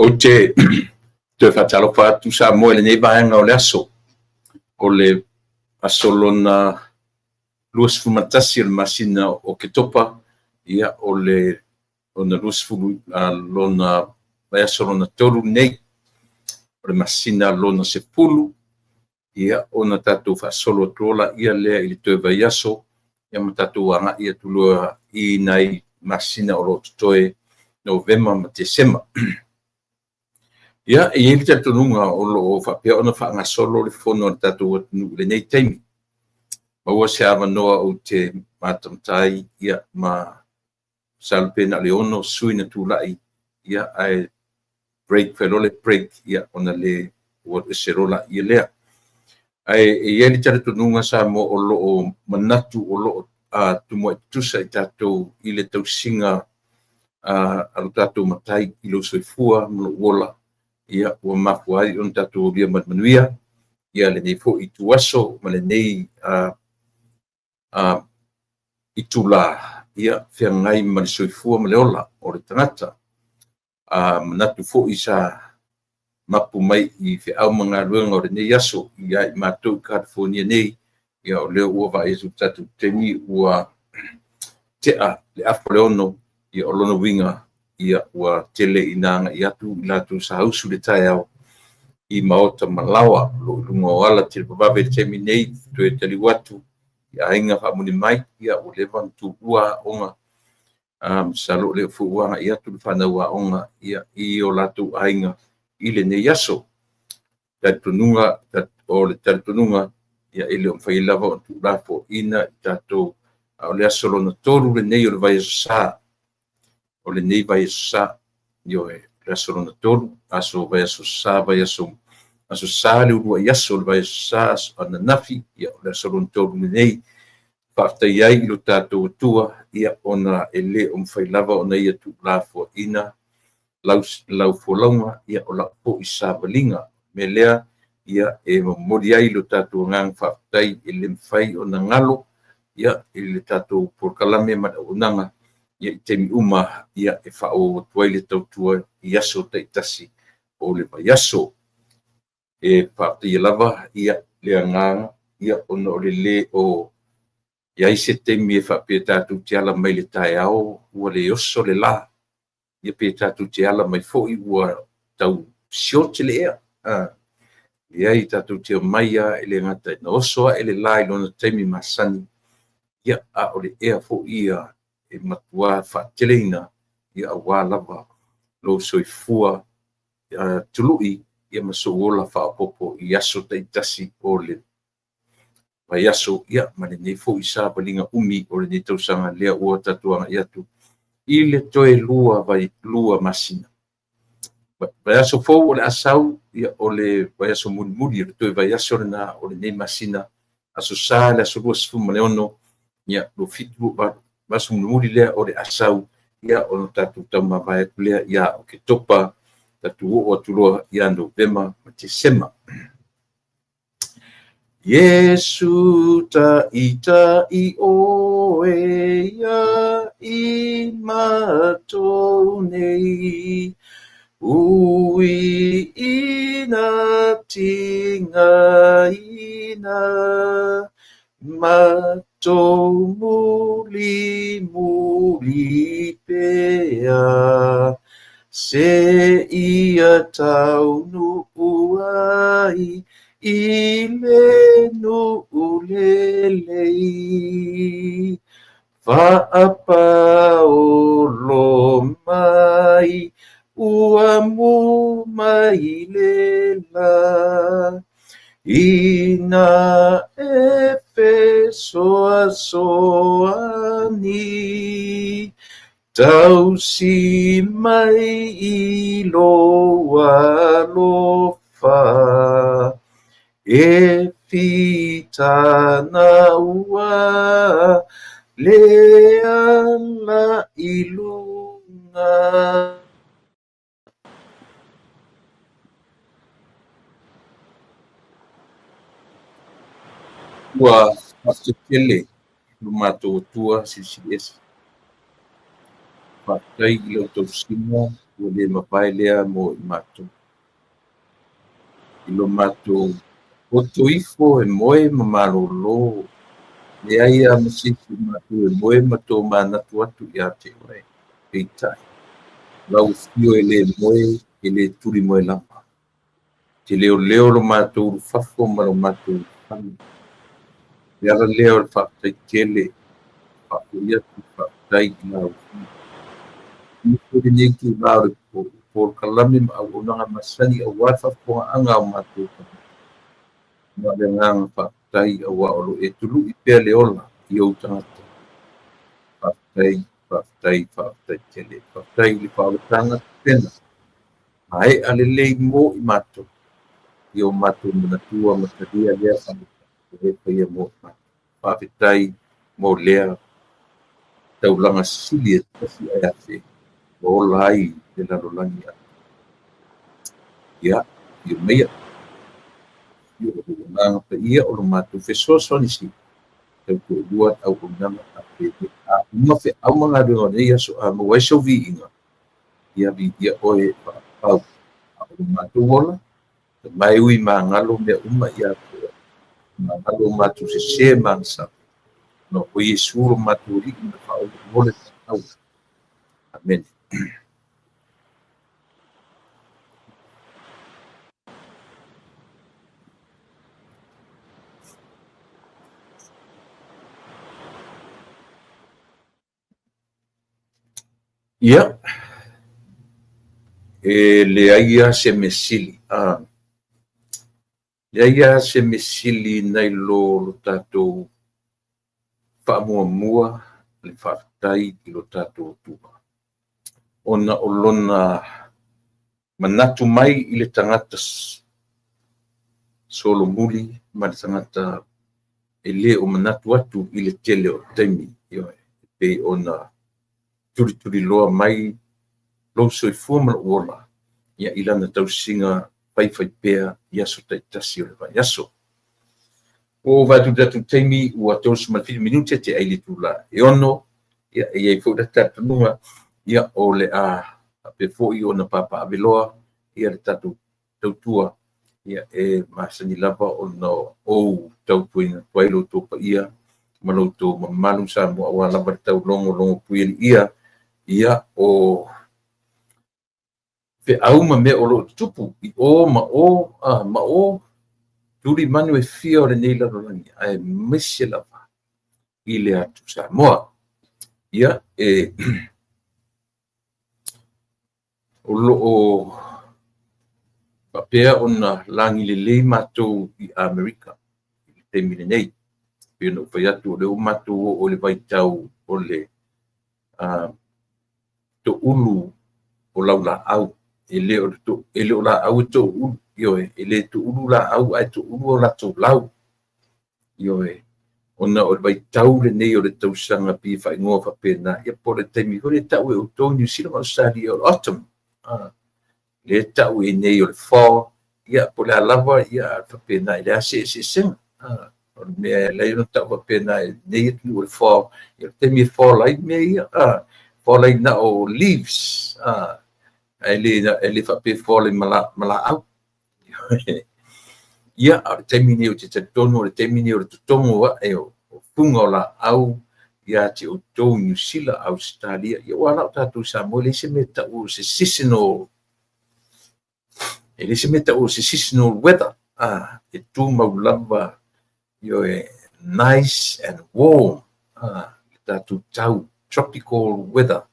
Ou te toe faatalofa atu Samoa i lenei vaega o le aso, o le aso lona 21 o le masina o Oketopa, ia o le lona 20, lona vaiaso lona tolu lenei, o le masina lona 10, ia ona tatou faasolo atu loa lea i le toe vaiaso, ia ma tatou agai atu loa i nai masina o lo o totoe, Novema ma Tesema. Ia, e i ai le talitonuga o lo o faapea ona faagasolo le fono a le tatou atunuu i lenei taimi. Maua se avanoa ou te matamata ai, ia, ma masalo pe na o le 6 sui na tulai, ia, ae break, fai loa le break, ia, ona le ua alu ese loa laia lea. Ae e i ai le talitonuga Samoa o lo o manatu o lo o tumuai tutusa i tatou i le tausiga a lo tatou Matai i lou soifua ma lou ola, ia, ua mafua ai ona tatou aulia ma le manuia ia lenei foi ituaso ma lenei itula, ia, feagai ma le soifua ma le ola o le tagata. Manatu foi sa mapu mai i feau ma galuega o lenei aso ia i matou i Kalifonia nei, ia o lea ua vaai atu i le tatou taimi ua tea le 5:30, ia o lona uiga, ia ua tele ina agai atu i latou sa usu i le taeao i maota ma laoa o lo o i luga o ala televavave i le taimi nei, toe taliu atu i aiga faamuli mai, ia ua leva ona tuua aoga. Masalo o lea foi ua agai atu le fanau aoga, ia, i o latou aiga i lenei aso. Talitonuga, o le talitonuga, ia, e le o mafai lava ona tuulafoaiina i tatou, a o le aso lona 3 lenei o le vaiaso Sa, o lenei vaiaso Sa, ioe, o le aso lona 3, aso vaiaso Sa, vaiaso aso Sa le uluai aso o le vaiaso Sa, aso ananafi, ia, o le aso lona 3 lenei. Faafetai ai i lo tatou Atua, ia, ona e le o mafai lava ona ia tuulafoaiina lau folauga, ia, o lau foi savaliga. Mea lea, ia, e momoli ai lo tatou agaga faafetai e le mafai ona galo, ia, i le tatou polokalame ma le auaunaga, ia, i taimi uma, ia, e faaauau atu ai le tautua i aso taitasi o le vaiaso. E faafetaia lava, ia, le agaga, ia, ona o le lē o i ai se taimi e faapea tatou te ala mai le taeao ua le oso le la, ia pe tatou te ala mai foi ua tau sioki le ea. Leai, tatou te omai lava e le gata ina oso ae le la i lona taimi masani, ia, a o le ea foi ia e matua faateleina, ia, aua lava lou soifua tului, ia, ma sou ola faaopoopo i aso taitasi o le vaiaso, ia, ma lenei foi savaliga umi o lenei tausaga lea ua tatou agai atu i le toe 2 masina. Vaiaso fou o le a sau, ia, o le vaiaso mulimuli, o le toe vaiaso lena o lenei masina, aso Sa le aso 26, ia, 27, vaiaso mulimuli lea o le a sau, ia, ona tatou taumavae atu lea ia Oketopa, tatou oo atu loa ia Novema ma Tesema. Iesu taitai oe ia i matou nei, ui ina tigaina, matou mulimuli pea, seia taunuu ai i le nuu lelei. Faapaolo mai ua mu mai le la, ina e fesoasoani, tausi mai i lou alofa, e fitana ua le ala i luga. Ua faafetai tele lo matou Atua Silisili Ese. Faafetai i lau tausiga Ua le mavae lea mo i matou. I lo matou poto ifo e moe ma malōlō, leai lava ma se isi o matou e moe ma tomanatu atu ia te oe, peitai, o lau afio e le moe, e le tulimoe lava. E te leoleo lo matou ulufafo ma lo matou ulufale. O le ala lea o le faafetai tele, faafoi atu le faafetai i lau Afioga. Viia foi lenei itulā o le polokalame ma auaunaga masani aua le faafofogaaga a o matou tagata. Ma le agaga faafetai aua o lo o e tului pea le ola i ou tagata. Faafetai, faafetai, faafetai tele. Faafetai i le faaolataga tapena maea lelei mo i matou i o matou manatua ma talia lea faamoemoe ua e faia mo i matou. Faafetai mo lea taulaga sili e tasi ae afe ua ola ai le lalolagi atoa. Ia, afio maia. Afio o lou agaga paia o lo matou fesoasoani sili tautoalua le auaunaga a penei. A uma feau ma galuega o lenei aso a maua ai sou viiga, ia viia oe e faapau. A o lo matou ola, tamae ui magalo mea uma ia te oe, magalo o matou sesē ma agasala, ona o Iesu lo matou Alii ma le Faaola mo le valaau. Amene. Ia, e leai lava se mea sili, a, leai lava se mea sili nai lo lo tatou faamuamua le faafetai i lo tatou Atua, ona o lona manatu mai i le tagata solomuli ma le tagata e le o manatu atu i le tele o taimi, ioe, e pei ona tulituliloa mai lou soifua ma lou ola ia i lana tausiga faifaipea i aso taitasi o le vaiaso. Ua ou vaai atu i le tatou taimi ua 37 minute te ai le itula e 6, ia e i ai foi le talitonuga ia o le a faapea foi ona papaaveloa ia le tatou tautua ia e masani lava ona ou tautuaina atu ai lo outou paia ma lo outou mamalu Samoa aua lava le taulogologo puialii ia o feau ma mea o lo o tutupu i o ma o, a, ma o tuli manu e fia o lenei lalolagi, aemaise lava i le atu Samoa. Ia, e, o lo o faapea ona lagi lelei matou i Amerika i le taimi lenei. Pei ona ou fai atu, o lea ua matou oo i le vaitau o le toulu o laulaau. E le o, e le o laau e toulu, ioe, e le toulu laau ae toulu o latou lau. Ioe, ona o le vaitau lenei o le tausaga pei e faaigoa faapena, ia po o le taimi foi lea e tau e outou i Niu Sila ma Ausetalia o le autumn. Lea e tau i inei o le fall, ia po o le a lava, ia faapena, e leai lava se eseesega. O le mea e ala ai ona tau faapena i nei atunuu o le fall, ia o le taimi e fall ai mea ia, fall ai na o leaves, ae le faapea e fall ai ma laau. Ia, a o le taimi lenei ou te talitonu o le taimi lenei o le totogo ae o fuga o laau ia te outou i Niu Sila, Ausetalia, ia ua ala o tatou i Samoa, e leai se mea e tau o se seasonal, e leai se mea e tau o se seasonal weather, e tumau lava, ioe, nice and warm, le tatou tau, tropical weather,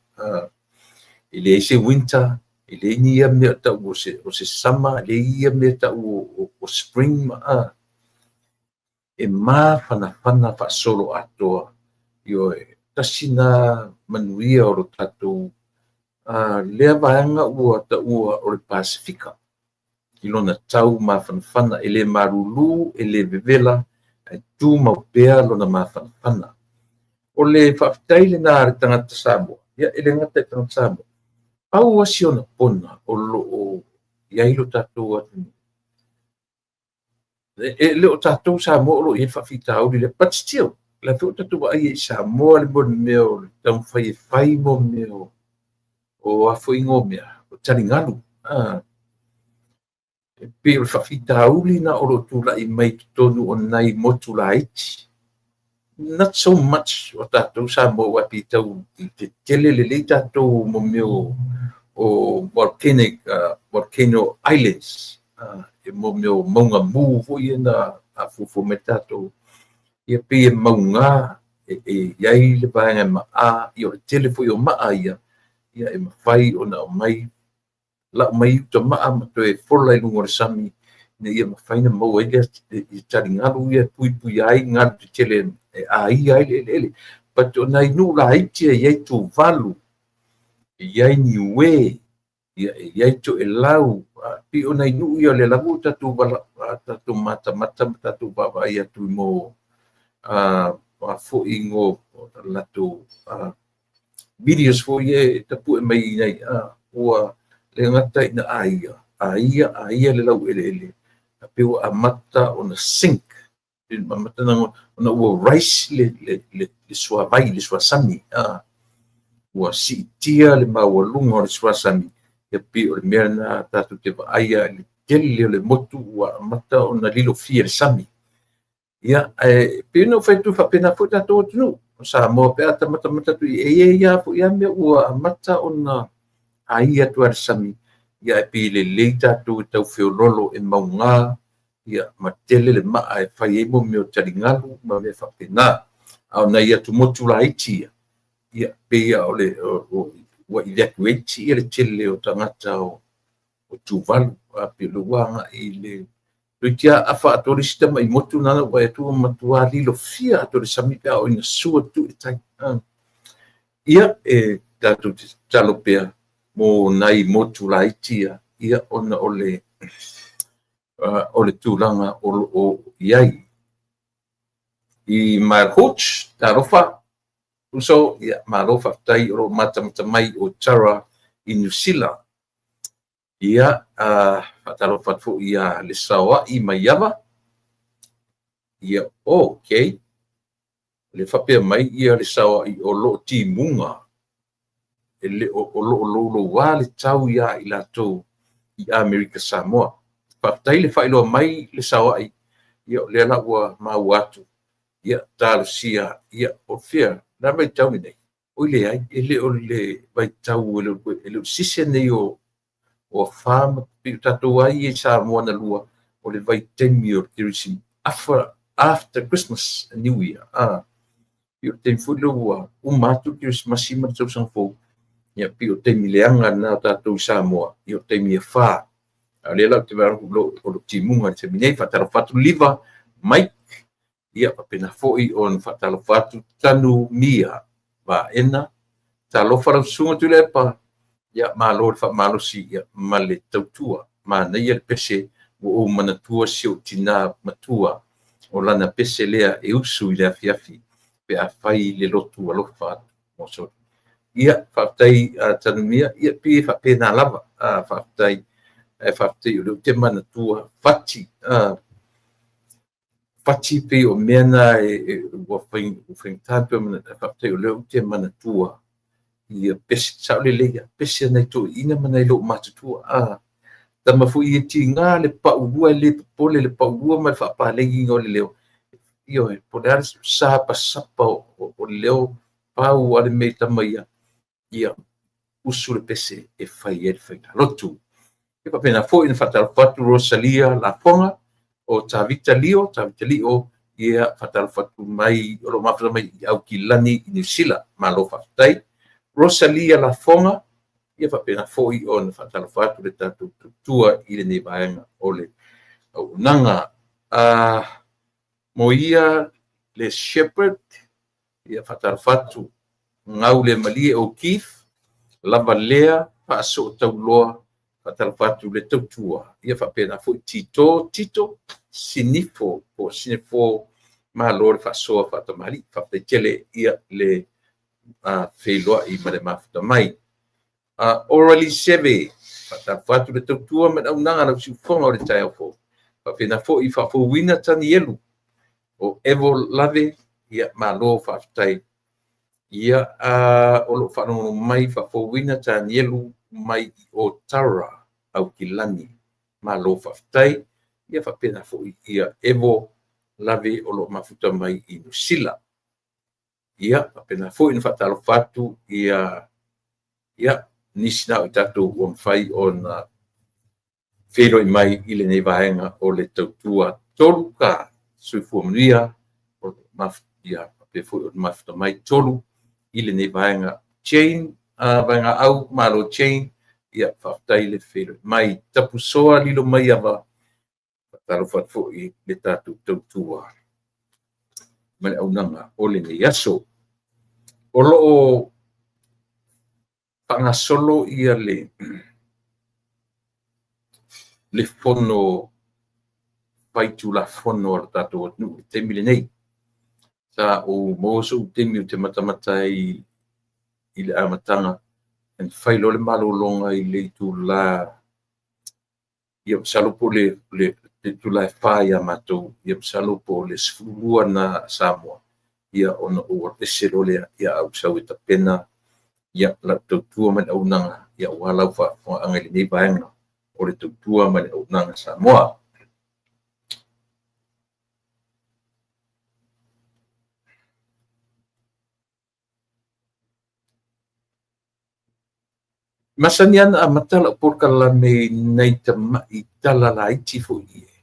e leai se winter, e leai ni ia mea tau o se summer, e leai ia mea tau o spring, e mafanafana faasoloatoa, ioe, tasi na manuia o lo tatou lea vaega ua taua o le Pasefika i lona tau mafanafana, e le malulu, e le vevela, ae tumau pea lona mafanafana. O le faafetai lena a le tagata Samoa, ia e le gata i le tagata Samoa, pau lava si ona pona o lo o i ai lo tatou atunuu, e le o tatou Samoa o lo o i ai le faafitauli lea, but still, o la foi ua tatou vaai i Samoa le mea o le taumafai e fai mo mea o a foi igoa o mea, o taligalu. E pei o le faafitauli na o lo o tulai mai totonu o nai motu laiti. Not so much o tatou Samoa aua e pei tau tetele lelei tatou mo mea o volcanic volcano islands, e mo mea o mauga mu foi ia na afuafua mai tatou. Ia pei e mauga e i ai le vaega e ma'a, ia o le tele foi o ma'a ia, ia e mafai ona aumai lau mai uta ma'a ma toe fola i luga o le sami ina ia mafai ona maua ai le taligalu ia e puipuia ai galu tetele e aia ai le eleele. But o nai nuu laiti e i ai Tuvalu, e i ai Niue, ia e i ai Toelau, pei o nai nuu ia o lea lava ua tatou tatou matamata ma tatou vaavaai atu i mo foi mo latou videos foi ia e tapue mai i nai ua le gata ina aia, aia, aia le laueleele, a pei ua amata ona sink, amata ona ua rise le suavai, le suasami, ua siitia le maualuga o le suasami, ia pei o le mea lena tatou te vaaia i le tele o le motu ua amata ona lilofia e le sami. Ia, ae pei ona ou fai atu faapena foi tatou atunuu o Samoa pe a ta matamata atu e i ai lava foi lava mea ua amata ona aia atu lava e le sami, ia ae pei e lelei tatou e tau feoloolo e mauga ia ma tele le ma'a e fai ai mo mea o taligalu ma mea faapena. A o nai atumotu laiti ia, ia pei o le ua evacuate ia le tele o tagata o Tuvalu, a pei o lea ua agai i le toeitiiti lava afa atoa le isi tamai motu na ou vaai atu ua matua lilofia atoa le sami pe a oo ina sua tuu i le tai. Ia, e tatou te tatalo pea mo nai motu laiti ia, ia ona o le tulaga o lo o i ai. I Marhooch, talofa, uso, ia malo faafetai o lo o matamata mai o Tara i Niu Sila. Ia, faatalofa atu foi ia le Saoai Maiava. Ia, okay. Le faapea mai ia le Saoai o lo o timuga, e le o, o lo o louloua le tau ia i latou i Amerika Samoa. Faafetai le faailoa mai le Saoai, ia o lea la ua maua atu, ia talosia, ia o fea, le a le vaitau lenei? Oi leai, e le o le vaitau, e le o le season nei o afa ma pei o tatou lava ia i Samoa na lua, o le vaitaimi o le Kerisimasi, after Christmas and New Year. Pei o le taimi foi lea ua uma atu le Kerisimasi ma le tausaga fou, ia pei o le taimi leaga lena o tatou i Samoa, ia o taimi afa. A o lea la ou te vaai atu o lo o timuga i le taimi nei. Faatalofa atu Liva, Mike, ia faapena foi ona faatalofa atu Tanu Mia Vaena. Talofa lau susuga Tuilaepa, ia malo le faamalosi ia ma le tautua. Manaia le pese ua ou manatua si ou tinā matua o lana pese lea e usu i le afiafi pe a fai le lotu alofa atu mo soli. Ia, faafetai Tanumia, ia pei e faapena lava. Faafetai, ae faafetai o lea ou te manatua fati. Fati pei o mea na e ua faigata pe faafetai o lea ou te manatua ia pese, sao lelei ia, pese nai toeaiina ma nai loomatutua. Tama foi e tiga le paulua e le popole le paulua ma le faapalegiina o le leo. Ioe, po o le a le sapasapa o le leo, pau lava le mea i tama ia, ia usu le pese e fai ai le faigalotu. E faapena foi na faatalofa atu Rosalia Lafoga o Tavita Lio, Tavita Lio, ia faatalofa atu mai, o lo o mafuta mai i Aukilani i Niu Sila. Malo faafetai. Rosalia Lafoga, ia faapena foi ona faatalofa atu le tatou tautua i lenei vaega o le auaunaga. Mo ia le Shepherd, ia faatalofa atu gau le malie o Keith, lava lea faasootauloa, faatalofa atu le tautua, ia faapena foi Tito, Tito, Sinifo, po o Sinifo, malo le faasoa faatamalii, faafetai tele ia le feiloai ma le mafuta mai. Orally Seve, faatalofa atu le tautua ma le auaunaga lau siufofoga o le taeao fou. Faapena foi faafouina Tanielu o Evo Lave, ia malo faafetai. Ia, o lo o faalogologo mai faafouina Tanielu mai i Otara, Aukilani. Malo faafetai. Ia faapena foi ia Evo Lave o lo o mafuta mai i Niu Sila. Ia faapena foi ona faatalofa atu ia nisi na o i tatou ua mafai ona feiloai mai i lenei vaega o le tautua. Tolu ka soifua manuia ia faapea foi ona mafuta mai Tolu i lenei vaega. Jane, Vaegaau, malo Jane, ia faafetai le feiloai mai. Tapusoa Lilomaiava, faatalofa atu foi i le tatou tautua ma le auaunaga o lenei aso. O lo o faagasolo ia le Fono Faitulafono a le tatou atunuu i le taimi lenei. Sa ou maua sou taimi ou te matamata ai i le amataga, na fai loa le malologa i le itula, ia masalo po o le itula e 4 ia matou, ia masalo po o le 12 lena a Samoa, ia ona ou alu ese loa lea, ae ou sau e tapena lau tautua ma le auaunaga aua lau faafofogaaga i lenei vaega o le tautua ma le auaunaga a Samoa. E masani lava ona amata lau polokalame i nai tamai tala laiti foi ia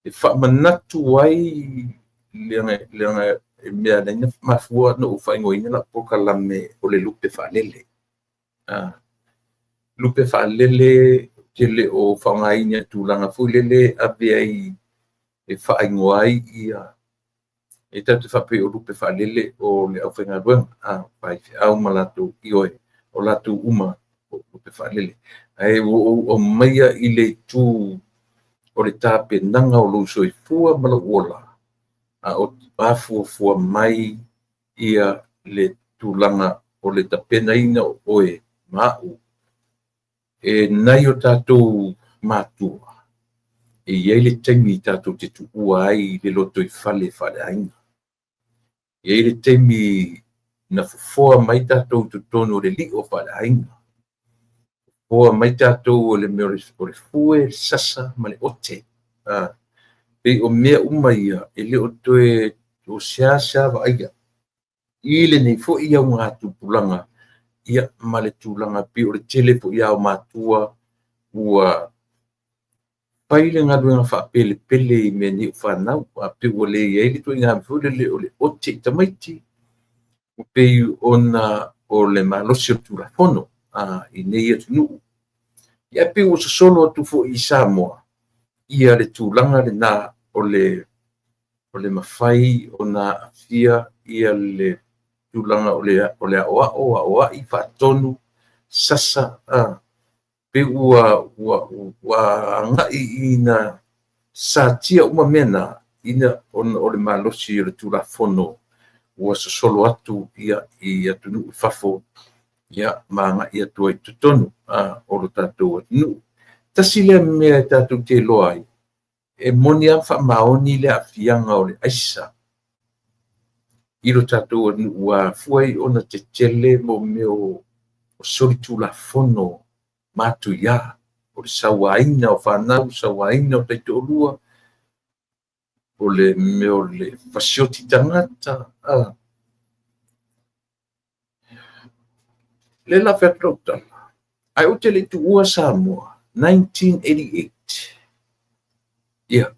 e faamanatu ai le mea na mafua ona ou faaigoaina lau polokalame o le Lupe Faalele. Lupe Faalele ou te le o faaaogaina i le tulaga foi lele e ave ai e faaigoa ai ia, e tatou te faapea o lupe faalele o le aufaigaluega, faifeau ma latou, ioe, o latou uma o lupe faalele. Ae ua ou aumaia i le itu o le tapenaga o lou soifua ma lou ola, a o afuafua mai ia le tulaga o le tapenaina o oe ma au e nai o tatou matua, e i ai le taimi tatou te tuua ai le lotoifale faaleaiga. E i ai le taimi na fofoa mai tatou i totonu o le lio faaleaiga, fofoa mai tatou e le mea o le fue, le sasa ma le ote. E pei o mea uma ia, e le o toe o seasea vaaia i lenei foi augatupulaga, ia ma le tulaga pei o le tele foi lava o matua ua fai le galuega faapelepele i mea nei o fanau, a pei ua leai le ituaiga mea foi lele o le ote i tamaiti, e pei ona o le malosi o le Tulafono i nei atunuu. Ae pei ua sosolo atu foi i Samoa ia le tulaga lena o le mafai ona aafia ia le tulaga o le aoao, aoai, faatonu, sasa, pei ua agai ina satia uma mea na ona o le malosi o le Tulafono ua sosolo atu i atunuu i fafo ma agai atu ai i totonu o lo tatou atunuu. Tasi lea mea tatou te iloa ai, e moni lava ma faamaoni le aafiaga o le aisa i lo tatou atunuu, ua afua ai ona tetele mea o solitulafono matuia, o le sauaina o fanau, sauaina o taitoalua, o le mea o le fasioti tagata. O lea o le a fai atu lau tala, ae ou te le i tuua Samoa, 1988, ia,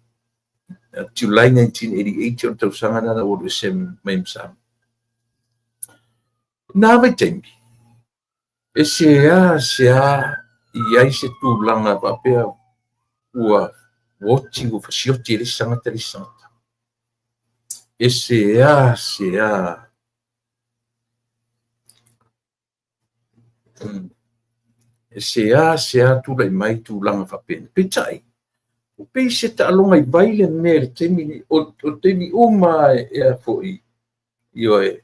July 1988, o le tausaga lena na ou alu ese ai ma Samoa. I na vaitaimi, e seasea i ai se tulaga faapea ua oti, ua fasioti e le isi tagata le isi tagata. E seasea e seasea tulai mai tulaga faapena. Peitai, ua pei se taaloga i vai le mea i le taimi lenei. O taimi uma lava foi, ioe,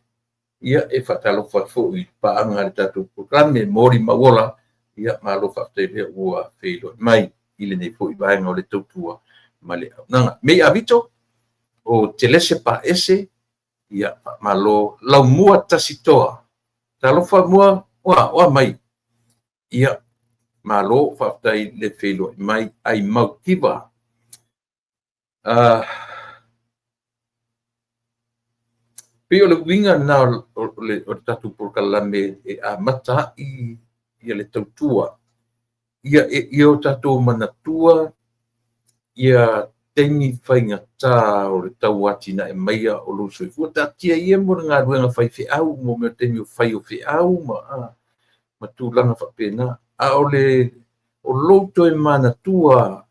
ia e faatalofa atu foi i le paaga a le tatou polokalame, Molimau Ola, ia malo faafetai o lea ua feiloai mai i lenei foi vaega o le tautua ma le auaunaga. May Avito, o Telese Paese, ia faamalo. Laumua Tasitoa, talofa Mua, o a mai? Ia, malo, faafetai le feiloai mai ai Mautiva. Pei o le uiga lena o le tatou polokalame e amata ai ia le tautua. Ia, ia o tatou manatua ia taimi faigata o le tauatinae maia o lou soifua. Taatia ia mo le galuega faifeau, mo mea o taimi o fai o feau ma tulaga faapena. A o le o lou toe manatua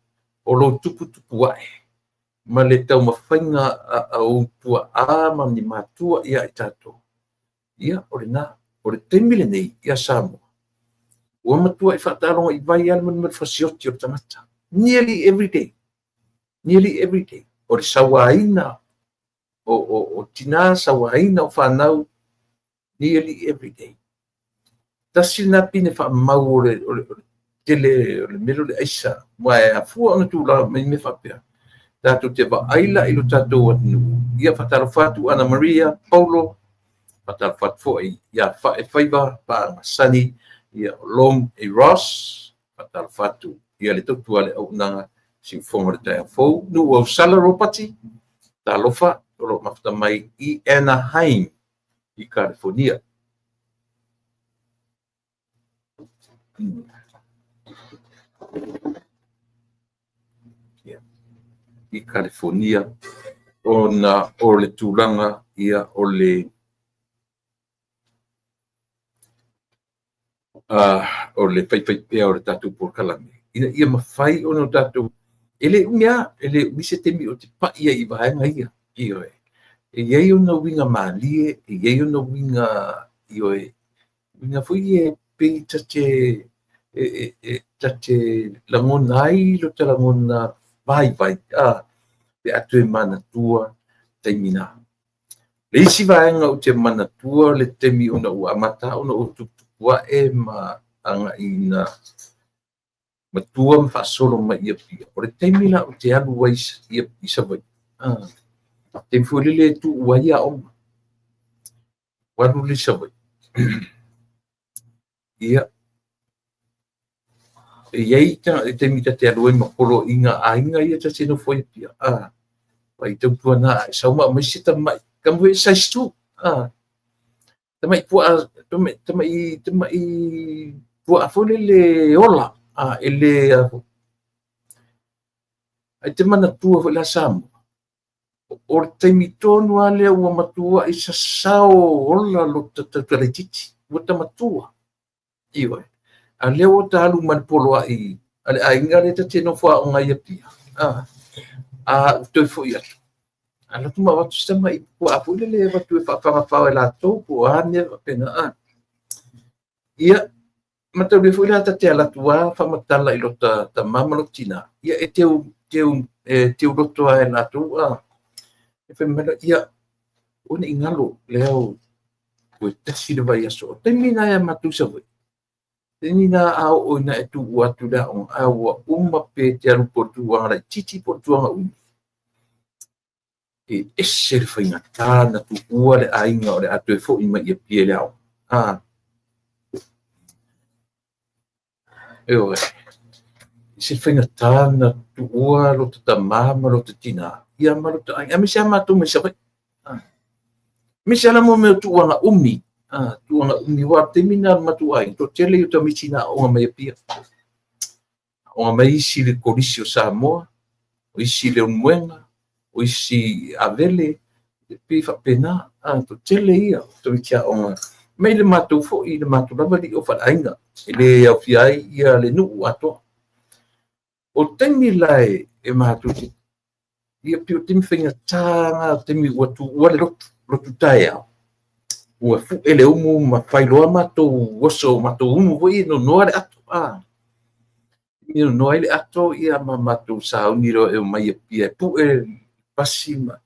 o lou tuputupuae ma le taumafaiga a ou tuaa ma ni matua ia i tatou, ia o lena. O le taimi lenei ia Samoa, ua matuai faataaloga i vai lava le fasioti o le tagata. Nearly every day. Nearly every day. O le sauaina o tina, sauaina o fanau, nearly every day. Tasi lena pine faamau o le tele o le mea lea o le aisa, aua e afua ona tulaga mai mea faapea. Tatou te vaai la i lo tatou atunuu. Ia, faatalofa atu Ana Maria Paulo, faatalofa atu foi ia Faefaiva Paagasani, ia Lom e Ross, faatalofa atu ia le tautua le auaunaga Siufogo le taeao fou, Nuu Ausala Ropati, talofa o lo o mafuta mai i Anaheim i California. I California, ona o le tulaga ia o le o le faifaipea o le tatou polokalame, ina ia mafai ona tatou, e le umi lava, e le umi se taimi o te pai ai i vaega ia, ioe. E i ai ona uiga malie, e i ai ona uiga, ioe, uiga foi ia pei ta te ta te lagona ai lo ta lagona vaivai, pe a toe manatua taimi na. Le isi vaega ou te manatua le taimi ona ua amata ona ou tuputupuae ma agai ina matua ma faasolo mai i Apia, o le taimi la ou te alu ai i Savaii, taimi foi lele e tuu ai aoga, ua alu lea i Savaii. Ia, e i ai taimi ta te alu ai ma poloaiga a aiga ia ta te nofo ai Apia, pai tautuana e sau ma aumai se tamai, tama foi size 2, tamai puaa, tamai puaa foi lele ola, e le, ai te manatua foi la Samoa, o le taimi tonu lava lea ua matua i sasao ola lo ta laitiiti, ua ta matua. Ioe. A lea ua ta alu ma le poloai a le aiga lea ta te nofo aoga ai Apia. A toe foi atu. A lotu ma avatu se tamai puaa foi lele avatu e faafagafao e latou po o a mea faapena. Ia, mataulia foi la ta te alatu a faamatala i lota tama ma lota tina. Ia, e teu loto a e latou. E fai mai la, ia, o ne i galo lea o toe tasi le vaiaso. O taimi na e matou i Savaii. Taimi na a oo ina e tuua atu le aoga, a ua uma pe te alu po o le tulaga laitiiti po o le tulaga umi. E ese le faigata na tuua le aiga o le a toe foi mai i Apia i le aoga. Ioe. Ese le faigata na tuua lota tama ma lota tina, ia ma lota aiga. Aemaise lava matou mai Savaii. Aemaise lava mo mea o tuuaga umi. Tuuaga umi, aua o le taimi na o le matou aiga, toatele o tamaiti na aoga mai Apia. Aoga mai isi i le Kolisi o Samoa, o isi i Leulumoega, o isi i Avele, pei faapena. Toatele ia o tamaiti aoga. Mai le matou foi, le matou lava lio faaleaiga, e le aofia ai ia le nuu atoa. O taimi la e matou te, ia pei o taimi faigata na, o taimi ua tuua le lotu taeao, ua fue le umu ma failoa matou oso, matou umu foi e nonoa le ato. E nonoa ai le ato, ia ma matou sauni loa e omai Apia e pue pasi ma,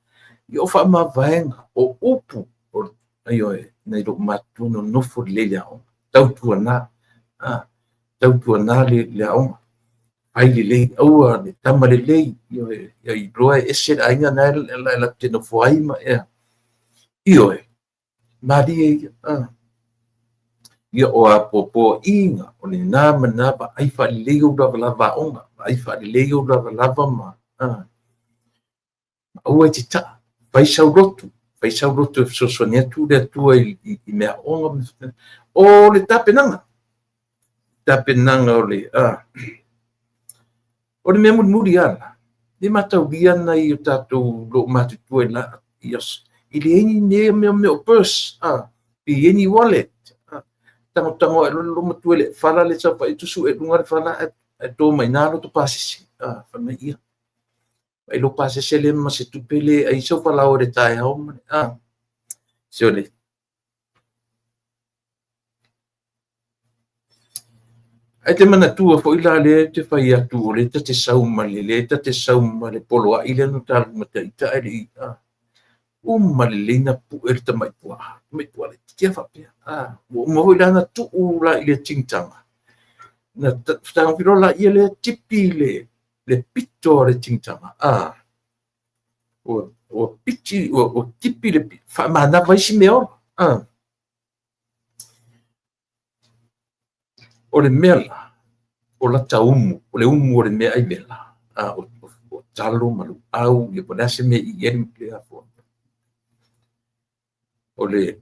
ia o faamavaega, o upu, o, ioe, nai lou matua nonofo lelei le aoga, tautuana, tautuana le aoga, fai lelei, aua le tama lelei, ioe, ia iloa e ese le aiga na e latou te nofo ai ma ea. Ioe, malie ia. Ia o apoapoaiga, o lena ma lena vaai faalelei ou lavalava aoga, vaai faalelei ou lavalava ma aua e te taa, fai sau lotu, fai sau lotu e fesoasoani atu le Atua i meaaoga. O le tapenaga, tapenaga o le, o le mea mulimuli lava la, e mataulia nai o tatou loomatutua i la i aso, e leai ni mea o purse, pe i ai ni wallet. Tagotago ae loa le loomatua i le fala lea e saofai ai tusue i luga le fala ae to mai i ina lota pasese. Fai mai, ia, vaai lou pasese lea ma se tupe lea e ai sau falaoa i le taeao ma le, sole. Ae te manatua foi la lea ou te fai atu o lea ta te sau ma le lea ta te sau ma le poloai lea na ta alu ma ita ae le i uma lelei na pue le tamai puaa. Tamai puaa laitiiti lava faapea. Ua uma foi la na tuu la i le tingtaga. Na tagofi loa laia lea tipi le pito a le tingtaga. Ua piti, ua tipi le faamanava isi mea ola. O le mea la, o lata umu, o le umu o le meaai vela, o talo ma luau, ia po o le a se mea i ai le afua. O le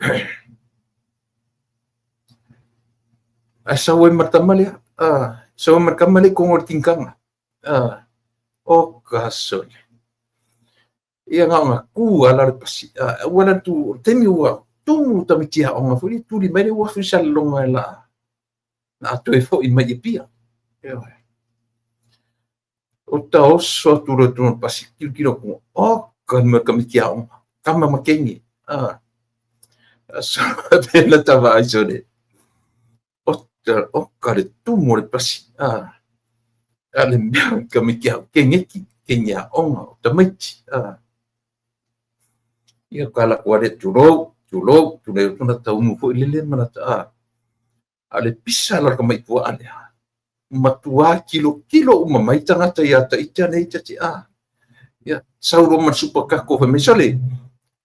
ae sau ai ma le tama lea, sau ai ma le tama lea i totonu o le tinitaga. O ka sole. Ia na ona tu lava la o le pasi. Aua la le tu, o le taimi ua tumu tamaiti aoga foi lea, tuli mai le uafu i Salelologa e la a toe foi mai i Apia. Ioe. O taoso atu loa i totonu o le pasi, tilotilo atu, oka le mea o tamaiti aoga, tama ma teine. So, pei la ta vaai sole. Oka le tumu o le pasi. A le mea o tamaiti aoga, keneti, teine aoga, o tamaiti. Ia ka alu atu lava lea, tulou, tulou, tulei atu na ta umu foi lele ma lata, a o le pisa la o le tamai puaa lea, matua tilotilo uma mai tagata ia ita nei ta te, ia, sau loa ma le supa kako fai mai, sole,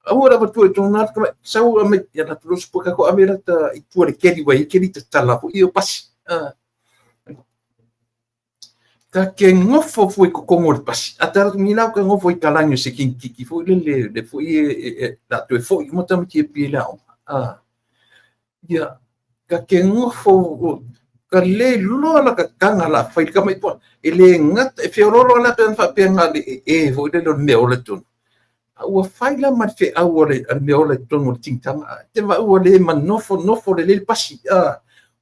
aua le avatua i totonu na tamai, sau ame, ia alu atu loa supa kako ave lata i tua i le keli, ua i ai keli tatala foi ia o pasi. Ta ke nofo fua i totonu o le pasi, a ta alu atu nei la ka nofo i talagi o se kinitiki foi lele, le foi e la toe foi uma tamaiti e Apia i le aoga. Ia, ta te nofo, ka le iloa la ta taga la fai le tamai puaa, e le gata, e feoloolo la pe ana faapea na o le ee foi lele o le mea ola i totonu. A ua fai la ma le feau a le mea ola i totonu o le tingtaga, te vaai ua le manofonofo lelei le pasi,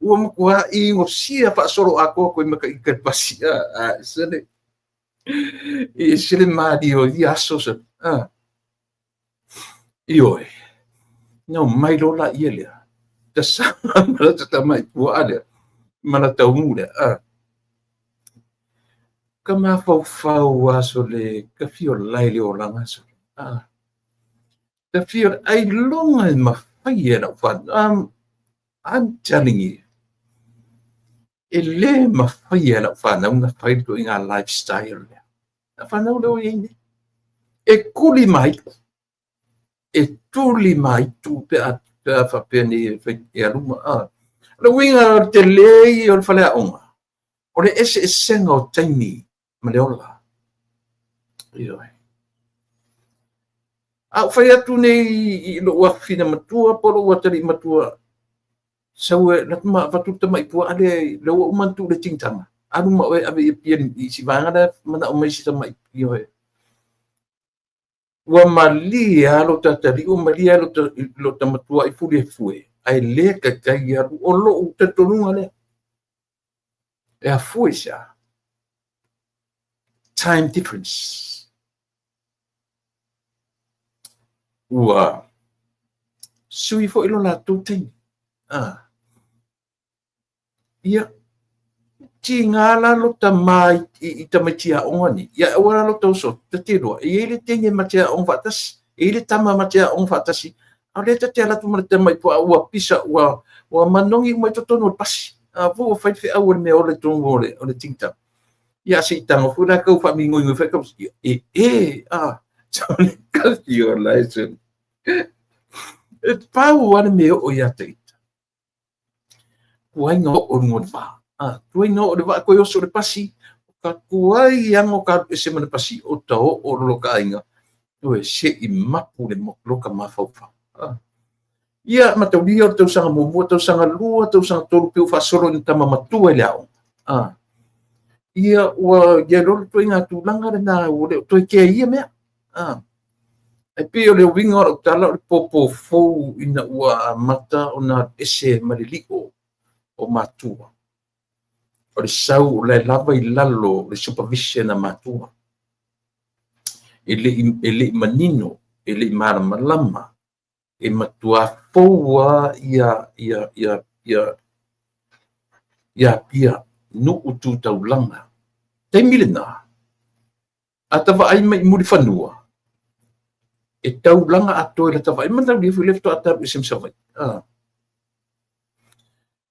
ua matua inosia faasoloatoa atu ai ma ita i le pasi, sole, e ese le malie o ia aso, sole. Ioe, na omai loa laia lea, ta sama ma lata tamai puaa lea, ma lata umu lea. Ka mafaufau lava sole, ta fia ola i le olaga sole. Ta fia ola, ailoga e mafai e lau fanau. I'm telling you, e le mafai e lau fanau na fai le ituaiga lifestyle lea. Lau fanau lea ua i ai nei. E tuli ma aitu. E tuli ma aitu pe a, pe a faapea nei e, fai, e alu ma... O le uiga o le tele ia o le faleaoga, o le eseesega o taimi ma le ola. Ioe. A ou fai atu nei i lou afafine matua po o lou atalii matua, sau e alu atu ma avatu le tamai puaa lea, lea ua uma ona tuu i le tingtaga, alu ma oe ave i Apia i si vaega lea manao mai si tamai, ioe. Ua malie lava lo ta atalii, ua malie lava lo ta matua i fuli e fue, ae le taitai e alu. O lou talitonuga lea. E afua i se a? Time difference. Ua sui foi lo latou taimi. Ia, tiga la lota ma i tamaiti aoga nei, ia aua la lota uso, ta te iloa, e i ai le teine ma te aoga faatasi, e i ai le tama ma te aoga faatasi, a o lea ta te alu atu ma le tamai puaa ua pisa, ua manogi uma i totonu o le pasi. A foi ua fai le feau a le mea ola i totonu o le tingtang. Ia se i tago foi la tau faamīgoigoi foi tau e e a ka fiola e se. E pau lava le mea e oo ia te ita. Tuai na oo i luga o le vaa. A, tuai na oo i le vaa koe oso i le pasi, ka tuai aga o ka alu ese ma le pasi o ta oo loa ka aiga, ioe, se i mapu le loka mafaufau. A. Ia, mataulia o le tausaga muamua, tausaga lua, tausaga tolu, pei ua faasolo ina tama matua i le aoga. A. Ia, ua i ai loa le ituaiga tulaga lena ua le o toe kea i ia mea. A. Ae pei o le uiga o lau tala o le pōpō fou ina ua amata ona alu ese ma le lio o matua. O le sau o la e lava i lalo o le supervision a matua. E le i, e le i manino, e le i malamalama, e matuā fou lava ia, ia, ia, ia, ia Apia nuu tu taulaga. Taimi lena, a ta vaai mai i Mulifanua, e taulaga atoa i lata vaai, mataulia foi lea faatoa ta alu ese ma Savaii. Ah.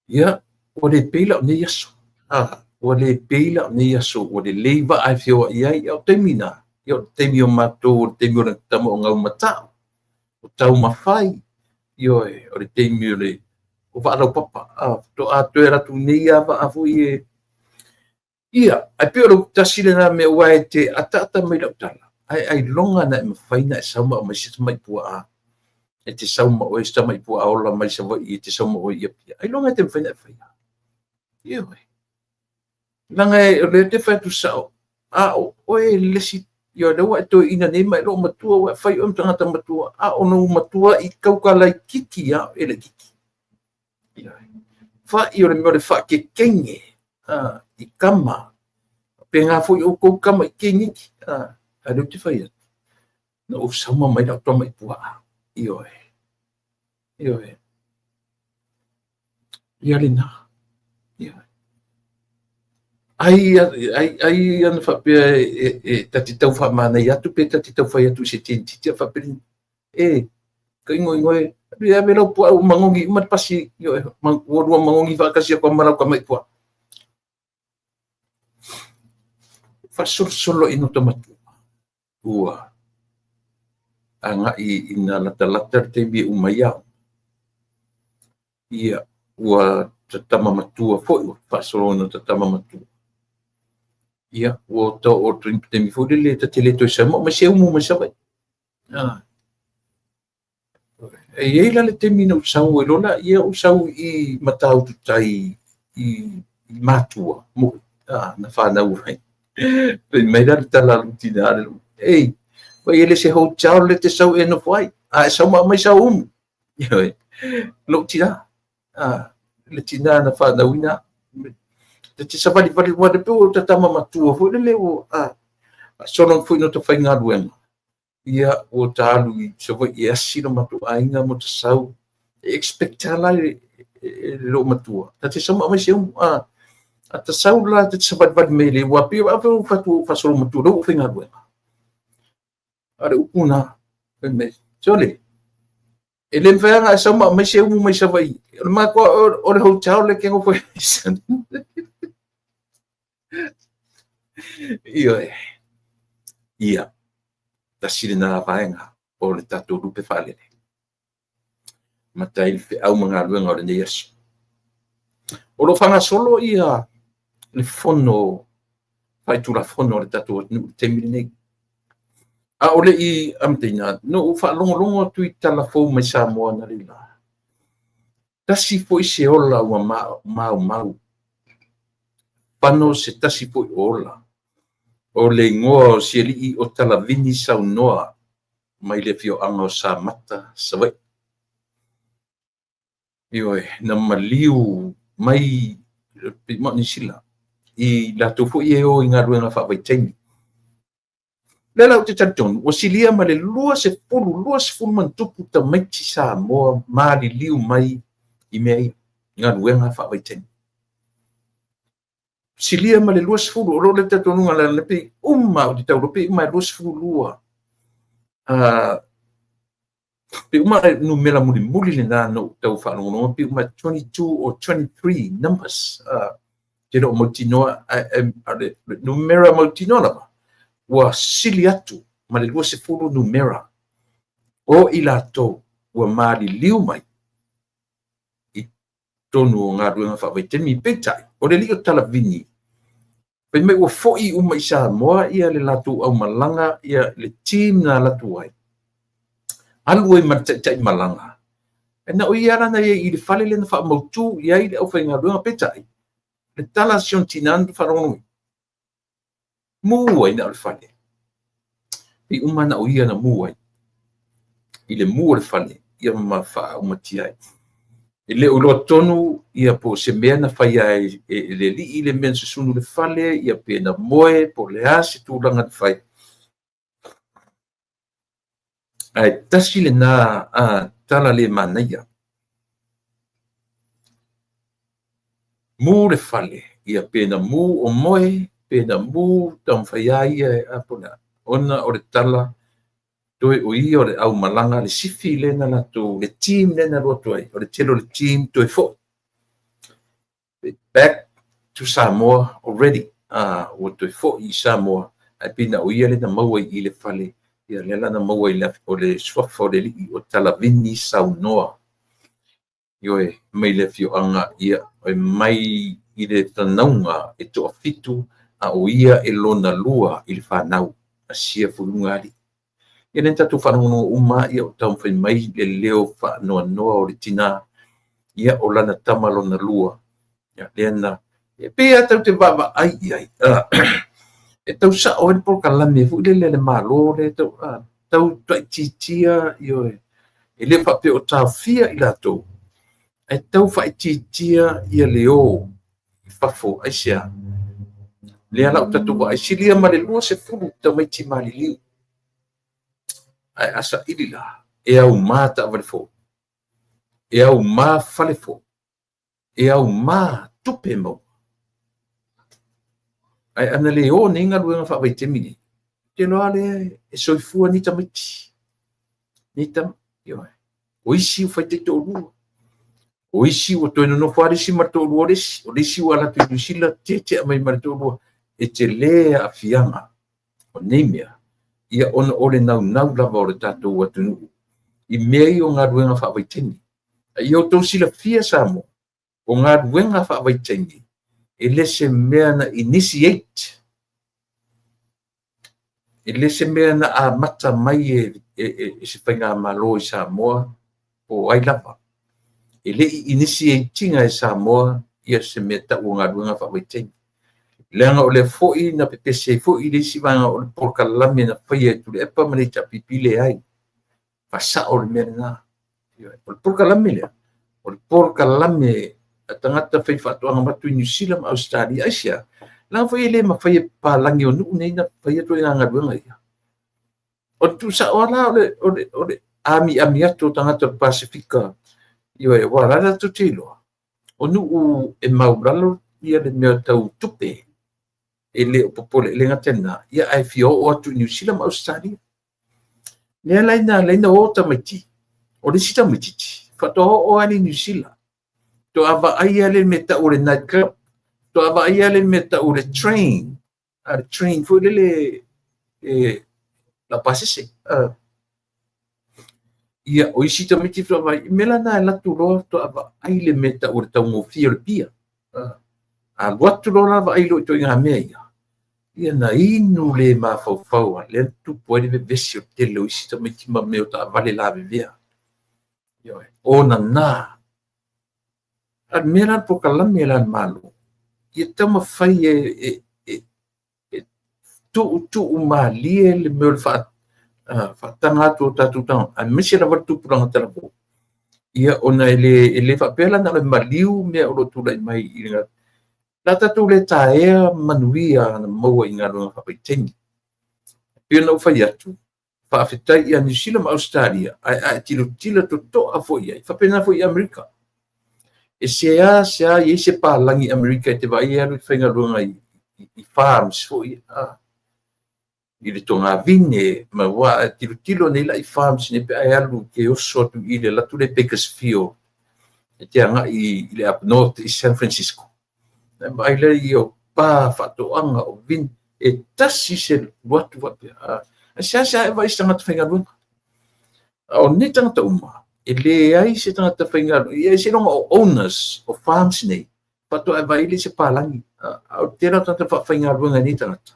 Ia, ua le pei la o nei aso. Ah, ua le pei la o nei aso, ua lelei vaa e feoai ai, a o taimi na, ia o le taimi o matou, o le taimi o le tama o Gaumatao, o Taumafai, ioe, o le taimi o le o Vaalaupapa. Ah, faatoa toe alu atu nei lava vaa foi e Ia, ae pei o le tasi lena mea aua e te ataata mai lau tala, ae ailoga na e mafai na e sau ma aumai se tamai puaa, e te sau ma oe se tamai puaa ola mai Savaii e te sau ma oe i Apia. Ailoga e te mafai na e faia. Ioe. Leaga o lea te fai atu sao, a o oe le isi, ioe, lea ua e toeaina nei ma e loo matua, ua e fai oe ma tagata matua, a o lou matua i kauka laitiiti lava e laitiiti. Fa'i o le mea o le fa'akekege i kama, pēnā foi ʻoukou kama i kēniki, a lea ou te fai atu, na ou sauma mai lau tama i pua'a, ioe, ioe. Ia lena, ioe. Ai, ai, ai ana faapea e, e, ta te tau faamanaia atu pe ta te tau fai atu i se tentiti a faapea, E, ka ingoingoe, e ave lau puaa ua magogi uma le pasi, ioe, ua lua magogi faatasi atu ma lau tamai puaa. Faasolosolo ina ota matua, ua agai ina latalata le taimi e uma ai aoga. Ia, ua tatama matua foi, ua faasolo ina tatama matua. Ia, ua ota oo taimi foi lele ta te le toe sau ma aumai se umu mai Savaii. Ah. E i ai la le taimi na ou sau ai loa la, ia ou sau i Matautu Tai i, i Matua, mo'i, ah, na whanau ai. Fai mai la le tala a lou tina le lou, ei, vai e le se hotel le te sau e nofo ai, a e sau ma aumai sau umu. Ioe, lou tina, ah, le tina na whanauina, te te savalivali ua le pe o ta tama matua foi lele ua, ah, solo foi no ta faigaluega. Ia, ua ta alu i Savaii e asi lo matou aiga mo ta sau. E expect lava la e, e, e lou matua. Ta te sau ma aumai se umu. A, a ta sau la ta te savalivali mai le ua pei o ave o fatu faasolo matua lou faigaluega. A le upu na, fai mai, sole, e le mafai lava ona e sau ma aumai se umu mai Savaii. O le matua o le hotel le ke nofo ai. Ioe. Ia, tasi lena vaega o le tatou lupe faalele. Mata ai le feau ma galuega o lenei aso. O lo o faagasolo ia le fono faitulafono a le tatou atunuu i le taimi lenei. A o le i amataina, na ou faalogologo atu i tala fou mai Samoa analeila. Tasi foi se ola ua maumau. Fano se tasi foi o ola. O le igoa o si alii o Talavini Saunoa mai le afioaga o Samata, Savaii. Ioe, na maliu mai ma Niu Sila i latou foi e o i galuega faavaitaimi. O lea la ou te talitonu, ua silia ma le 20, 20 ma ona tupu tamaiti Samoa maliliu mai i mea ia, galuega faavaitaimi. Silia ma le 20, o lo o le talitonuga la le pei uma, ou te tau iloa pei uma e 22. Pei uma le numera mulimuli lena na ou tau faalogologo, pei uma 22 or 23 numbers. Te le o mautinoa, a le numera mautinoa lava, ua sili atu ma le 20 numera o i latou ua maliliu mai i totonu o galuega faavaitaimi. Peitai, o le alii o Talavini, fai mai ua foi uma i Samoa ia le latou aumalaga, ia le team na alu atu ai, alu ai ma le taitai malaga, e na o ia lana ia i le fale lea na faamautu i ai le aufaigaluega. Peitai, le tala a si ona tina na faalogologo, mu ai na o le fale. Pei uma na o ia na mu ai i le mu o le fale, ia ma faaumatia ai. E le o iloa tonu ia po o se mea na faia e le alii le mea na susunu le fale, ia pe na moe, po o le a se tulaga na fai. Ae tasi lena tala le manaia. Mu le fale, ia pe na mu o moe, pe na mu taumafai a ia e apona. Ona o le tala, toe o ia o le aumalaga, le sifi lea na latou, le team lea na alu atu ai, o le tele o le team toe foi. Back to Samoa already. Ua toe foi i Samoa, ae pei na o ia lea na maua i le fale, ia lea la na maua i le, o le suafa o le alii o Talavini Saunoa. Ioe, mai le afioaga, ia, mai i le fanauga e toafitu, a o ia e lona lua i le fanau, a sia fuiuga alii. Ia lea tatou faalogologo uma, ia o taumafai mai le leo faanoanoa o le tina, ia o lana tama lona lua, ia lea na, e pei lava tatou te vaavaai i ai, e tau sao ai le polokalame foi lele a le Malo lea tau, tau faaitiitia, ioe, e le faapea o taofia i latou, ae tau faaitiitia ia le o i fafo. Aisea? Lea la ua tatou vaai silia ma le 20 tamaiti maliliu. Ae a saili la, e aumā taavale fou, e aumā fale fou, e aumā tupe maua. Ae ana le o nei galuega faavaitaimi nei, te loa lea e soifua ni tamaiti. Ni tama, ioe. O isi ua fai taitoalua. O isi ua toe nonofo lava le isi ma le toalua o le isi. O le isi ua alu atu i Niu Sila, tetea mai ma le toalua. E tele aafiaga o nei mea, ia ona o le naunau lava o le tatou atunuu i mea ia o galuega faavaitaimi. A ia outou silafia Samoa, o galuega faavaitaimi e le se mea na initiate, e le se mea na amata mai e se faigamalo i Samoa po o ai lava. E le i initiate ina e Samoa ia se mea tau o galuega faavaitaimi. Leaga o lea foi na pepese ai foi le isi vaega o le polokalame na faia e Tuilaepa ma le HRPP, leai. Faasao le mea lena. O le polokalame lea, o le polokalame a tagata faifaatoaga mai i Niu Sila ma Ausetalia. Aisea? Leaga foi e le mafai e papalagi o nuu nei na faia ituaiga galuega ia. O le tuusao la o le amiami atu o tagata o le Pasefika, ioe, aua la latou te iloa, o nuu e maulalo ia le mea tau tupe, e le o popole, e le gata i lena, ia ae fia oo atu i Niu Sila ma Ausetalia. Lea la ina ala ai na o tamaiti, o le isi tamaitiiti, faatoa oo lava i Niu Sila, faatoa vaai lava le mea tau o le night club, faatoa vaai lava le mea tau o le train, a le train foi lele e laupasese. Ia, o isi tamaiti faatoa vaai, mea la na e alu atu loa faatoa vaai le mea tau o le taugofie o le pia. Alu atu loa la vaai loa i ituaiga mea ia, ia na inu le mafaufau a, lea na tupu ai le vevesi o le tele o isi tamaiti ma mea o taavale lavevea. Ioe, o nana. A le mea la le polokalame la le Malo, ia taumafai e tuutuu malie le mea o le faataga atu o tatou tagata, aemaise lava le tupulaga talavou. Ia ona e le faapea la na o le maliu mea o lo o tulai mai i le la tatou le taea manuia na maua i galuega faavaitaimi. Pei ona ou fai atu, faafetai ia Niu Sila ma Ausetalia, ae a e tilotilo totoa foi i ai, faapena foi i Amerika. E sea sea i ai se palagi Amerika e te vaai e alu i faigaluega i farms foi, i le togavine, ma ua tilotilo nei la i farms nei pe a e alu ke oso atu i le latu le Bakersfield, e te agai i le up north i San Francisco. E vaai lea i o pa faatoaga o vin, e tasi se luatu faapea. E sea sea e vaai se tagata faigaluega. A o nei tagata uma, E leai se tagata faigaluega, ia seiloga o owners o farms nei, faatoa e vaai lea i se palagi. A o le tele o tagata faafaigaluega e nei tagata,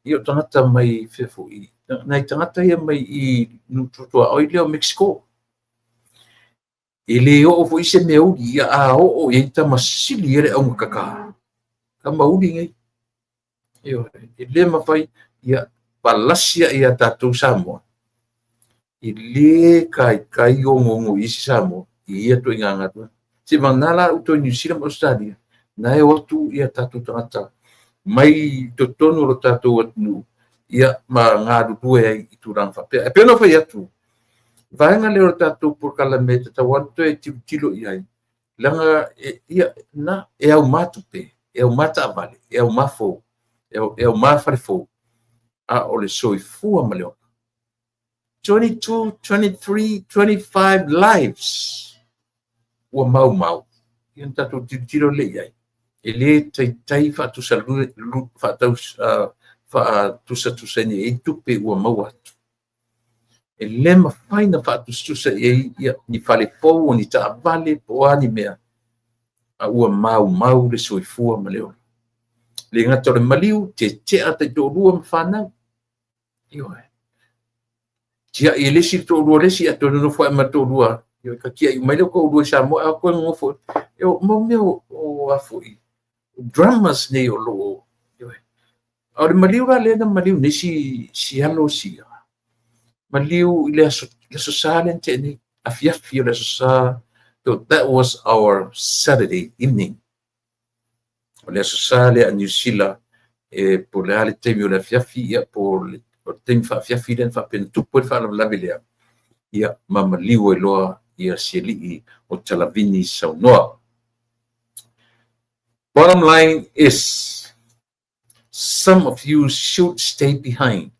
ia o tagata mai fea foi, nai tagata ia mai i tuaoi lea o Mexico. E le oo foi se mea uli, ia a oo i ai tama sili ia le augatata. Tama uli nei. Ioe, e le mafai, ia palasi ae ia tatou Samoa. E le taitai onoono i isi Samoa i ia ituaiga galuega. Seivagana la outou i Niu Sila ma Ausetalia, na e o atu ia tatou tagata mai totonu o lo tatou atunuu ia ma galulue ai i tulaga faapea. E pei ona fai atu, vaega lea o le tatou polokalame e tatau lava ona toe tilotilo i ai, leaga ia, na, e auma tupe, e auma taavale, e auma fou, e auma fale fou, a o le soifua ma le ola. 22, 23, 25 lives ua maumau. Ia na tatou tilotilo lea i ai. E le taitai faatusatusaina i ai tupe ua maua atu. E le mafai na faatusatusa i ai ia, ni fale fou, o ni taavale, po o a ni mea, a ua maumau le soifua ma le ola. Le gata o le maliu, tetea taitoalua ma fanau. Ioe. Tiai e le isi le toalua o le isi, ae toe nonofo ae ma le toalua. Ioe, ka tiai mai le toalua i Samoa, ae toe nonofo. E o mau mea o a foi, dramas nei o lo o, ioe. A o le maliu la lea na maliu nei si, si alo sia. Maliu i le aso, le aso Sa lea na tea nei. Afiafi o le aso Sa. So that was our Saturday evening. O le aso Sa lea a Niu Sila, e po o le a le taimi o le afiafi, ia po o le, o le taimi faafiafi lea na faapea na tupu ai le faalavelave lea, ia ma maliu ai loa ia si alii o Talavini saunoa. Bottom line is, some of you should stay behind.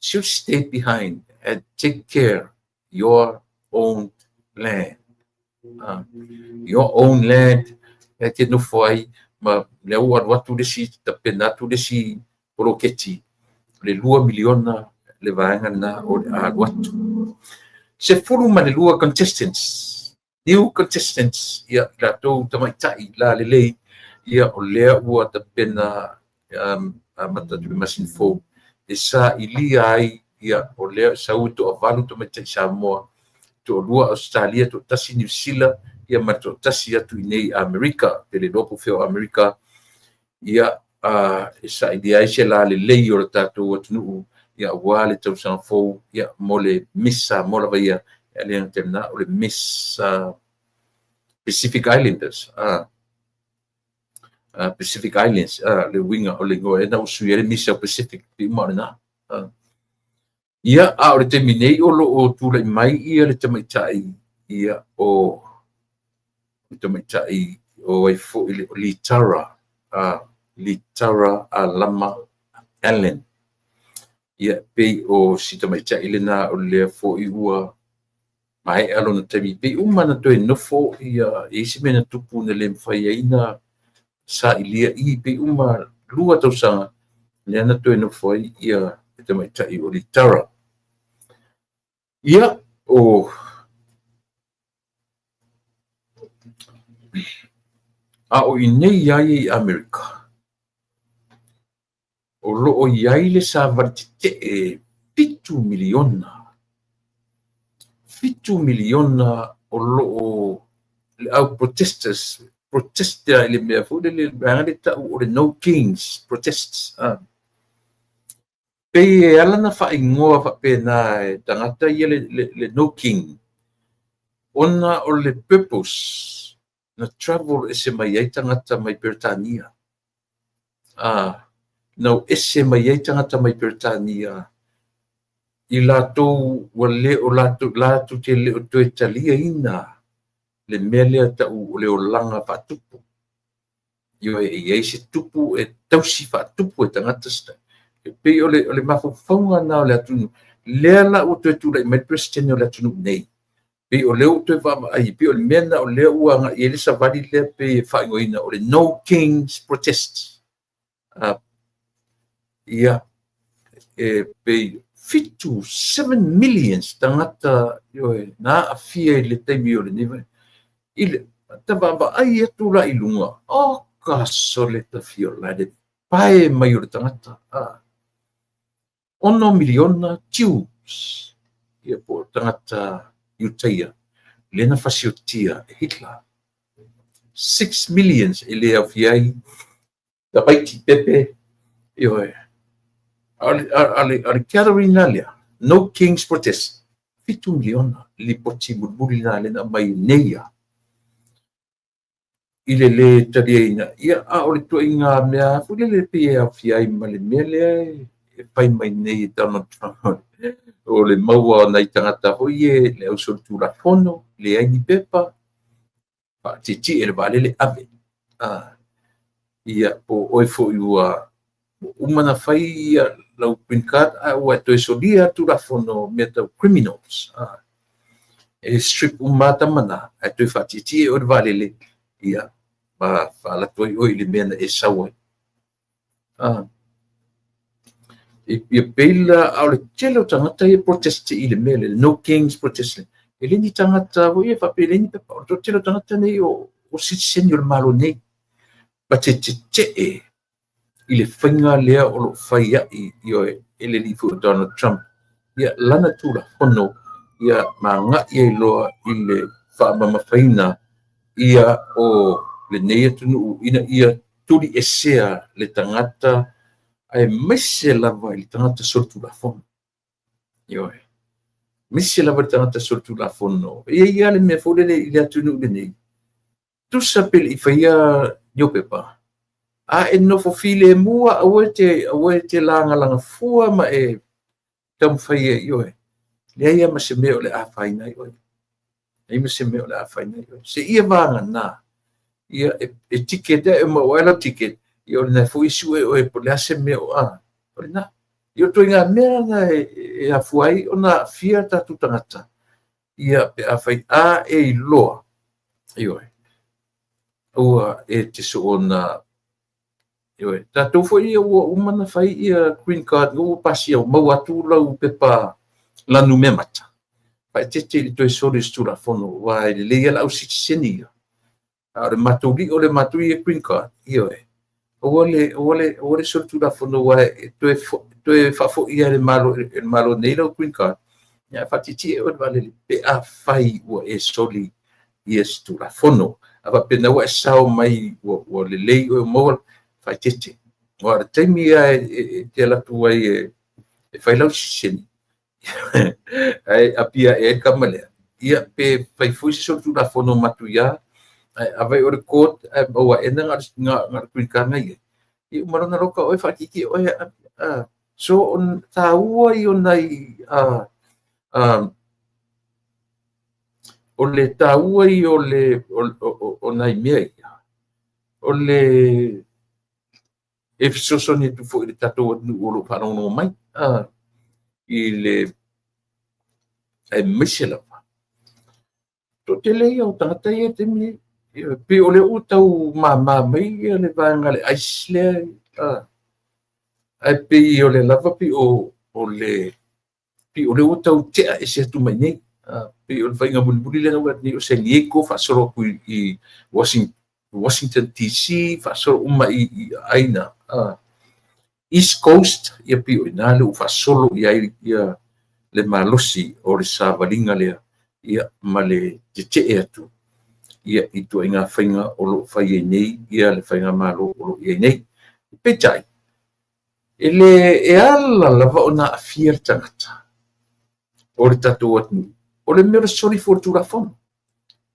Should stay behind and take care your own land. Your own land e te nofo ai ma lea ua alu atu le isi tapena atu le isi poloketi le 2 miliona le vaega lena o le a alu atu. 12 contestants, new contestants, ia i latou tamaitai lalelei, ia o lea ua tapena amata atu i le masina fou e sailia ai, ia o lea sau e toavalu tamaitai Samoa, toalua Ausetalia, toatasi Niu Sila, ia ma le toatasi atu i nei Amerika, pe le iloa po o fea o Amerika, ia e sailia ai se lalelei o le tatou atunuu, ia aua le tausaga fou, ia mo le Miss Samoa lava ia, e le gata i lena, o le Miss Pacific Islanders, Pacific Islands, le uiga o le igoa ea na ua sui ai le Miss South Pacific, pei uma o lena. Ia, a o le taimi nei o lo o tulai mai ia le tamaitai, ia o le tamaitai o ai foi le Litara, Litara Alama Allen. Ia, pei o si tamaitai lena o lea foi ua maea lona taimi, pei uma na toe nofo ia e isi mea na tupu na le mafai ai na sailia i, pei uma 2 tausaga lea na toe nofo ai ia le tamaitai o Litara. Ia, o a o i nei ai i Amerika, o lo o i ai le savali tetee 7 miliona. 7 miliona o lo o le au protesters, protesta i le mea foi lele, le vaega lea tau o le No Kings protests. Pei e ala na faaigoa faapena e tagata ia le No King, ona o le purpose na travel ese mai ai tagata mai Peretania. Na o ese mai ai tagata mai Peretania i latou ua le o latou, latou te le o toe taliaina le mea lea tau o le olaga faatupu. Ioe, e i ai se tupu e tausi faatupu e tagata se e pei o le mafaufauga na o le atunuu. Lea la ua toe tulai mai le Peresetene o le atunuu nei. Pei o lea ua toe vaavaai, pei o le mea na o lea ua agai i ai le savali lea pei e faaigoaina o le No Kings Protest. Ia, e pei 7, 7 millions tagata, ioe, na aafia i le taimi o lenei i le vaavaai atu la i luga, o ka sole tafiola le pae mai o le tagata. 6 miliona Jews, ia po o tagata Iutaia, lea na fasiotia e Hitler. 6 millions e le aofia ai tamaiti pepe, ioe. A o le gathering la lea, No Kings Protest, 7 miliona lipoti mulimuli na lea na aumai nei ia i le lē taliaina. Ia, a o le ituaiga mea foi lele pei e aofia ai ma le mea lea e fai mai nei e Donald Trump, o le maua o nai tagata foi e le ausolitulafono, leai ni pepa, faatietie le vaalele ave. Ia, po o oe foi ua uma na fai ia lau green card, a ua toe solia tulafono mea tau criminals. E strip uma tama na, ae toe faatietie oe le vaalele, ia, ma faalatu ai oe i le mea na e sau ai. Ia pei la, a o le tele o tagata ia protest i le mea le No Kings protest. E le ni tagata foi e faapea le ni pepa, o le tele o tagata nei o citizen o le Malo nei. Ma te tetee i le faiga lea o lo fai ai, ioe, e le alii foi o Donald Trump. Ia, lana tulafono, ia, ma agai ai loa i le faamamafaina ia o lenei atunuu ina ia tuli esea le tagata, aemaise lava i le tagata solitulafono. Ioe. Aemaise lava i le tagata solitulafono. E i ai lava le mea foi lele i le atunuu lenei. Tusa pe le i faia ni o pepa, a e nofo filemu lava, aua e te lagalaga fua ma e taumafai e, ioe, leai lava ma se mea o le a afaina ai oe. Leai ma se mea o le a afaina ai oe. Seia vagana, ia, e ticket e maua ai lau ticket, ia o lena foi e sue oe po o le a se mea o a. O lena. Ia o ituaiga mea na e afua ai ona aafia tatou tagata, ia pe a fai a e iloa, ioe, ua e te soona, ioe, tatou foi ia ua uma na fai ia green card, ua pasia, ua maua atu lau pepa lanu mea mata. Faaeteete i le toe soli o se tulafono, aua e lelei lava le au sitiseni ia. A o le matou lio le matou ia green card, ioe, aua le soli tulafono, aua e toe faafoi lava e le Malo nei lau green card, ia faatietie oe le vaalele pe afai ua e soli ia se tulafono. A faapena ua e sao mai ua lelei oe maua, faaeteete. Aua o le taimi lava e te alu atu ai e fai lau sitiseni, ae apia ae ai le tama lea, ia pe fai foi se solitulafono matuia, ae ave o le court, ae maua ae na le green card na i ai. Ia uma lona loka oe faatietie oe. So, o taua i o nai, o le taua i o le, o nai mea ia, o le e fesoasoani atu foi i le tatou atunuu o lo o faalogologo mai, i le aemaise lava. Toatele ia o tagata ia i le taimi nei, pei o lea ua tau mama mai ia le vaega le ICE lea, ae pei o le lava pei o le pei o lea ua tau tea ese atu mai nei. Pei o le faiga mulimuli lea na ua atu nei o San Diego faasolo atu i Washington DC, faasolo uma i aiga East Coast, ia pei o ina lea ua faasolo i ai ia le malosi o le savaliga lea, ia ma le tetee atu ia i ituaiga faiga o lo o fai ai nei ia le faigamalo o lo o i ai nei. Peitai, e le e ala lava ona aafia le tagata o le tatou atunuu, o le mea o le soli fua o le tulafono.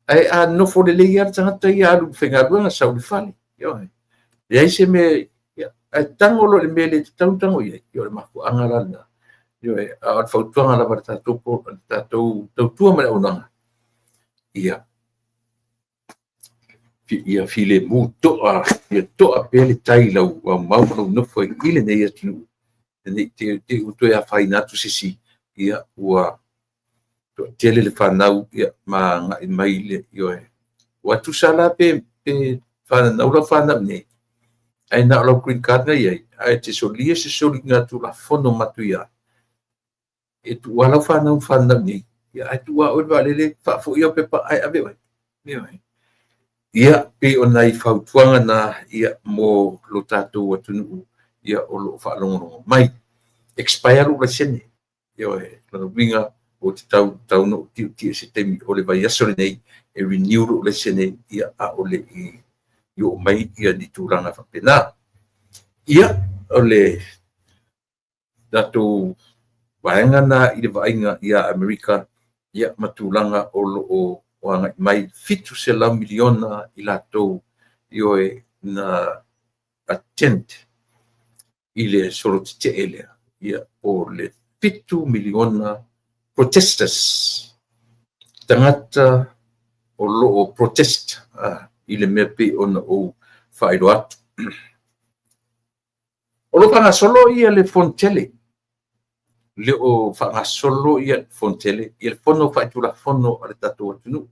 Ae a nofo lelei lava le tagata ia alu i le faigaluega, sau i le fale, ioe. Leai se mea, ia, ae tago loa i le mea le tatau ona tago i ai, ia o le mafuaaga la lena. Ioe, a o le fautuaga lava a le tatou tautua ma le auaunaga, ia, ia filemu toa, ia toa pea le tai lau aumau ma lau nofo i lenei atunuu, nei te ua toe afaina atu se isi, ia ua toatele le fanau, ia ma agai mai le, ioe. Ua tusa la pe fananau lau fanau nei, Ae na o lau green card na i ai, ae e te solia se soliga tulafono matuia, e tuu lava lau fanau ma fanau i inei, ia ae tuu lava oe i le vaalele faafoi au pepa ae ave oe. Ioe. Ia, pei o nai fautuaga na ia mo lo tatou atunuu ia o lo o faalogologo mai. Expire lou laisene. Ioe, lona uiga ua tatau tatau ona ou tiutiu i se taimi o le vaiaso lenei e renew lou laisene ia a o le i oo mai ia ni tulaga faapena. Ia, o le tatou vaega na i le vaaiga ia Amerika ia ma tulaga o lo o agai mai 700 miliona i latou ioe na attend i le solo tetee lea, ia po o le 7 miliona protesters, tagata o lo o protest i le mea pei ona ou faailoa atu. O lo o faagasolo ia le Fono Tele, le o faagasolo ia le Fono Tele, ia le Fono Faitulafono a le tatou atunuu.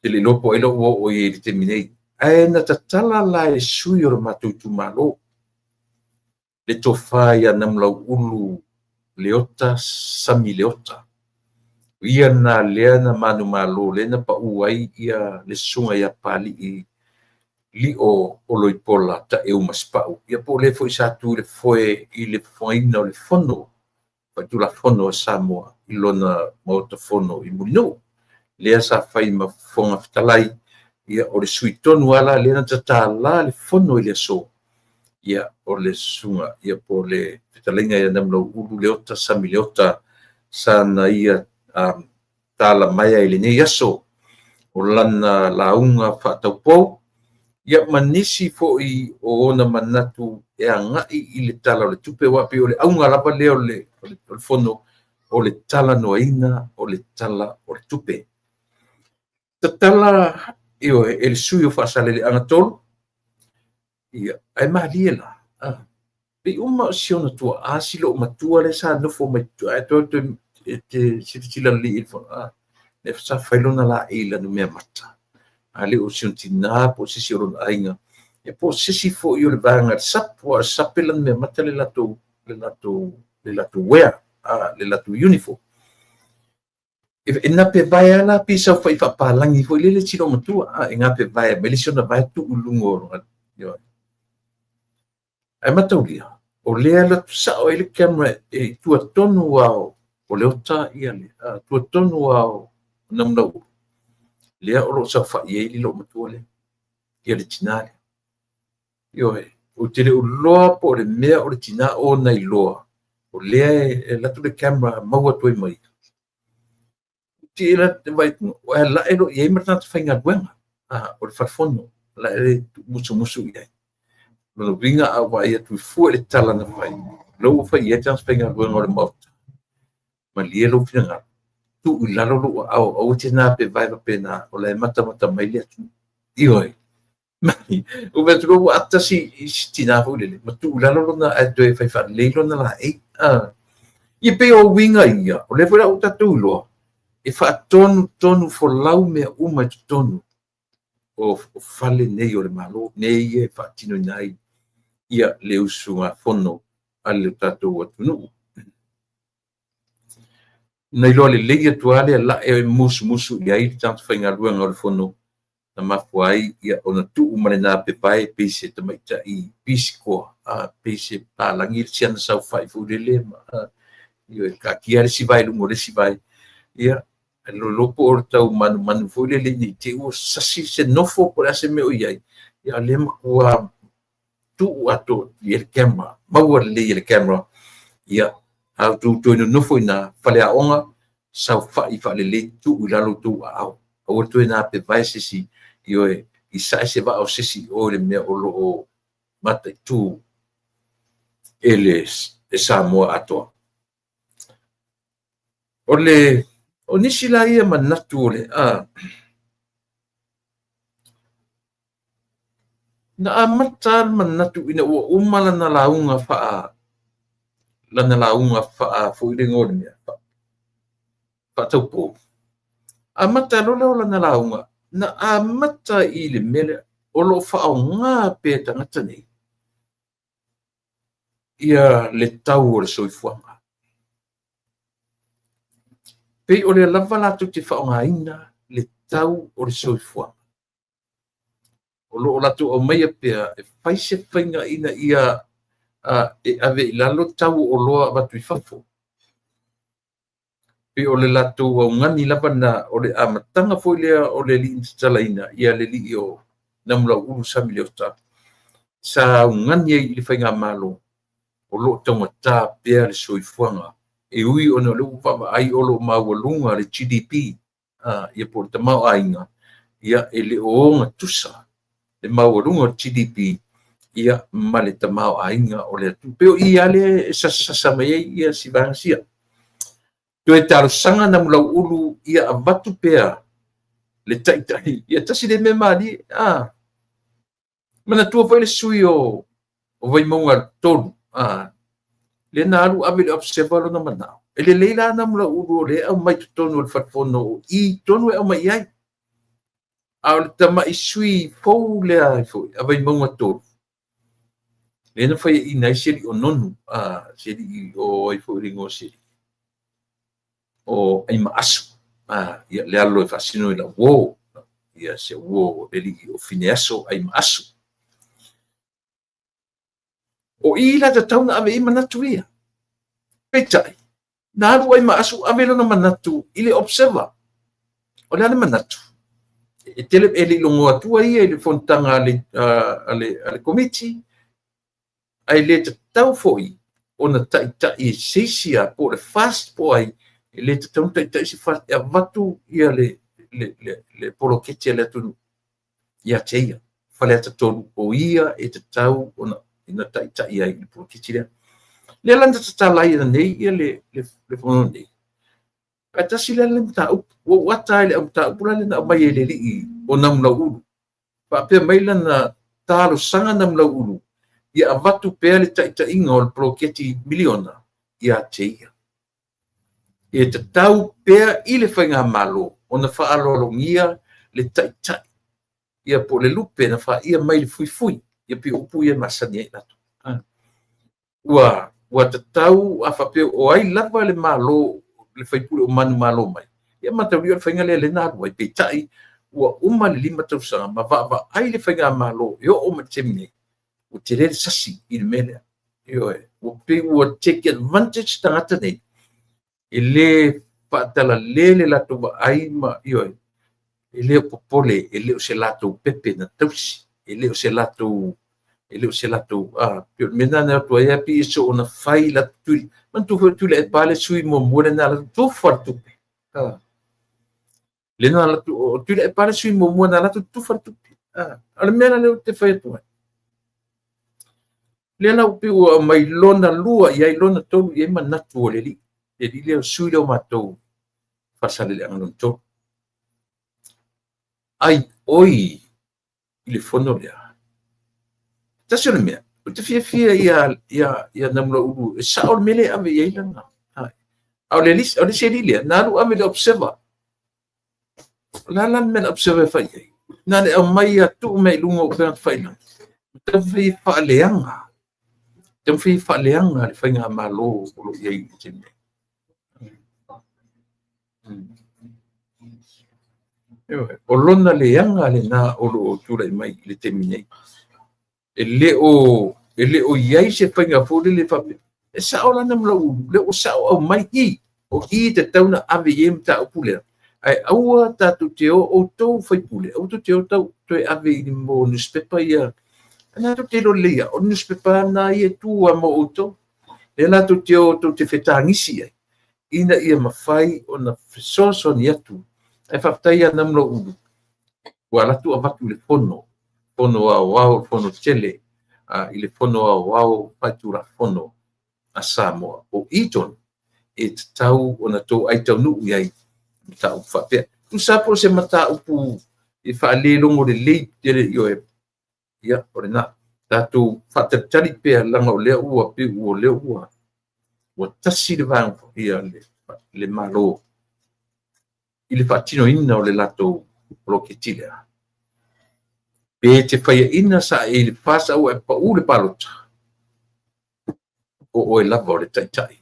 Te le iloa po o ai la ua oo i ai i le taimi nei. Ae na tatala la e sui o le matou itumalo le tofa ia Namulauulu Leota Sami Leota. O ia lena lea na manumalo, lea na pau ai ia le susuga ia Papalii Lio Oloipola Taeu Masepau. Ia po o le foi sa tu i le foe i le fofogaina o le Fono Faitulafono a Samoa i lona Maota Fono i Mulinuu, lea sa fai ma Fofoga Fetalai. Ia o le sui tonu lava la lea na tatala le Fono i le aso, ia o le susuga ia po o le fetalaiga ia Namulauulu Leota Sami Leota sa na ia tala maea i lenei aso o lana lauga faataupou, ia ma nisi foi o ona manatu e agai i le Tala o le Tupe, aua pei o le auga lava lea o le Fono, o le talanoaina o le Tala o le Tupe. Tatala ioe e le sui o Faasaleleaga 3, ia, ae malie la, pei uma o si ona tuaa si loomatua lea sa nofo mai ae toe e te silasila lelei i le fono, lea sa fai lona laei i lana mea mata. A le o si ona tinā po o se isi o lona aiga, ia po o se isi foi o le vaega SAP, aua o le SAP lana mea mata le latou le latou le latou wear, le latou uniform. E nape vae lava la pei saofai faapalagi foi lele si loomatua, e gape vae mai le isi ona vae tuu i luga o lona. Ae mataulia, o lea e alu atu sao ai le camera e i tua tonu lava o Leota ia le tua tonu lava o Namulauulu, lea o lo o saofai ai le loomatua lea, ia le tinā lea. Ioe, ou te le o iloa po o le mea o le tinā ona iloa, o lea e alu atu le camera maua atu ai ma ia. Ae lae loa i ai ma le tagata faigaluega o le fale fono, lae musumusu i ai. Lona uiga a ou vaai atu i fua i le tala na fai, o lea ua fai i ai le tagata faigaluega o le Maota, malie lou finagalo, tuu i lalo lou aao, aua e te nape vae faapena, o la e matamata mai le atunuu. Ioe. Ou vaai atu loa ua atasi i si tinā foi lele, ma tuu i lalo lona ae toe fai faalelei lona laei. Ia pei o uiga ia, o lea foi la ua tatou iloa, e faatonutonu folau mea uma i totonu o fale nei o le Malo, nei ia e faatinoina ai ia le usugafono a le tatou atunuu. Na iloa lelei atu lava le lae e musumusu i ai le tagata faigaluega o le Fono, na mafua ai ia ona tuu ma le napevae pei se tamaitai pisikoa, pei se palagi si ana saofai foi lele, ma ioe, taatia le isi vae i luga o le isi vae. Ia, lolo po o le tau manumanu foi lele ne i te i ua sasi se nofo po o le a se mea o i ai, ia lea matua tuu atoa i ai le camera, maua lelei e le camera, ia, a outou toe nonofo i ina, faleaoga, saofai faalelei, tuu i lalo outou aao. Aua le toe napevae se isi, ioe, i sae se vaa o se isi i o i le mea o lo o mataitu e le Samoa atoa. O le o nisi la ia manatu o le a na amata le manatu ina ua uma lana lauga faa lana lauga faa foi le igoa o le mea faataupou. Amata loa lea o lana lauga, na amata i le mea lea. O lo o faaaoga pea e tagata nei ia le tau o le soifuaga. Pei o lea lava latou te faaaogaina le tau o le soifuaga. O lo o latou aumaia pea e fai se faiga ina ia e ave i lalo tau o oloa avatu i fafo. Pei o le latou augani lava lena, o le amataga foi lea o le alii na tatalaina ia le alii o Namulauulu Sami Leota, sa augani ai i le faigamalo o lo o taugata pea le soifuaga, e ui ona o lea ua vaavaai o lo o maualuga le GDP, ia po o le tamaoaiga, ia e le o ogatusa le maualuga o le GDP ia ma le tamaoaiga o le atunuu. Pei o i lava lea e sasasa mai ai ia si vaega sia. Toe talosaga Namulauulu ia avatu pea le taitai, ia tasi lea mea malie. Manatua foi le sui o Vaimauga 3, lea na alu ave i le Observer lona manao. E lelei la Namulauulu o lea e aumai totonu o le Falefono o i tonu e aumai i ai. A o le tamai sui fou lea foi a Vaimauga 3, lea na faiaina ai si alii o Nonu, si alii o ai foi le igoa o si alii, o Aimaasu, ia le alo e faasino i lau uo, ia si au uo le alii o Fineaso Aimaasu. O i la tatau na ave i ai manatu ia. Peitai, na alu Aimaasu ave lona manatu i le Observer. O le a le manatu? E tele e le i logo atua ia i le fonotaga a le Komiti, ae le tatau foi ona taitai e se isi a po o le FAST po o ai, e le tatau ona taitai se FAST e avatu ia le poloketi a le atunuu ia te ia. Faleata 3, o ia e tatau ona taitai ai i le poloketi lea. Lea la na tatala ai nei ia le fono nei. Ae tasi lea mataupu, ua ou ata ai i le mataupu la lea na aumai e le alii o Namulauulu. Faapea mai lana talosaga Namulauulu ia avatu pea le taitaiga o le poloketi miliona ia te ia. E tatau pea i le faigamalo ona faaaloalogia le taitai ia po o le lupe na faia mai le fuifui, ia pei o upu ia e masani ai latou. Ua tatau a faapea o ai lava le malo, le faipule o manumalo mai, ia mataulia o le faiga lea lea na alu ai. Peitai, ua uma le 5 tausaga ma vaavaai le faigamalo e oo mai i le taimi nei, ua tele le sasi i le mea lea. Ioe, ua pei ua take advantage tagata nei, e le faatalale le latou vaai ma, ioe, e le o popole, e le o se latou pepe na tausi, e le o se latou, e le o se latou, pei o le mea lena na atu ai a pei e soona fai la tui, manatua foi Tuilaepa le sui muamua lena la tufa le tupe. Le na la tu, Tuilaepa le sui muamua na la tufa le tupe. O le mea la lea ou te fai atu ai. Lea la pei ua aumai lona lua i ai, lona tolu i ai manatu o le alii. Le alii lea o sui lea o matou Faasaleleaga lona tolu. Ai oi i le fono lea. Tasi o le mea, ou te fiafia ia Namulauulu, e sao le mea lea e ave i ai lana. A o le isi alii lea, na alu ave i le Observer. O le a la le mea na Observer e fai i ai? Na le aumai ia tuu mea i luga o upega tafailagi. Taumafai e faaleaga. Taumafai e faaleaga le faigamalo o lo o i ai i le taimi nei. O lona leaga lena o lo o tulai mai i le taimi nei. E le o i ai se faiga foi lele faapea. E sao la Namulauulu, lea ua sao aumai i, o i e tatau na ave i ai mataupu lea. Ae aua tatou te o outou faipule, aua tou te o tau toe ave i mo newspaper ia. Na tou te iloa lelei lava, o le newspaper na ia e tu lava mo outou. Lea la tou te o tou te fetagisi ai, ina ia mafai ona fesoasoani atu. Ae faafetai ia Namulauulu, ua alu atu avatu i le fono, fono aoao, fono tele, i le fono aoao faitulafono a Samoa. O i tonu e tatau ona tou aitaunuu i ai mataupu faapea. Tusa po o se mataupu e faalelogo lelei tele, ioe, ia, o lena. Tatou faatalitali pea, leaga o lea ua pei ua lea ua tasi le vaega, ia, le Malo i le faatinoina o le latou poloketi lea. Pe e te faiaina sa e i le FAST a ua e pau le palota, o oe lava o le taitai.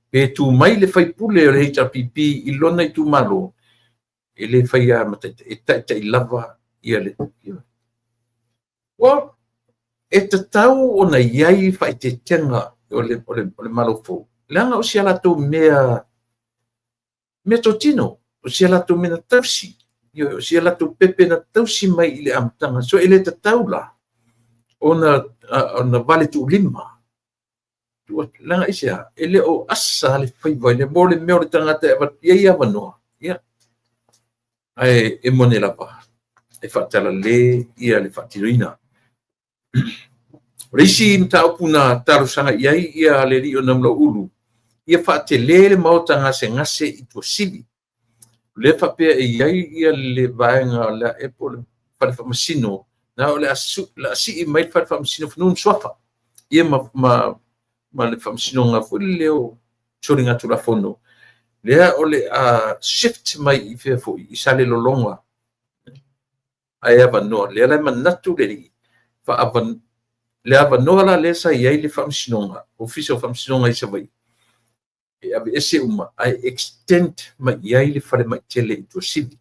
Pe tu mai le faipule o le HRPP i lona itumalo, e le faia ma taitai, e taitai lava ia le. Well, e tatau ona i ai faaeteetega o le Malo fou, leaga o si a latou meatotino, o si a latou mea na tausi, o si a latou pepe na tausi mai i le amataga. So e le tatau la ona vale tuulima, leaga aisea? E le o asa le faiva i le mo le mea o le tagata e avatu i ai avanoa. Ia, ae e moni lava, e faatalale ia le faatinoina. O le isi mataupu na talosaga i ai ia le alii o Namulauulu, ia faatele le maota gasegase i Tuasivi. O lea faapea e i ai ia le vaega o le e po o le fale faamasino, na o le a sii mai le fale faamasino fanua ma suafa, ia ma le faamasinoga foi lele o soligatulafono, lea o le a shift mai i fea foi, i Salelologa. Ae avanoa lea la e manatu le alii le avanoa la lea sa i ai le faamasinoga, ofisa o faamasinoga i Savaii, e aveese uma ae extend mai i ai le falemai tele i Tuasivi.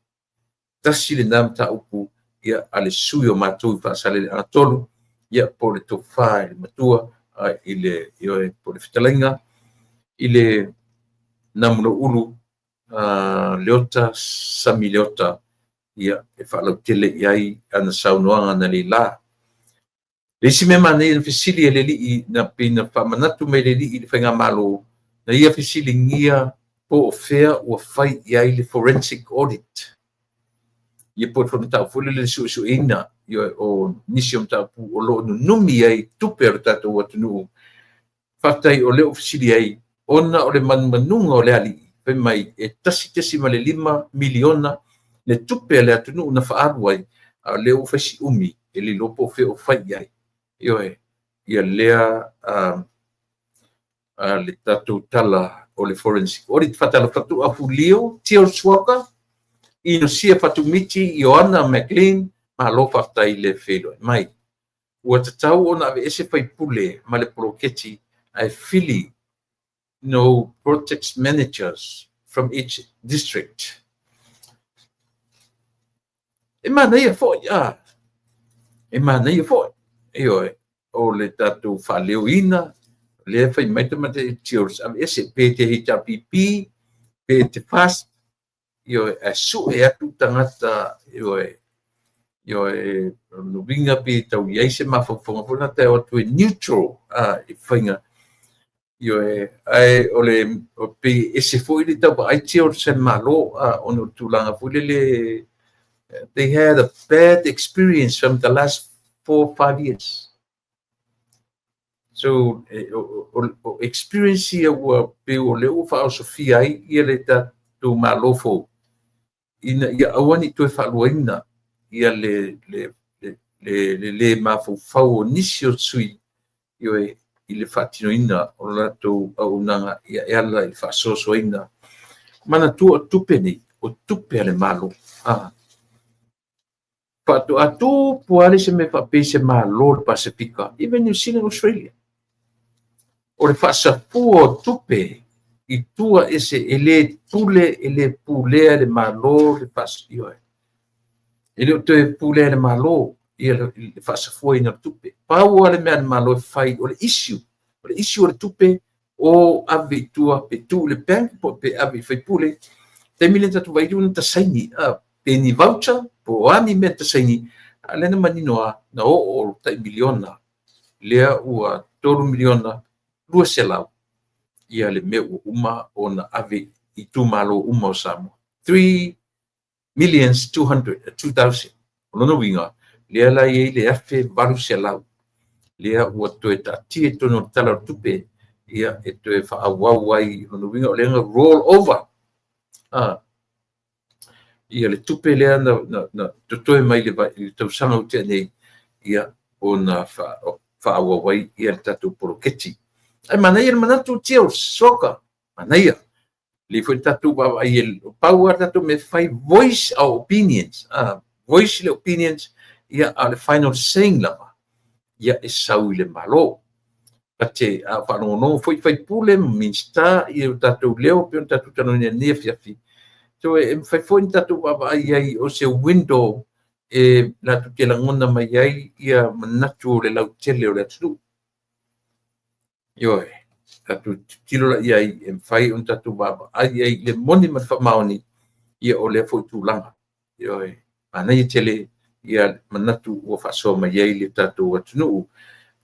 Tasi lena mataupu ia a le sui o matou i Faasaleleaga 3, ia po o le tofa i le matua i le ioe, po o le fetalaiga i le Namulauulu Leota Sami Leota, ia e faalautele i ai ana saunoaga na leila. Le isi mea manaia na fesili e le alii, na pei na faamanatu mai le alii i le faigamalo, na ia fesiligia po o fea ua fai i ai le forensic audit, ia po o le mataupu foi lele le suesueina o nisi o mataupu o lo o nunumi ai tupe a le tatou atunuu. Faafetai o lea ua fesili ai, ona o le manumanuga o le alii fai mai e 1.5 miliona le tupe a le atunuu na faaalu ai, a o lea ua fai si umi e le iloa po o fea o fai i ai. Ioe, ia lea le tatou tala o le forensic audit. Faatalofa atu Afulio Tio Suaka, Inosia Fatumiti, Ioana McLean, malo faafetai le feiloai mai. Ua tatau ona aveese faipule ma le poloketi ae fili no project managers from each district. E manaia foi a, e manaia foi. Ioe, o le tatou faaleoina lea fai mai tamata Tios, aveese pe te HRPP pe te FAST, ioe, ae sue atu tagata, ioe, ioe, no uiga pe tau i ai se mafaufauga foi lena o atu e neutral a i faiga. Ioe, ae o le pe ese foi le tau vaai Tios e malo a, ona o le tulaga foi lele, they had a bad experience from the last 4, 5 years. So o experience ia ua pe o lea ua faaosofia ai ia le tatou malo fou, ina ia aua ne i toe faaluaina ia le le mafaufau o nisi o sui, ioe, i le faatinoina o latou auaunaga, ia e ala i le faasoasoaina. Manatua o tupe nei, o tupe a le Malo. Ah. Faatoa tupu lava se mea faapei se malo le Pasefika, even New Zealand, Australia. O le faasafua o tupe i tua ese e le pule, e le pulea le Malo le ioe. E le o toe pulea le Malo ia le faasafuaina o tupe. Pau lava le mea a le Malo e fai o le issue. O le issue o le tupe o ave i tua pe tuu i le bank po pe ave i faipule. Taimi le tatou vaai na ta saini, pe ni voucher po o a ni mea ta saini, a lea na manino a na oo tai miliona lea ua 3 miliona 200 ia le mea ua uma ona ave i itumalo uma o Samoa. 3 millions 200 2000. O lona uiga, lea la i ai le 1800 lea ua toe taatia i totonu o le Tala o le Tupe, ia e toe faaauau ai. Lona uiga o lea na roll over ia le tupe lea na totoe mai le tausaga ua tea nei, ia ona faaauau ai ia le tatou poloketi. Ae manaia le manatu Tio Soka, manaia. Le foi le tatou vaavaai, pau lava tatou mea fai, voice our opinions. Voice le opinions. Ia, a o le final saying lava, ia e sau i le Malo. Ta te faalogologo foi sui usufono ma Minisita i o tatou leo e pei ona tatou talanoaina i lenei afiafi. So e mafai foi ona tatou vaavaai i ai o se window e latou te lagona mai ai ia manatu o le lautele o le atunuu. Ioe, tatou tilotilo la i ai e mafai ona tatou vaavaai i ai i le moni ma le faamaoni ia o lea foi tulaga. Ioe, manaia tele ia manatu ua faasoa mai ai le tatou atunuu.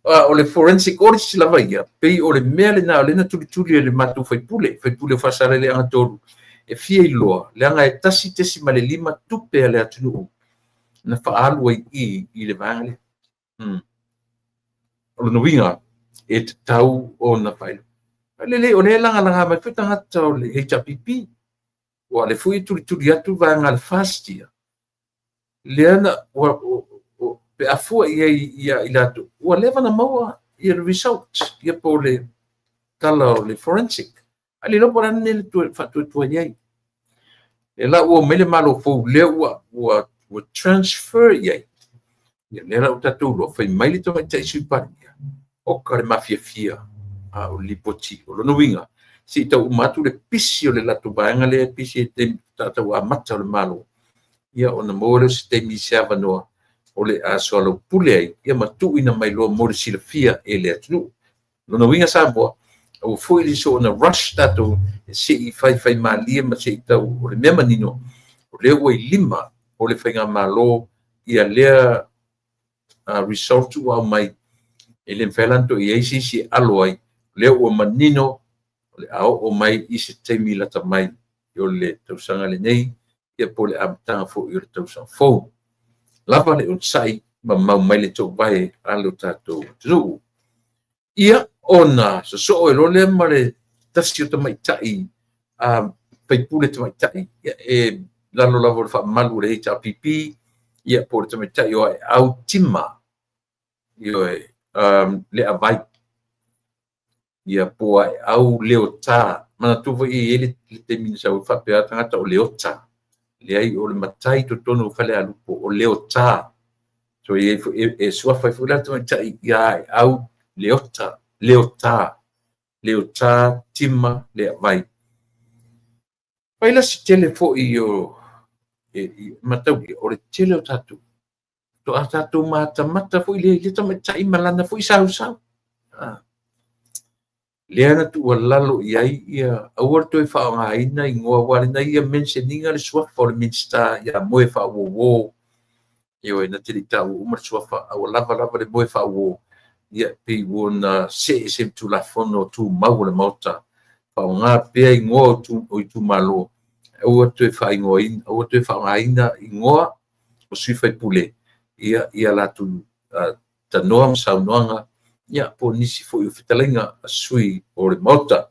O le forensic audit lava ia, pei o le mea lena o lea na tulituli e le matou faipule, faipule o Faasaleleaga 3, e fia iloa, leaga e 1.5 tupe a le atunuu na faaalu ai i i le vaega lea. O lona uiga, e tatau ona faailoa. Lelei, o lea e lagalaga mai foi tagata o le HRPP, aua o lea foi e tulituli atu le vaega a le FAST ia, lea na, ua, pe a fua i ai ia i latou, ua leva ona maua ia le result, ia po o le tala o le forensic. Ae le iloa po o le a le mea na faatuatua ai. Lea la ua omai le Malo fou lea ua transfer i ai. Ia lea la ua tatou iloa, fai mai le tamaitai Sui Palemia, oka le mafiafia o le lipoti. O lona uiga, se i tau uma atu le pisi o le latou vaega lea e pisi i le taimi faatoa tau amata o le Malo, ia ona maua lea o se taimi se avanoa o le a soalaupule ai ia ma tuuina mai loa mo le silafia e le atunuu. Lona uiga Samoa, aua foi le soona rush tatou se i faifaimalie ma se i tau o le mea manino, o lea ua i lima o le faigamalo ia lea result ua aumai, e le mafai la ona toe i ai se isi e alo ai, o lea ua manino o le a oo mai i se taimi lata mai o le tausaga lenei, ia po o le amataga foi o le tausaga fou. Lava le onosai ma mau mai le toovae a lo tatou atunuu. Ia, ona sosoo ai loa lea ma le tasi o tamaitai faipule tamaitai, ia, e lalo lava o le faamalu o le HRPP, ia, po o le tamaitai o Aeau Tima, ioe, Leavai, ia, po o Aeau Leota. Manatua foi e i ai le taimi na sau ai faapea tagata o Leota. Leai, o le matai i totonu o Falealupo o Leota. So e, e, e suafa ai foi la le tamaitai ia Aeau Leota, Leota, Leota Tima Leavai. Fai la si tele foi o e, mataulia, o le tele o tatou to a tatou matamata foi le le tamaitai ma lana foi sausau. Lea na tuualalo i ai ia aua le toe faaaogaina igoa, aua o lena ia mention ina le suafa o le Minisita ia Moe Faauouo. Ioe, na te le i taua uma le suafa, a ua lava lava le Moe Faauouo, ia pei ua na see ese ma Tulafono Tumau o le Maota, faaaoga pea igoa o itumalo, aua toe faaigoaina, aua toe faaaogaina igoa o sui faipule ia ia latou tanoa ma saunoaga, ia po o nisi foi o fetalaiga a sui o le Maota.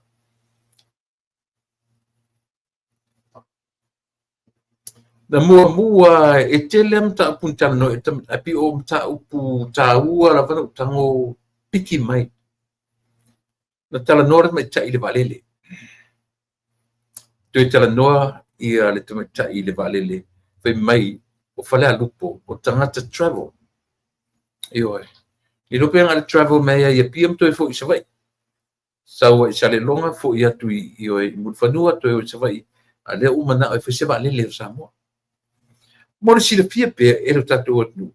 Na muamua e tele lava mataupu na talanoa ae pei o mataupu taua lava na ou tago piki mai. Na talanoa le tamaitai i le vaalele. Toe talanoa ia le tamaitai i le vaalele, fai mai o Falealupo o tagata travel. Ioe. Le iloa pe na o le travel mai ai i Apia ma toe foi i Savaii. Sau ai i Saleloga foi atu i, ioe, i Mulifanua toe o i Savaii, a lea ua manao e fai se vaalele o Samoa. Mo le silafia pea e lo tatou atunuu,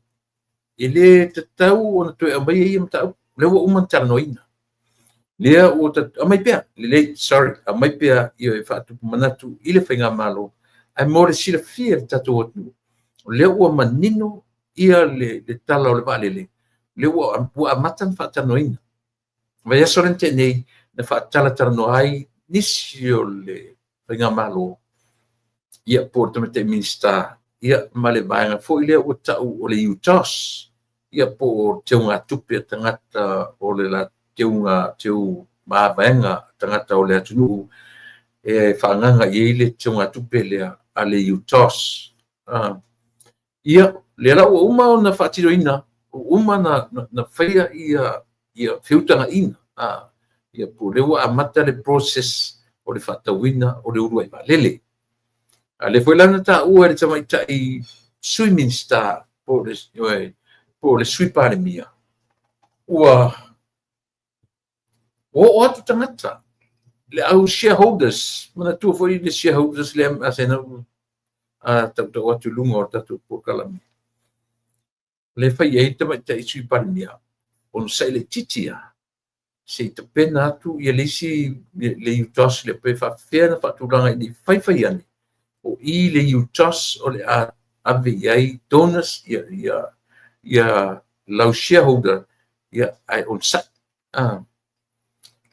e le tatau ona toe aumaia ia mataupu, lea ua uma ona talanoaina. Lea ua aumai pea, lelei, sorry, aumai pea e faatupu manatu i le faigamalo, ae mo le silafia e le tatou atunuu, o lea ua manino ia le tala o le vaalele, lea ua amata ona faatalanoaina. Vaiaso lea na tea nei, na faatalatalanoa ai nisi o le faigamalo, ia po o le tamaitai Minisita, ia ma le vaega foi lea ua tau o le UTOS, ia po o teugatupe a tagata o le la teuga teu mavaega a tagata o le atunuu e faaagaga i ai le teugatupe lea a le UTOS. Ia, lea la ua uma ona faatinoina, ua uma na faia ia feutagaiga, ia po o lea ua amata le process o le faatauina o le uluai vaalele. A lea foi la na taua e le tamaitai Sui Minisita po o le, ioe, po o le Sui Palemia, ua oo atu tagata, le au shareholders, manatua foi le shareholders lea masani ona tautau atu i luga o le tatou polokalame, lea e fai i ai le tamaitai Sui Palemia, onosai laitiiti lava, se i tapena atu ia le isi le UTOS lea pe faapefea ona faatulaga ina ia fai fai ane, o i le UTOS o le a ave i ai donors ia, ia, ia lau shareholder, ia, ae onosai. Ah.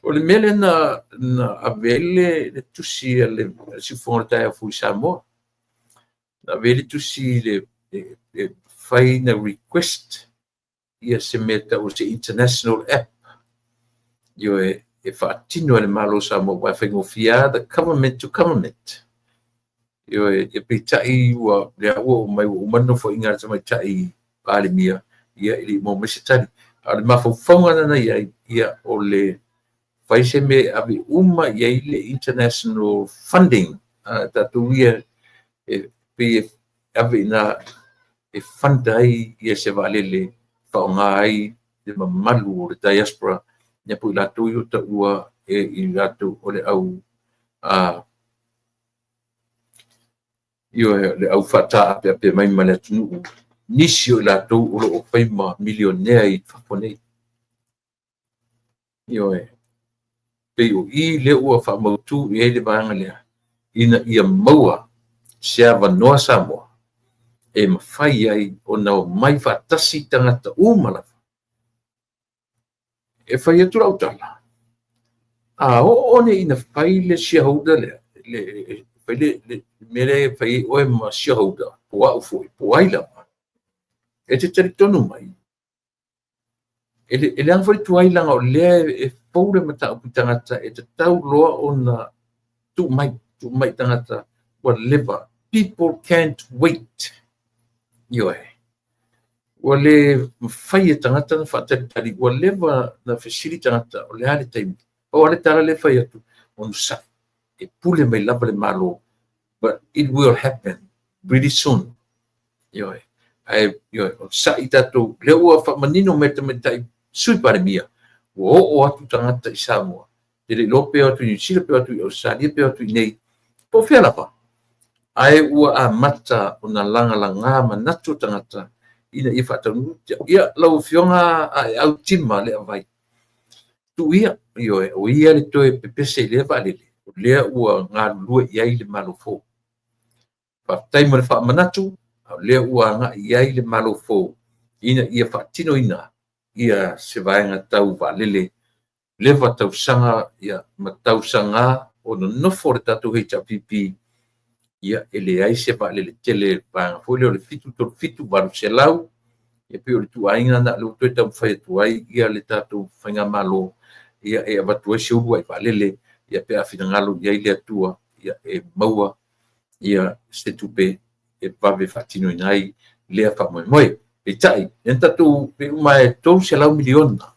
O le mea lea na, na ave ai le, le tusi a le Siufofoga o le Taeao Fou i Samoa. Na ave ai le tusi le, le, le fai na request ia se mea tau o se international app. Ioe, e faatino e le Malo o Samoa, aua e faigofie lava the government to government. Ioe, ia peitai ua, lea ua oo mai ua uma le nofoaiga a le tamaitai Palemia, ia e le i maua mai se tali. A o le mafaufauga lena na i ai, ia o le fai se mea e ave uma i ai le international funding a tatou ia e pei e ave i ina e fund ai ia se vaalele e faaaoga ai le mamalu o le diaspora, ia po o i latou ia ua taua e i latou o le au a ioe, le au faataapeape mai ma le atunuu, nisi o i latou o lo o fai ma milionea i fafo nei. Ioe, pei o i lea ua faamautu i ai le vaega lea, ina ia maua se avanoa Samoa e mafai ai ona omai faatasi tagata uma lava. E fai atu lau tala, a oo nei ina fai le shareholder lea, le, fai le, le mea lea e fai ai oe ma shareholder, po o au foi, po o ai lava, e te talitonu mai, E le, e leaga foi le tuai leaga o lea e fou le mataupu i tagata e tatau loa ona tuu mai, tuu mai i tagata ua leva. People can't wait. Ioe. Ua le mafai e tagata ona faatalitali, ua leva na fesili tagata o le a le taimi. Pau lava le tala lea e fai atu, onosai, e pule mai lava le Malo, but it will happen pretty soon. Ioe. Ae, ioe, onosai tatou, lea ua faamanino mai e le tamaitai Sui Palemia, ua oo atu tagata i Samoa, e le iloa pe o atu i Niu Sila, pe o atu i Ausetalia, pe o atu i inei, po o fea lava. Ae ua amata ona lagalaga manatu o tagata ina ia faataunuu. Ia, lau Afioga Aeau Tima Leavai, tuu ia, ioe, o ia le toe pepese i lea vaalele, o lea ua galulue i ai le Malo fou. Faafetai mo le faamanatu, a o lea ua agai i ai le Malo fou ina ia faatinoina ia se vaega tau vaalele leva tausaga ia, ma tausaga o nonofo le tatou HRPP, ia e leai se vaalele tele vaega foi lea o le 737 800, ia pei o le ituaiga lena lea ua toe taumafai atu ai ia le tatou faigamalo, ia e avatu ai se uluai vaalele, ia pe a finagalo i ai le Atua, ia e maua ia se tupe e vave faatinoina ai lea faamoemoe. Peitai, lea na tatou pei uma e $300 miliona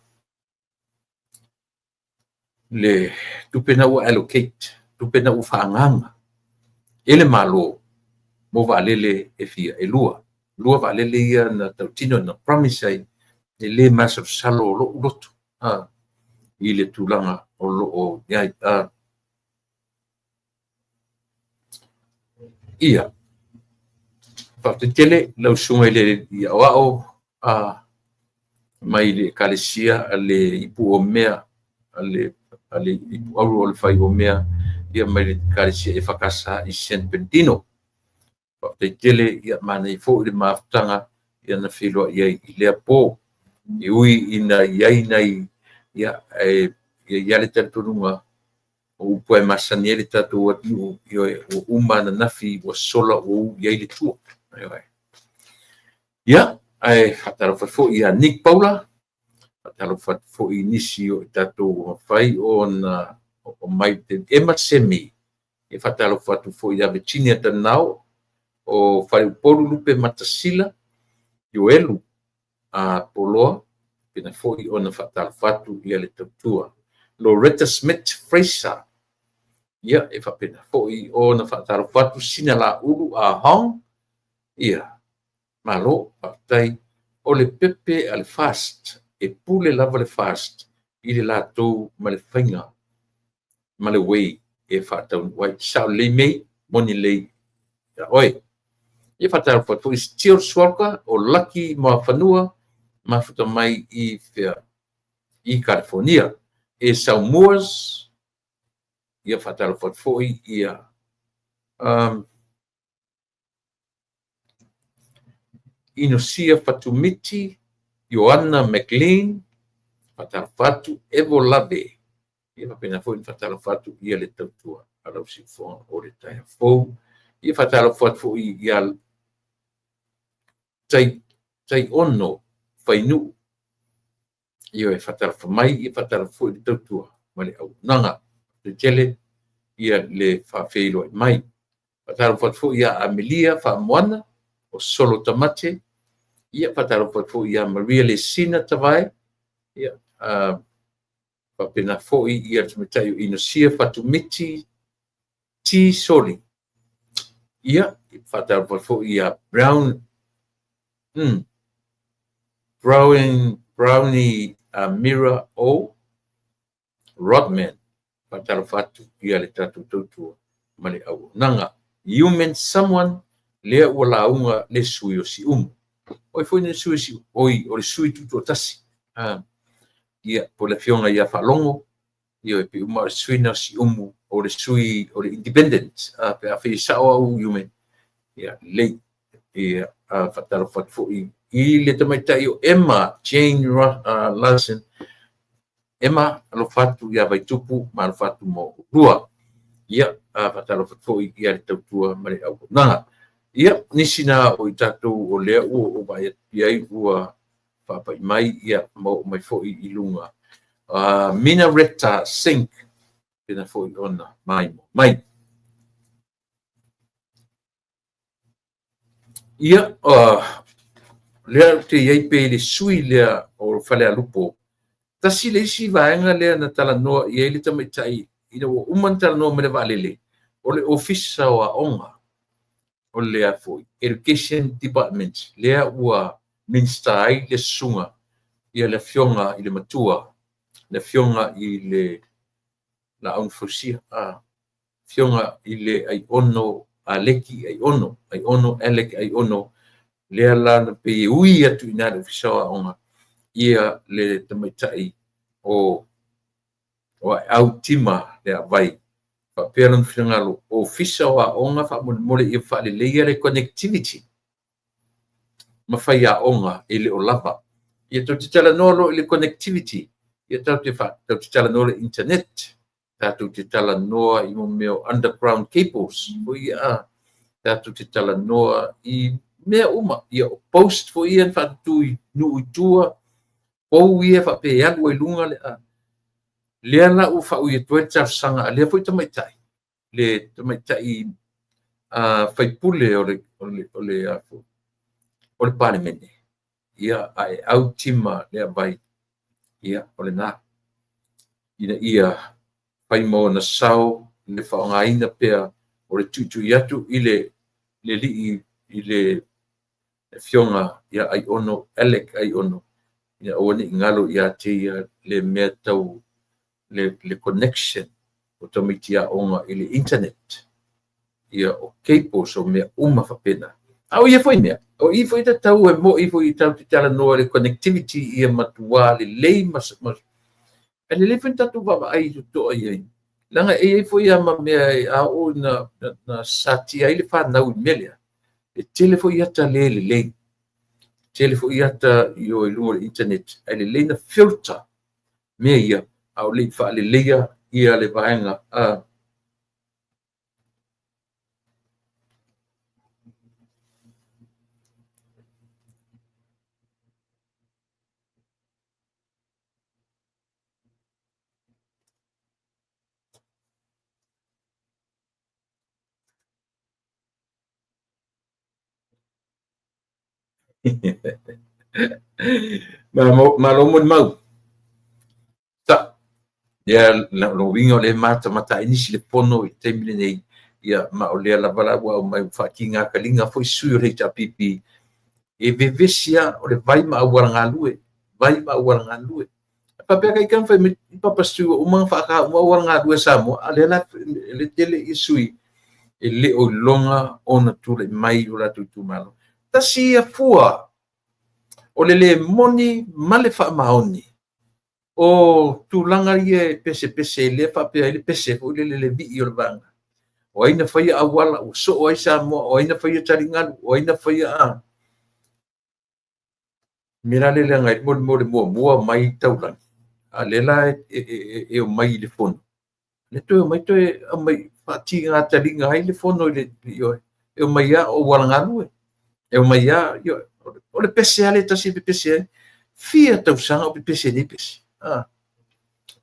le tupe na ua allocate, tupe na ua faaagaaga e le Malo mo vaalele e fia, e lua. Lua vaalele ia na tautino na promise ai, e le masalosalo o lou loto a, i le tulaga o lo o i ai. A, ia, faafetai tele lau susuga i le alii aoao a, mai le Ekalesia a le Ipu o Mea, a le, a le Ipu Auro o le Fai o Mea, ia mai le Ekalesia EFKS i San Bernardino. Faafetai tele, ia manaia foi le mafutaga ia na feiloai ai i lea po. E ui ina i ai nai, ia, e, ia i ai le talitonuga o upu e masani ai le tatou atunuu, ioe, ua uma ananafi, ua sola ua u i ai le tua. Ioe. Ia, ae faatalofa foi ia Nick Paula, faatalofa atu foi i nisi o i tatou ua mafai ona oo mai te Emma Semi, e faatalofa atu foi ia Virginia Tanao, o Faleupolu Lupe Matasila, Ioelu a Poloa, pena foi ona faatalofa atu ia le tautua. Loretta Smith Fraser, ia e faapena foi ona faatalofa atu Sina Laulu a Hong, ia. Malo, faafetai. O le pepe a le FAST, e pule lava le FAST i le latou ma le faiga ma le way e faataunuu ai. Sao lelei mei, moni lelei ia oe. Ia faatalofa atu foi i Steel Sualka o Lucky Moafanua, mafuta mai i fea? I California. E Saumuas, ia faatalofa atu foi ia Inosia Fatumiti, Ioana McLean, faatalofa atu, Evo Lave, ia faapena foi ona faatalofa atu ia le tautua a lau siufofoga o le taeao fou. Ia faatalofa atu foi ia Tai, Taiono Fainuu, Ioe, faatalofa mai, ia faatalofa foi i le tautua ma le auaunaga. Faafetai tele ia le faafeiloai mai. Faatalofa atu foi ia Amelia Faamoana o Solo Tamate, ia faatalofa atu foi ia Maria Lesina Tavae, ia faapena foi ia le tamaitai o Inosia Fatumiti T Soli. Ia faatalofa atu foi ia Brown Brownie Amira O Rodman. Faatalofa atu ia le tatou tautua ma le auaunaga. Human Someone, lea ua lauga le sui o Siumu. Oi foi le sui o Siumu, oi o le sui tutoatasi. Ia, po le afioga ia Faalogo, ia e pei uma o le sui na o Siumu, o le sui o le independent. Pe afai e sao au Human, ia lelei. Ia, faatalofa atu foi i le tamaitai o Emma Jane Larson. Emma, alofa atu ia Vaitupu ma alofa atu mo oulua. Ia, faatalofa atu foi ia le tautua ma le auaunaga. Ia, nisi na o i tatou o lea ua ou vaai atu i ai ua faapai mai, ia, ma oo mai foi i luga. Mina Retta Sink, pena foi ona maimoa mai. Ia, lea ou te i ai pe i le sui lea o Falealupo. Tasi le isi vaega lea na talanoa i ai le tamaitai ina ua uma ona talanoa mai le vaalele, o le Ofisa o Aoga, o le foi Education Department, lea ua Minista ai le susuga ia le afioga i le matua, le afioga i le Laau na Fausia, afioga i le Aiono Aleki Aiono, Aiono Alec Aiono, lea la na pei e ui atu i ina le Ofisa o Aoga ia le tamaitai o Aeau Tima Leavai. Faapea lona finagalo, Ofisa o Aoga faamolemole ia faaleleia le connectivity ma faiaoga e le o lava. Ia tou te talanoa loa i le connectivity, ia tou te talanoa i le internet, tatou te talanoa i mea o underground cables, foi ia, tatou te talanoa i mea uma, ia o post foi ia na faatutu i nuu i tua, pou ia faapea e alu ai luga le lea la ua faaui atu ai le talosaga a lea foi tamaitai, le tamaitai faipule o le Palemene, ia Aeau Tima Leavai, ia o lena, ina ia fai ma ona sao le faaaogaina pea o le tuitui atu i le alii i le afioga ia Aiono Alec Aiono, ina aua ne i galo ia te ia le mea tau le connection o tamaiti aoga i le internet, ia o cables o mea uma faapena. A o ia foi mea, o i foi tatau e moi foi tatou te talanoa i le connectivity ia matua lelei ma e lelei foi na tatou vaavaai totoa i ai. Leaga e i ai foi lava ma mea e a oo ina satia ai le fanau i le mea lea, e tele foi ata le lelei, tele foi ata i o i luga o le internet, ae lelei na filter mea ia, a o le i faaleleia ia le vaega. Malo molimau. Sa. Ia, lona uiga o lea e matamata ai nisi le fono i le taimi lenei, ia, ma o lea lava la ua aumai ua faatiga kaliga foi sui o le HRPP. E vevesi lava o le vai ma auala galue, vai ma auala galue. E faapea ka ika na fai mai Papa Stu ua uma ona faata uma auala galue a Samoa, a o lea la e tele i sui e le o iloga ona tulai mai i o latou itumalo. Tasi ia fua o le le moni ma le faamaoni o tulaga ia e pesepese ai lea faapea ai le pese foi lele le vii o le vaega. O ai na faia auala ua soo ai Samoa, o ai na faia taligalu, o ai na faia a mea la lea leaga ai mo le muamua mai taulagi, a lea la e omai i le fono. Le toe omai toe aumai faatiga taliga ai le fono i le ioe. E omai lava o auala galue. E omai lava, ioe, o le pese lava lea e tasi e pepese ai. Fia tausaga o pepese ai nei pese.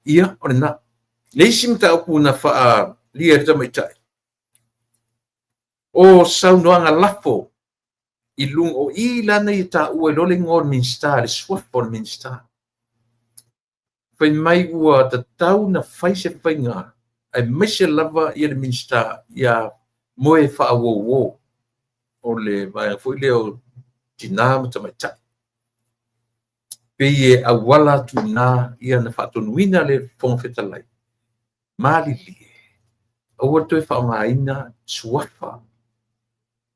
Ia, o lena. Le isi mataupu na faaalia e le tamaitai, o saunoaga lafo i luga o i lana ia taua ai loa le igoa o le Minisita, le suafa o le Minisita. Fai mai ua tatau na fai se faiga aemaise lava ia le Minisita ia moe faauouo o le vaega foi lea o tina ma tamaitai. Pei e auala atu i ina ia na faatonuina le Fofoga Fetalai, malilie, aua le toe faaaogaina suafa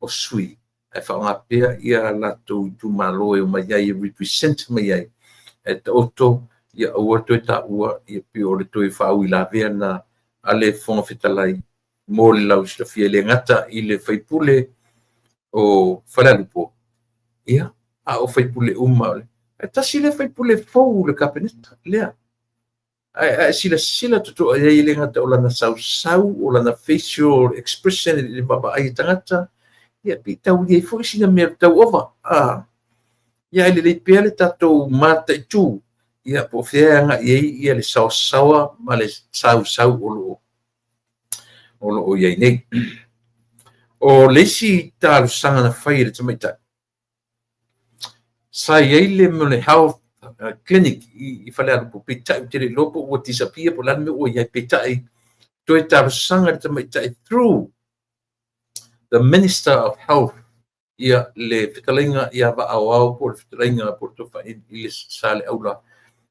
o sui ae faaaoga pea ia latou itumalo e omai ai e represent mai ai, ae taoto ia aua le toe taua ia pei o le toe faauilavea lena a le Fofoga Fetalai mo le lausilafia e le gata i le faipule o Falealupo, ia, a o faipule uma. E tasi le faipule fou le Kapeneta lea. Ae silasila totoa i ai e le gata o lana sausau, o lana facial expression i le vaavaai i tagata, ia pei tau i ai foi sina mea tau ova. Ia ae lelei pea le tatou mataitu, ia po o fea e agai i ai ia le saosaoa ma le sausau o lo o i ai nei. O le isi talosaga na fai e le tamaitai, sa i ai le mea o le health clinic i Falealupo, peitai ou te le iloa po ua disappear po o le a le mea ua i ai, peitai toe talosaga le tamaitai through the Minister of Health ia le fetalaiga ia Vaaoao po o le fetalaiga po o le tofa i le Saleaula,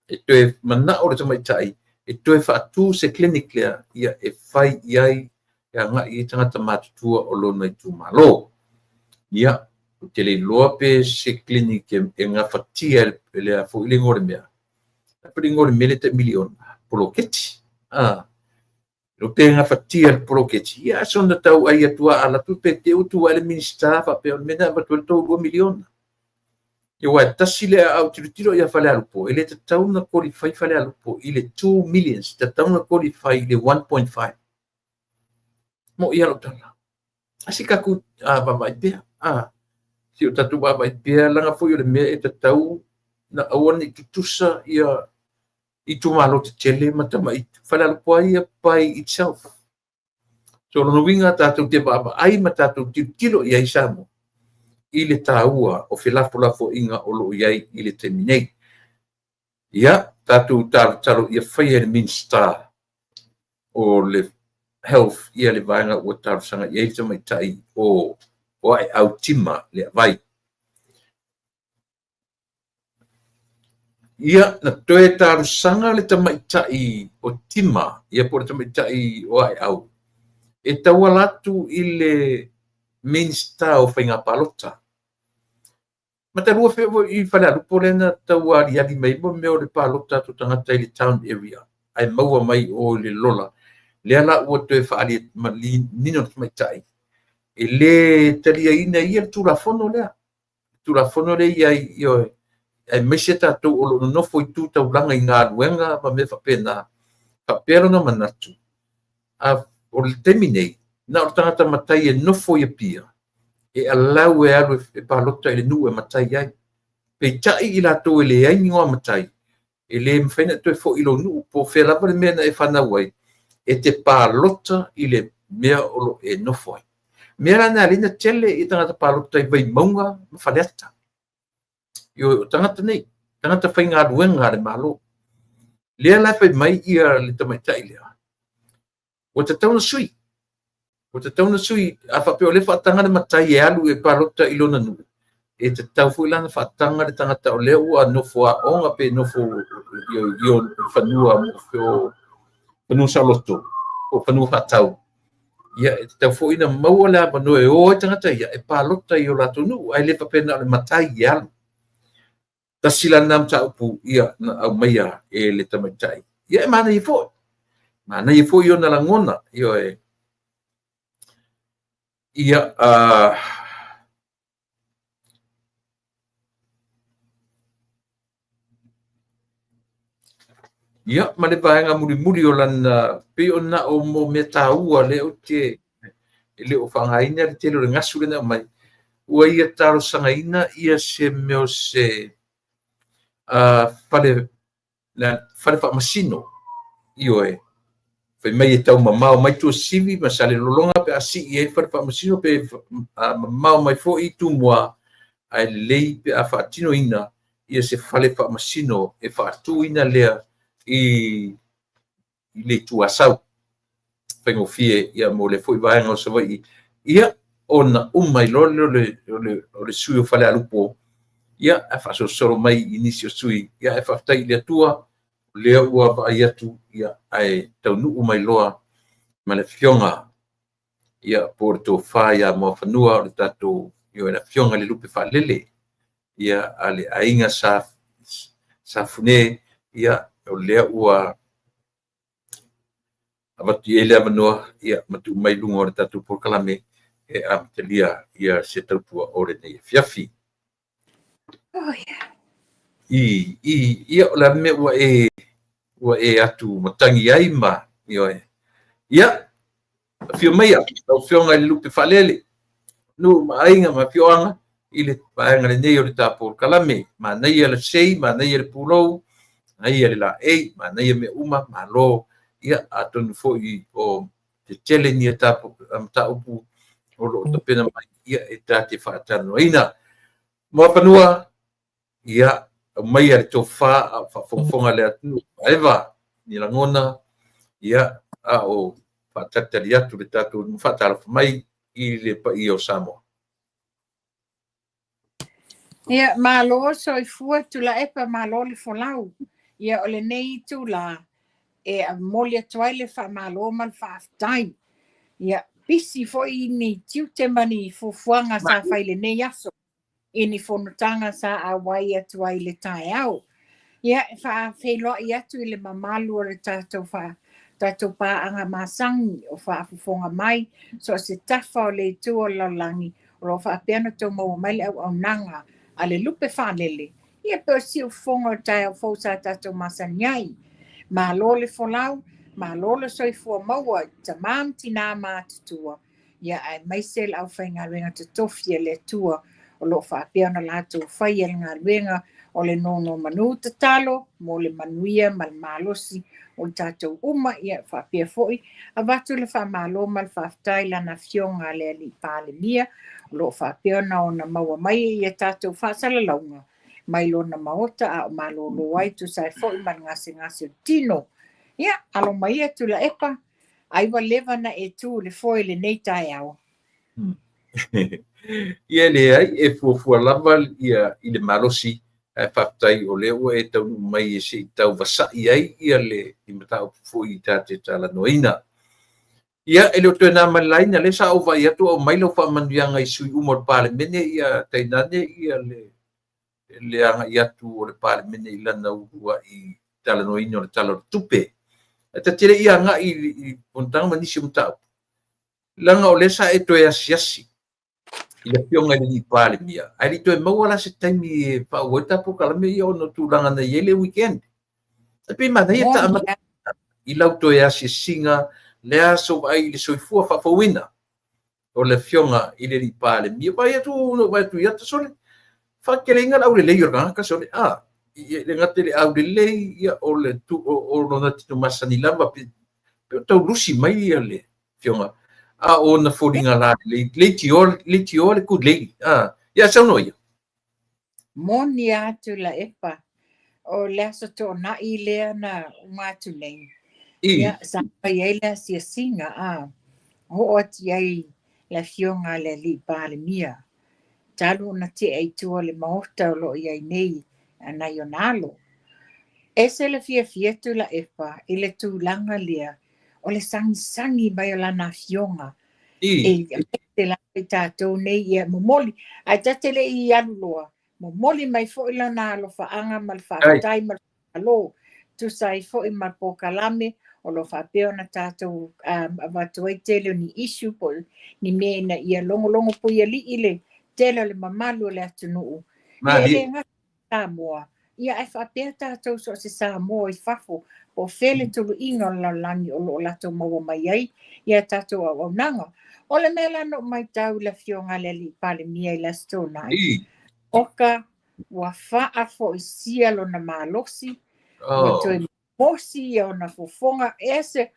e toe manao le tamaitai e toe faatu se clinic lea ia e fai i ai e agai i tagata matutua o lona itumalo. Ia, ou te le iloa pe se clinic e gafatia e le a foi le igoa o le mea. A foi le igoa o le mea le tai miliona, poloketi. Lo pe gafatia le poloketi, ia sona tau ai atu a ala tu pe te utu ai le Minista faapea o le mea na avatu ai le 32 miliona. Ia aua e tasi le au tilotilo ia Falealupo, e le tatau na qualify Falealupo i le 2 millions, tatau na qualify i le 1.5. Mo ia lau tala. A se tatou vaavaai pea. Si o tatou vaavaai pea, laga foi o le mea e tatau na aua ne i tutusa ia itumalo tetele ma tamai Falealupo ai ia by itself. So lona uiga tatou te vaavaai ma tatou tilotilo i ai Samoa i le taua o felafolafoaiga o lo o i ai i le taimi nei. Ia, tatou talotalo ia faia e le Minisita o le Health ia le vaega ua talosaga i ai le tamaitai o Aeau Tima Leavai. Ia, na toe talosaga le tamaitai o Tima, ia po o le tamaitai o Aeau, e tauala atu i le Minisita o Faiga Palota. Matalua foi i Falealupo lea na tau aliali mai mo mea o le palota atu o tagata i le town area, ae maua mai o i le lola. Lea la ua toe faali manino le tamaitai, e le taliaina ia le Tulafono lea. Tulafono lea i ai, ioe, aemaise tatou o lo o nonofo i tu taulaga i galuega ma mea faapena. Faapea lona manatu, a o le taimi nei, na o le tagata matai e nofo i Apia, e allow e alu e palota i le nuu e matai ai. Peitai i latou e leai ni igoa matai, e le mafai ona toe foi i lou nuu, po o fea lava le mea na e fanau ai, e te palota i le mea o lo o e nofo ai. Mea la na alai na tele i tagata palota i Vaimauga ma Faleata. O tagata nei, tagata faigaluega a le Malo. Lea la fai mai ia le tamaitai lea, ua tatau na sui. Ua tatau na sui, a faapea o lea faataga le matai e alu e palota i lona nuu. E tatau foi la ona faataga le tagata o lea ua nofo aoga pe nofo i fanua fanua saoloto po o fanua faatau. Ia, e tatau foi ona maua le avanoa e o ai tagata ia e palota i o latou nuu, ae le faapea na o le matai e alu. Tasi la lena mataupu ia na aumaia e le tamaitai. Ia, e manaia foi. Manaia foi ona lagona. Ioe. Ia, ia, ma le vaega mulimuli o lana, pei ona o mo mea taua lea ou te e le o faaaogaina le tele o le gasu lea na aumai, ua ia talosagaina ia se mea o se fale fale faamasino. Ioe, fai mai e tau mamao mai Tuasivi ma Salelologa pe a sii ai le fale faamasino, pe mamao mai foi Tumua, ae lelei pe a faatinoina ia se fale faamasino e faatuina lea i le Itu Asau. Faigofie ia mo lea foi vaega o Savaii. Ia, ona uma ai loa lea o le sui o Falealupo, ia, ae faasolosolo mai i nisi o sui, ia, ae faafetai i le Atua, o lea ua vaai atu, ia, ae taunuu mai loa ma le afioga, ia, po o le tofa ia Muafanua, o le tatou, ia, le afioga i le Lupe Faalele, ia, a le aiga Safune, ia, o lea ua avatu i ai le avanoa, ia, ma tuu mai luga o le tatou polokalame e amatalia ia se tautua o lenei afiafi. Oh, yeah. Ia, o le a le mea ua e atu matagi ai ma, ioe. Ia, afio maia lau afioga i le Lupe Faalele, nuu ma aiga ma afioaga i le vaega lenei o le ta polokalame. Manaia le sei, manaia le pulou, manaia le laei, manaia mea uma, malo. Ia, atonu foi o tetele ni ta mataupu o lo o tapena mai, ia, e ta te faatalanoaina. Muafanua, ia, aumaia le tofa a o faafogafoga le atunuu, Eva, ni lagona, ia, a o faatalitali atu le tatou faatalofa mai i le paia o Samoa. Ia, malo soifua Tuilaepa, malo le folau. Ia, o lenei itulā e momoli atu ai le faamalo ma le faafetai. Ia, pisi foi ni tiute ma ni fuafuaga sa fai i lenei aso i ni fonotaga sa auai atu ai i le taeao. Ia, e faafeiloai atu i le mamalu o le tatou tatou paaga masani o faafofoga mai so o se tafa o le itu o le lalolagi o lo o faapea ona outou maua mai le auaunaga a le Lupe Faalele. Ia, pe o siufofoga o le taeao fou sa tatou masani ai. Malo le folau, malo le soifua maua i tama ma tina matutua, ia, aemaise le aufaigaluega totofi a le Atua o lo o faapea ona latou faia le galuega o le nonomanu tatalo mo le manuia ma le malosi o le tatou uma. Ia, faapea foi avatu le faamalo ma le faafetai i lana afioga le Alii Palemia o lo o faapea ona maua mai ia tatou faasalalauga mai lona maota a o malolo ai tusa ai foi ma le gasegase o le tino. Ia, alo mai ia Tuilaepa, ai ua leva na e tu i le foe i lenei taeao. Ia, leai, e fuafua lava ia i le malosi, ae faafetai o lea ua e taunuu mai e se i tau vasai ai ia le mataupu foi i ta te talanoaina. Ia, e le o toe na ma le laina, lea sa ou vaai atu au mai lau faamanuiaga i sui uma o le Palemene, ia tainane ia le agai atu o le Palemene i lana uluai talanoaina o le Tala o le Tupe. Ae ta te le i agai i fonotaga ma nisi o mataupu, leaga o lea sa e toe asiasi i le afioga i le alii Palemia, ae le i toe maua la se taimi e faaauau ai ta polokalame ia ona o tulaga na i ai le weekend. E pei manaia ta amata i lau toe asiasiga le aso vaai i le soifua faafouina o le afioga i le alii Palemia. Vaai atu, na ou vaai atu i ata sole, faateleina le aulelei o le tagata sole. Ia, le gata i le aulelei, ia, o le o lona tino masani lava, pe o tau lusi mai ia le afioga, a o ona foliga la lelei, leitioa le good lady. Ia, saunoa ia. Moni a Tuilaepa, o le aso Toonai lea na uma atu nei. Ia, sa fai ai le asiasiga, a oo atu i ai le afioga a le alii Palemia. Talu ona tea i tua o le maota o lo o i ai nei nai ona alo. Ese le fiafia Tuilaepa i le tulaga lea o le sagisagi mai o lana afioga e lava i tatou nei, ia momoli, ae ta te le i alu loa, momoli mai foi lana alofaaga ma le faafetai ma le faamalo, tusa ai foi ma le polokalame o lo o faapea ona tatou avatu ai tele o ni issue po o ni mea ina ia logologo puialii le tele o le mamalu o le atunuu. Ia e le gata i Samoa, ia ae faapea tatou so o se Samoa i fafo, po o fea le tuluiga o le lalolagi o lo o latou maua mai ai ia tatou auaunaga. O le mea la na ou matau i le afioga a le Alii Palemia i le Aso Toonai, oka ua faafoisia lona malosi, ua toe mosi ia ona fofoga, ese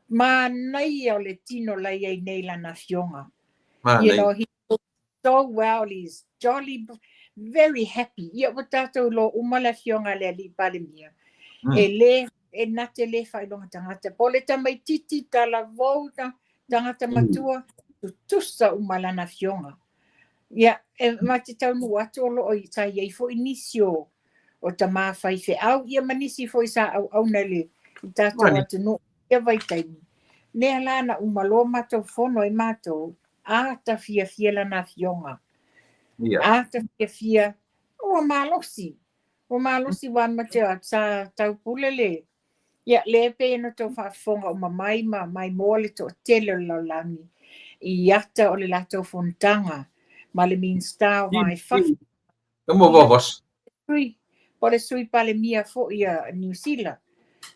manaia o le tino la i ai nei lana afioga. You know, he looks so well, he's jolly, very happy. Ia ua tatou iloa uma le afioga a le Alii Palemia, e le, e na te le faailoga tagata. Po o le tamaititi, talavou, tagata matua, tutusa uma lana afioga. Ia, e ma te taunuu atu o lo o sa i ai foi nisi o o tamā faifeau, ia ma nisi foi sa auauna i le i tatou atunuu i ia vaitaimi. Lea la na uma loa matou fono ai matou, ata fiafia lana afioga. Ata fiafia, ua malosi, ua malosi aua ma te o atu sa taupule le Ia, lea e pei ona outou faafofoga uma mai ma maimoa le toatele o le lalolagi i ata o le latou fonotaga ma le Minisita o Va i Fafo. Po o le Sui Palemia foi a Niu Sila.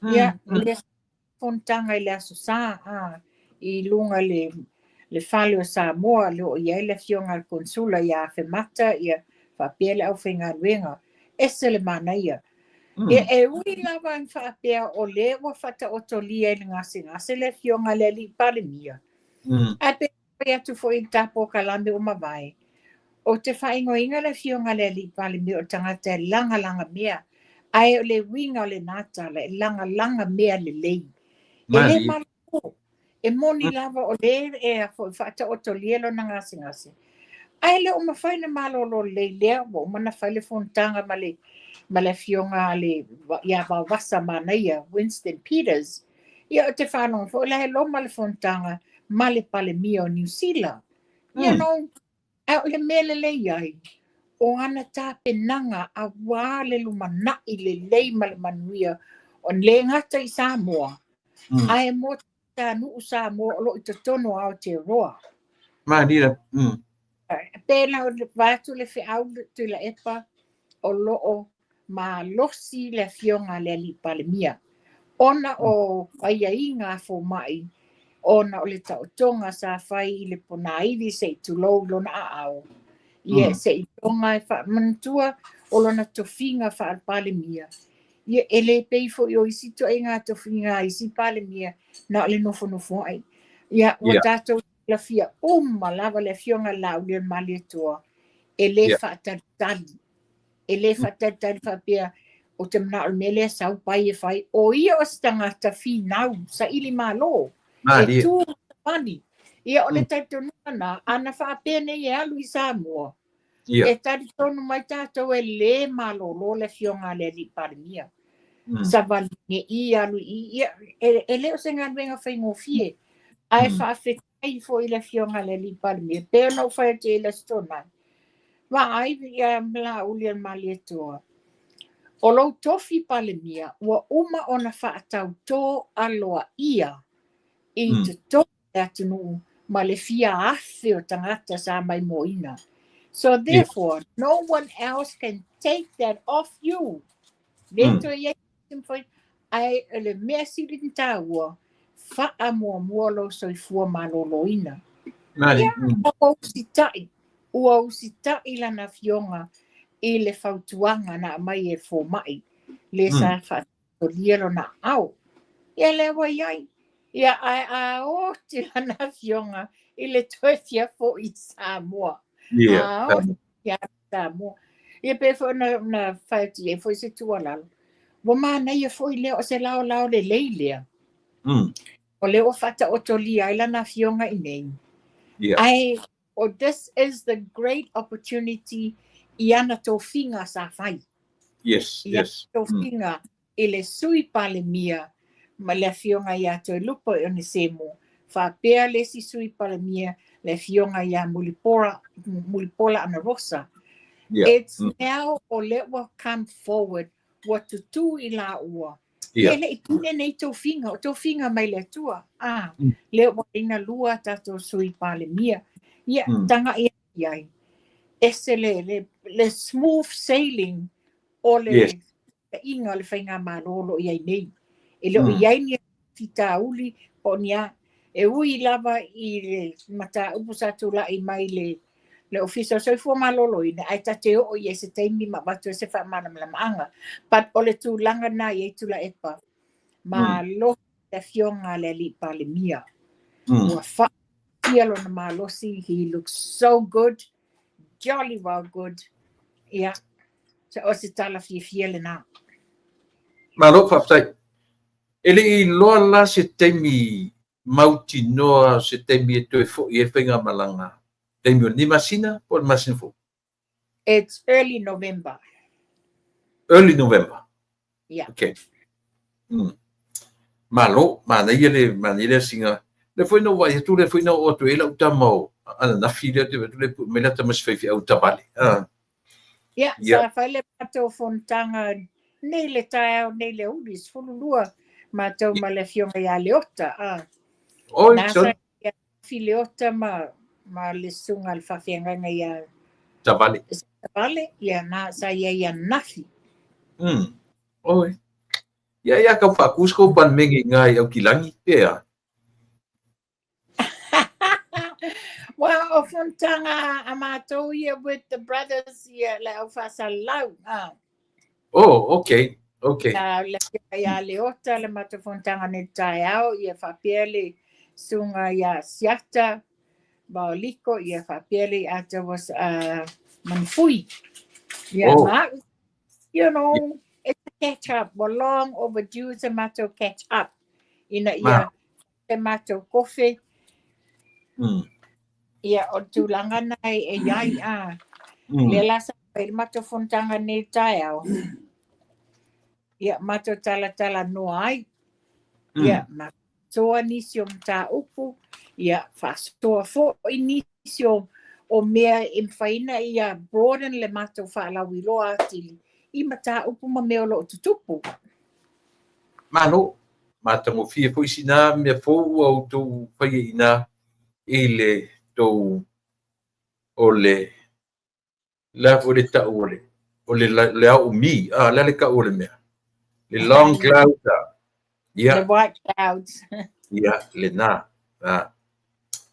Ia, le fonotaga i le Aso Sa i luga i le fale o Samoa, le o i ai le afioga a le Konesula ia Afemata, ia faapea le aufaigaluega. Ese le manaia. Ia, e ui lava ina faapea o lea ua faataotolia i le gasegase le afioga a le Alii Palemia, ae pei ona fai atu foi i le ta polokalame ua mavae, ou te faaigoaina le afioga a le Alii Palemia o le tagata e lagalaga mea, ae o le uiga o lena tala, e lagalaga mea lelei. E le malolo. E moni lava o lea e faataotolia lona gasegase, ae le o mafai ona malolo lelei lea ua uma ona fai le fonotaga ma le ma le afioga a le ia Vaovasa Manaia Winston Peters. Ia ou te faalogo foi la e loma le fonotaga ma le Palemia o Niu Sila. You know, ae o le mea lelei ai, o ana tapenaga aua le lumanai lelei ma le manuia o le gata i Samoa, ae mo tagatanuu Samoa o lo o i totonu o Aotearoa. Malia. Pēlā vaeatu le feau Tuilaepa o lo o malosi le afioga a le Alii Palemia ona o aiaiga a fomai ona o le taotoga sa fai i le ponaivi se i tulou i lona aao. Ia se i toga e faamanatua o lona tofiga faa-Palemia. Ia e le pei foi o isi ituaiga tofiga a isi Palemia na o le nofonofoai. Ia ua tatou silafia uma lava le afioga a le Laaulialemalietoa e le faatalitali. E le faatalitali faapea ou te manao i le mea lea sau pai e fai. O ia o se tagata finau, saili malo, e tu ma savali. Ia o le talitonuga lena, ana faapea nei e alu i Samoa, e talitonu mai tatou e le malolo le afioga a le Alii Palemia. Savali nei i, alu i i, ia, e le o se galuega faigofie. Ae faafetai foi i le afioga a le Alii Palemia, pei ona ou fai atu i le Aso Toonai, Vaai ia Laaulialemalietoa, o lou tofi Palemia ua uma ona faatautō aloaia i totonu o le atunuu ma le fia afe o tagata sa maimoaina. So therefore, no one else can take that off you. Le toe i ai Ae o le mea sili ona taua, faamuamua lou soifua maloloina. Ia, ua usitai, ua usitai lana afioga i le fautuaga na aumai e le fomai, le sa faatolia lona aao. Ia lea ua i ai. Ia, ae a oti lana afioga i le toe fia foi i Samoa. A oti ia Samoa. Ia pei foi ona fai atu i ai foi se tuualalo. Ua manaia foi lea o se laolao lelei lea. O lea ua faataotolia ai lana afioga i nei. Ae O this is the great opportunity i ana tofiga sa fai. I ana tofiga i le Sui Palemia ma le Afioga ia Toelupe Onesemo, faapea le isi Sui Palemia le Afioga ia Mulipola, Mulipola Anarosa. It's now o lea ua come forward, ua tutū i laua. E le i pine nei tofiga, o tofiga mai le Atua. Ah, lea ua ina lua tatou Sui Palemia. Ia, tagai i ai. Ese le smooth sailing o le taitaiga o le faigamalo o lo o i ai nei. E le o i ai ni faafitauli po o ni a. E ui lava i le mataupu sa tulai mai le le Ofisa o Soifua Maloloina, ae ta te oo i ai se taimi ma avatu ai se faamalamalamaga. But o le tulaga lena e i ai Tuilaepa, malosi le afioga a le Alii Palemia. Ua faatia lona malosi, he looks so good, jolly well good. Ia, so o se tala fiafia lena. Malo faafetai. E le i iloa la se taimi mautinoa, se taimi e toe foi ai le faigamalaga, taimi o lenei masina po o le masina fou? It's early November. Early November. Yeah. Okay. Malo, manaia le manaia le asiga. Lea foi na ou vaai atu, lea foi na oo atu ai lau tama o ananafi lea, ou te vaai atu lea pue mai lata ma si faifeau tavale. Ah. Yeah, sa fai le matou fonotaga nei le taeao nei le aoauli, 12 matou ma le afioga ia Leota. Ah. Oi, Na sa ia Fi Leota ma le susuga a le faafeagaiga ia Tavale. Tavale, ia na sa i ai ananafi. Oi. Ia ia kau faaku se kou palemene i ngā i Aukilani, pe a? Well, o fonotaga a matou ia with the brothers ia le au faasalalau. Ah. Oh, okay. Okay. Le afioga ia Leota le matou fonotaga nei le taeao, ia faapea le susuga ia Siata Maoliko, ia faapea le Atawa Manufui. Ia ma au, you know, it's a catch up. We're long overdue sa matou catch up. Ina ia te matou kofe. Ia, o le tulaga na e i ai, a. Lea la sa fai le matou fonotaga nei le taeao. Ia, matou talatalanoa ai. Ia, ma faasoa nisi o mataupu. Ia, faasoa foi nisi o mea e mafai ona ia broaden le matou faalauiloa atili i mataupu ma mea o lo o tutupu. Malo, matagofie foi sina mea fou ua outou faia i ina i le tou o le le a foi le tau o le o le le ao umi a le a le tau o le mea le long cloud a ia The white clouds. Ia lena a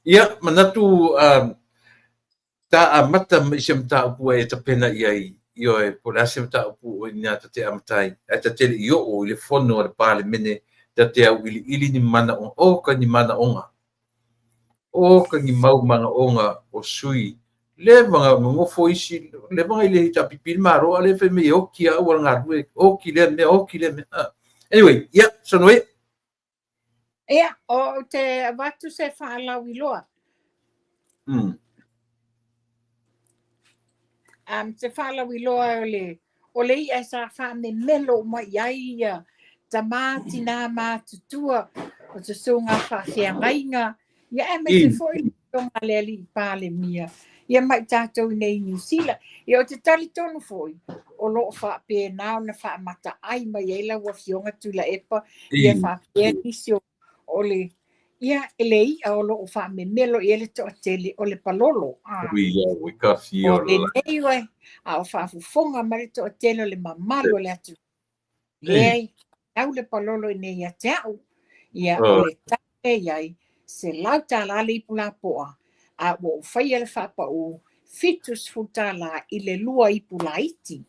ia manatu ta amata mai se mataupu e tapena i ai, ioe, po o le a se mataupu o ina ta te amata ai, ae ta te le i oo i le fono a le Palemene, ta te auiliili ni manaoga, oka ni manaoga, oka ni mau manaoga o sui, leva na nonofo isi, leva na i le HRPP le Malo, a lea fai mai e oki a auala galue, oki lea mea, oki lea mea. Anyway, ia, saunoa ia. Ia, ou te avatu se faalauiloa. Se faalauiloa o le i'a sa faamemelo uma i ai ia tamā, tinā matutua o susuga faafeagaiga, ia aemaise foi le afioga a le Alii Palemia, ia ma i tatou i nei i Niu Sila. Ia ou te talitonu foi, o lo o faapena ona faamataai mai ai lau Afioga Tuilaepa, ia faapea nisi o le, ia, le i'a o lo o faamemelo i ai le toatele o le palolo. O lenei oe, a o faafofoga mai le toatele o le mamalu o le atunuu. Leai, tau le palolo i nei ia te au. Ia, o le tau e i ai, $100 le ipu lapoa, a ua ou faia le faapau $70 i le lua ipu laiti.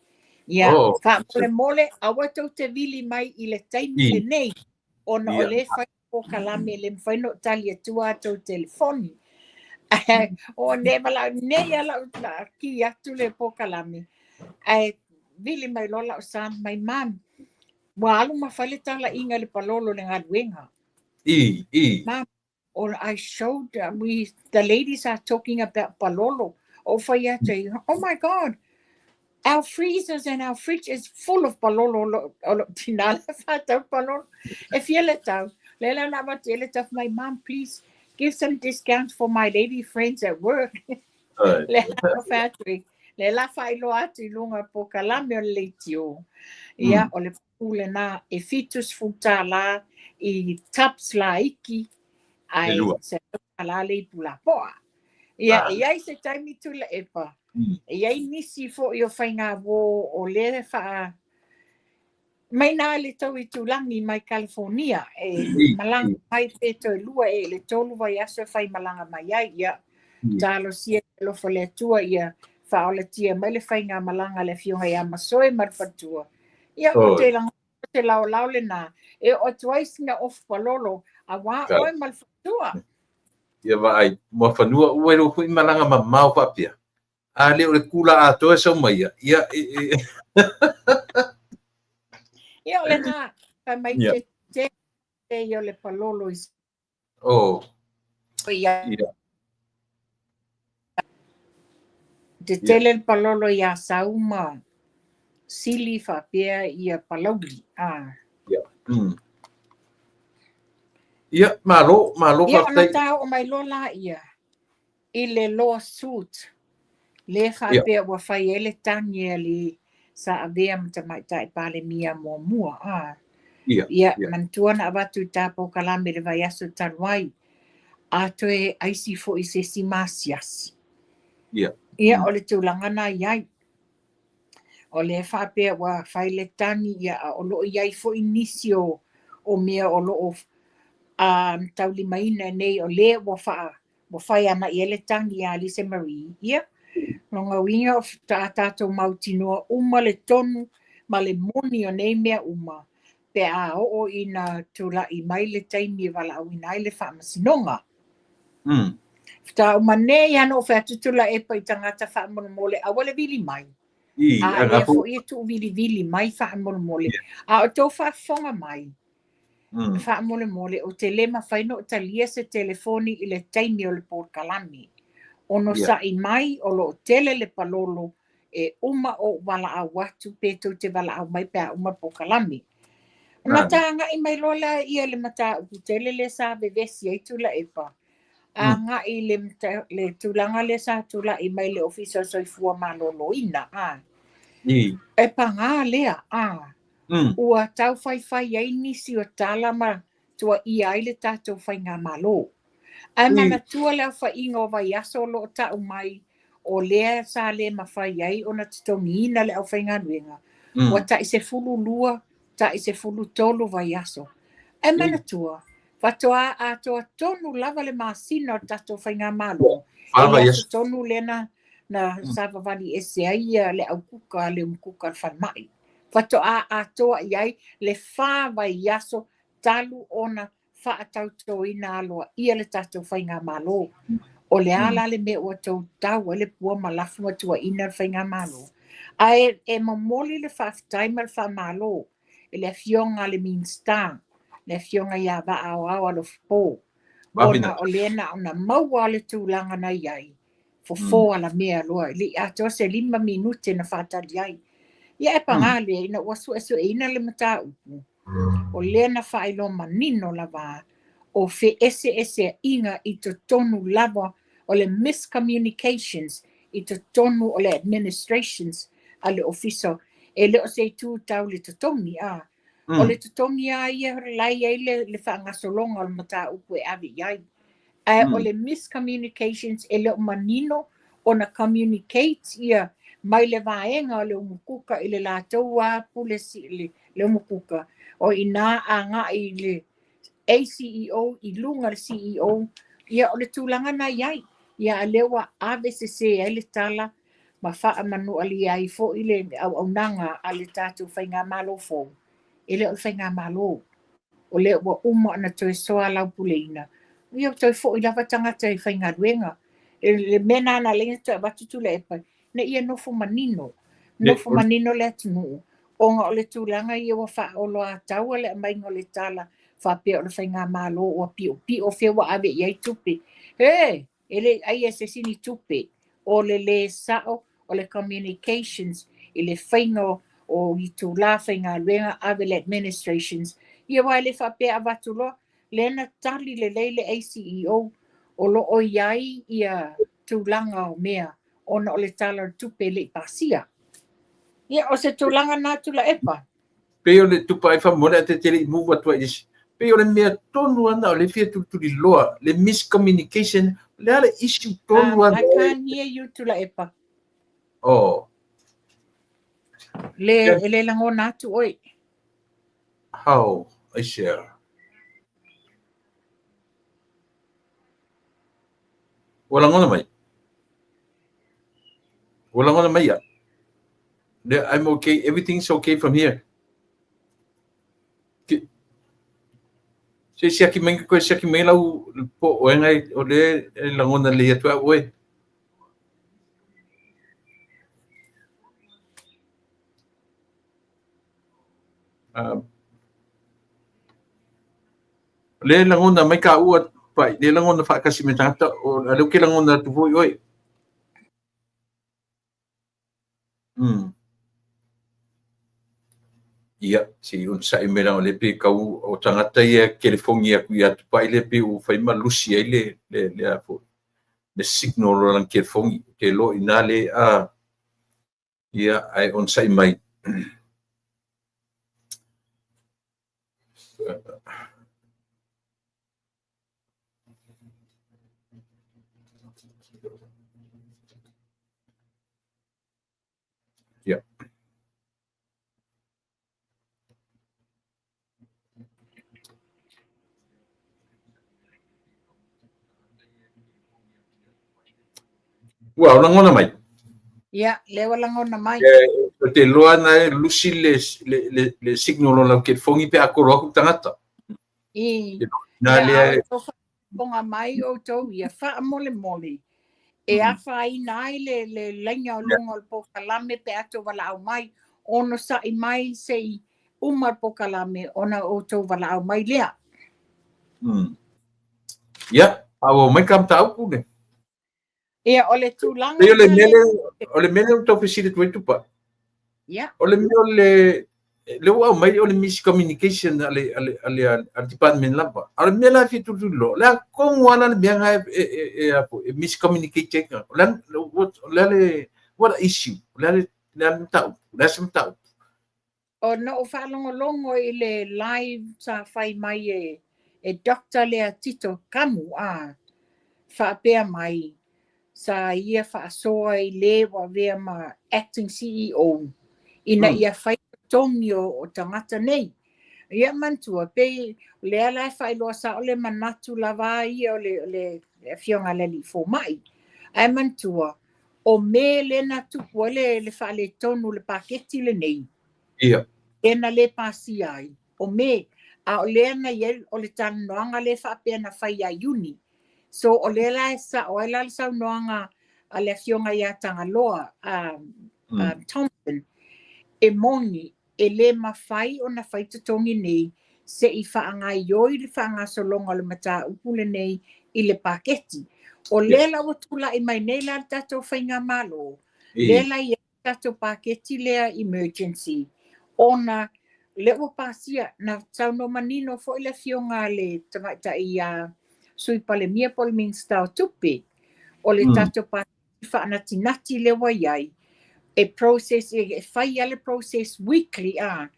Ia, faamolemole, aua tou te vili mai i le taimi lenei, ona o lea e fai polokalame, le mafai ona ou tali atua a tou telefoni. O nei valaau nei a lau ki atu le polokalame, ae vili mai loa lau son mai, Mum, ua alu ma fai le talaiga i le palolo i le galuega. I, i. Mum, Or I showed, we, the ladies are talking about palolo. Ou fai atu ai, oh my God, our freezers and our fridge is full of palolo. O lo tina le whātau palolo. E fia le tau. Le la na avatu e le tau mai, mom, please give some discounts for my lady friends at work. Le la fai atu ai. Le la faailoa atu i luga o polokalame o le leitio. Ia, o le pū lena e $70 i tubs laiti ae $100 le ipu lapoa. Ia, e i ai se taimi Tuilaepa, e i ai nisi foi o faigauō o lea faa mai na le tou itulagi mai California e malaga mai pe toe lua e le tolu vaiaso e fai malaga mai ai. Ia, talosia i le alofa o le Atua ia faaolatia mai le faigamalaga a le Afioga ia Masoe ma le faletua. Ia, ou te lagona o se laolao lena e oo atu ai sina ofu palolo auā oe ma le faletua. Ia vaai, Muafanua, ua iloa foi malaga mamao faapea. A le o le kula atoa e sau mai ia, ia e, e... Ia o lena, fai mai te te i o le palolo i Oh. Ia. Tetele le palolo i Asau ma Sili faapea ia Palauli. Ah. Ia. Ia, malo, malo Ia, ona ta oo mai loa laia i le lawsuit lea faapea ua fai ai le tagi a le sa avea ma Tamaitai Palemia muamua. Ah. Ia, manatua na avatu i ta polokalame i le vaiaso talu ai, a toe aisi foi i se isi masiasi. Ia, o le tulaga na i ai. O lea faapea ua fai le tagi, ia, a o lo o i ai foi nisi o mea o lo o taulimaina nei o lea ua faa ua fai ana i ai le tagi ia Lisa Marie. Ia, lona uiga o a tatou mautinoa uma le tonu ma le moni o nei mea uma pe a oo ina tulai mai le taimi e valaauina ai le faamasinoga. Faatoa uma nei lava na ou fai atu Tuilaepa i tagata faamolemole aua le vili mai. A lea foi e tuuvilivili mai faamolemole. A o tou faafofoga mai, faamolemole, ou te le mafai ona ou talia se telefoni i le taimi o le polokalame. Onosai mai o lo o tele le palolo e uma ou valaau atu pe tou te valaau mai pe a uma le polokalame. Ona ta agai mai loa laia i le mataupu tele lea sa vevesi ai Tuilaepa, agai i le tulaga lea sa tulai mai le Ofisa o le Soifua Maloloina. E paga lea, ua taufaifai ai nisi o tala ma tuuaia ai le tatou faigamalo. Ae manatua le aofaiga o vaiaso o lo o tau mai o lea sa le mafai ai ona totogiina le aufaigaluega, ua tai 12, tai 13 vaiaso. Ae manatua, faatoa atoa tonu lava le masina o le tatou faigamalo, e le aso tonu lea na savavali ese ai le aukuka, le umukuka o le falemai. Faatoa atoa i ai le 4 vaiaso talu ona faatautoina aloaia le tatou faigamalo. O le a la le mea ua tou tau ai le pua ma lafu ma tuuaina le faigamalo. Ae e momoli le faafetai ma le faamalo i le afioga a le Minisita, le afioga ia Vaa Aoao Alofipo, ona o lea na ona maua le tulaga na i ai, fofo alamea loa, e le i atoa se 5 minute na faatali ai. Ia e paga lea ina ua suesueina le mataupu, o lea na faailoa manino lava o feeseeseaiga i totonu lava o le miscommunications i totonu o le administrations a le ofisa, e le o se itu tau le totogi, a. O le totogi lava ia la e i ai le faagasologa o le mataupu e ave i ai. Ae o le miscommunications e le o manino ona communicate ia mai le vaega o le umukuka i le latou lava pule le umukuka, o i ina agai i le ACEO i luga le CEO, ia o le tulaga na i ai. Ia a lea ua ave sese ai le tala ma faamanualia ai foi le auaunaga a le tatou faigamalo fou. E le o le faigamalo, o lea ua uma ona toe soalaupuleina, ia toe foi lava tagata i faigaluega. Le mea lena na ala ai ona toe avatu Tuilaepa, ina ia nofo manino, nofo manino le atunuu, ona o le tulaga ia ua faaoloataua le aumaiga o le tala faapea o le faigamalo ua piopio fea ua ave i ai tupe. He, e le i aia e se isi ni tupe. O le lē sa'o o le communications i le faiga o itulā faigaluega ave le administrations, ia aua e le faapea avatu loa, lea na tali lelei le ACEO o lo o i ai ia tulaga o mea ona o le Tala o le Tupe e le i pasia. Ia, o se tulaga na Tuilaepa. Pei o le tupa ai faamolemole ae te le i move atu ai i le isi. Pei o le mea tonu lava o le fia tulituliloa, le miscommunication, o le a le issue tonu lava. I can't hear you Tuilaepa. Oh. Le, e le lagona atu oe. How? Aisea? Ua lagona mai? Ua lagona mai ia? Yeah, I'm okay. Everything's okay from here. Se siaki mai koe siaki mai lau po o engai o le e lagona le atu au oe. Le lagona mai ka ua pai, le lagona whaakasi me tangata, o a leo ke lagona atu foi oe. Ia, se i onosai mai leaga o lea pei kau o tagata ia e kelefogi atu ia Tupai lea pei ua fai ma lusi ai le le le a foi le signal o lana kelefogi. Ou te iloa i ina le a ia ae onosai mai. Ia. Ua lagona mai. Ia, lea ua lagona mai. Ou te iloa na e lusi le, le, le, le signal o lau kelefogi pe a kolo aku tagata. I. Nā Ia, lea a o faafofoga mai outou ia, faamolemole, e afaina ai le, le laina o luga o le polokalame pe a outou valaau mai, onosai mai se i uma le polokalame ona outou valaau mai lea. Ia, faaauau mai ka mataupu le. Ia, o le tulaga Pei o le mea lea, o le mea lea ua tau fesili atu ai Tupa. Ia. O le mea o le lea ua aumai o le miscommunication a le a le a le a le department lava. A o le mea la e fia tulituliloa, o le a tonu lava la le mea lena e e e a foi e miscommunicate ai. O le a o le a le what a issue? O le a le le a le mataupu? O le a se mataupu? Ona ou faalogologo i le live sa fai mai e e Doctor lea Tito Kamu a faapea mai sa ia faasoa i le ua avea ma acting CEO ina ia fai totogi o tagata nei. Ia manatua, pei o lea la e faailoa sao le manatu lava ia o le, o le afioga i le alii fomai. Ae manatua, o Me lea na tupu ai le, le faaletonu o le paketi lenei. Ia. Lea na le pasia ai, o Me. A o lea na i ai, o le talanoaga lea faapea na fai ia Iuni. So o lea la e sao ai la le saunoaga a le afioga ia Tagaloa Thompson, e moni e le mafai ona fai totogi nei se i faagaoioi le faagasologa o le mataupu lenei i le paketi. O lea la ua tulai mai nei la le tatou faigamalo, lea la i ai le tatou paketi lea emergency, ona lea ua pasia, na saunoa manino foi le afioga a le tamaitai ia Sui Palemia po o le Minisita o Tupe, o le tatou paketi faanatinati lea ua i ai, e process, e fai lava le process weekly, a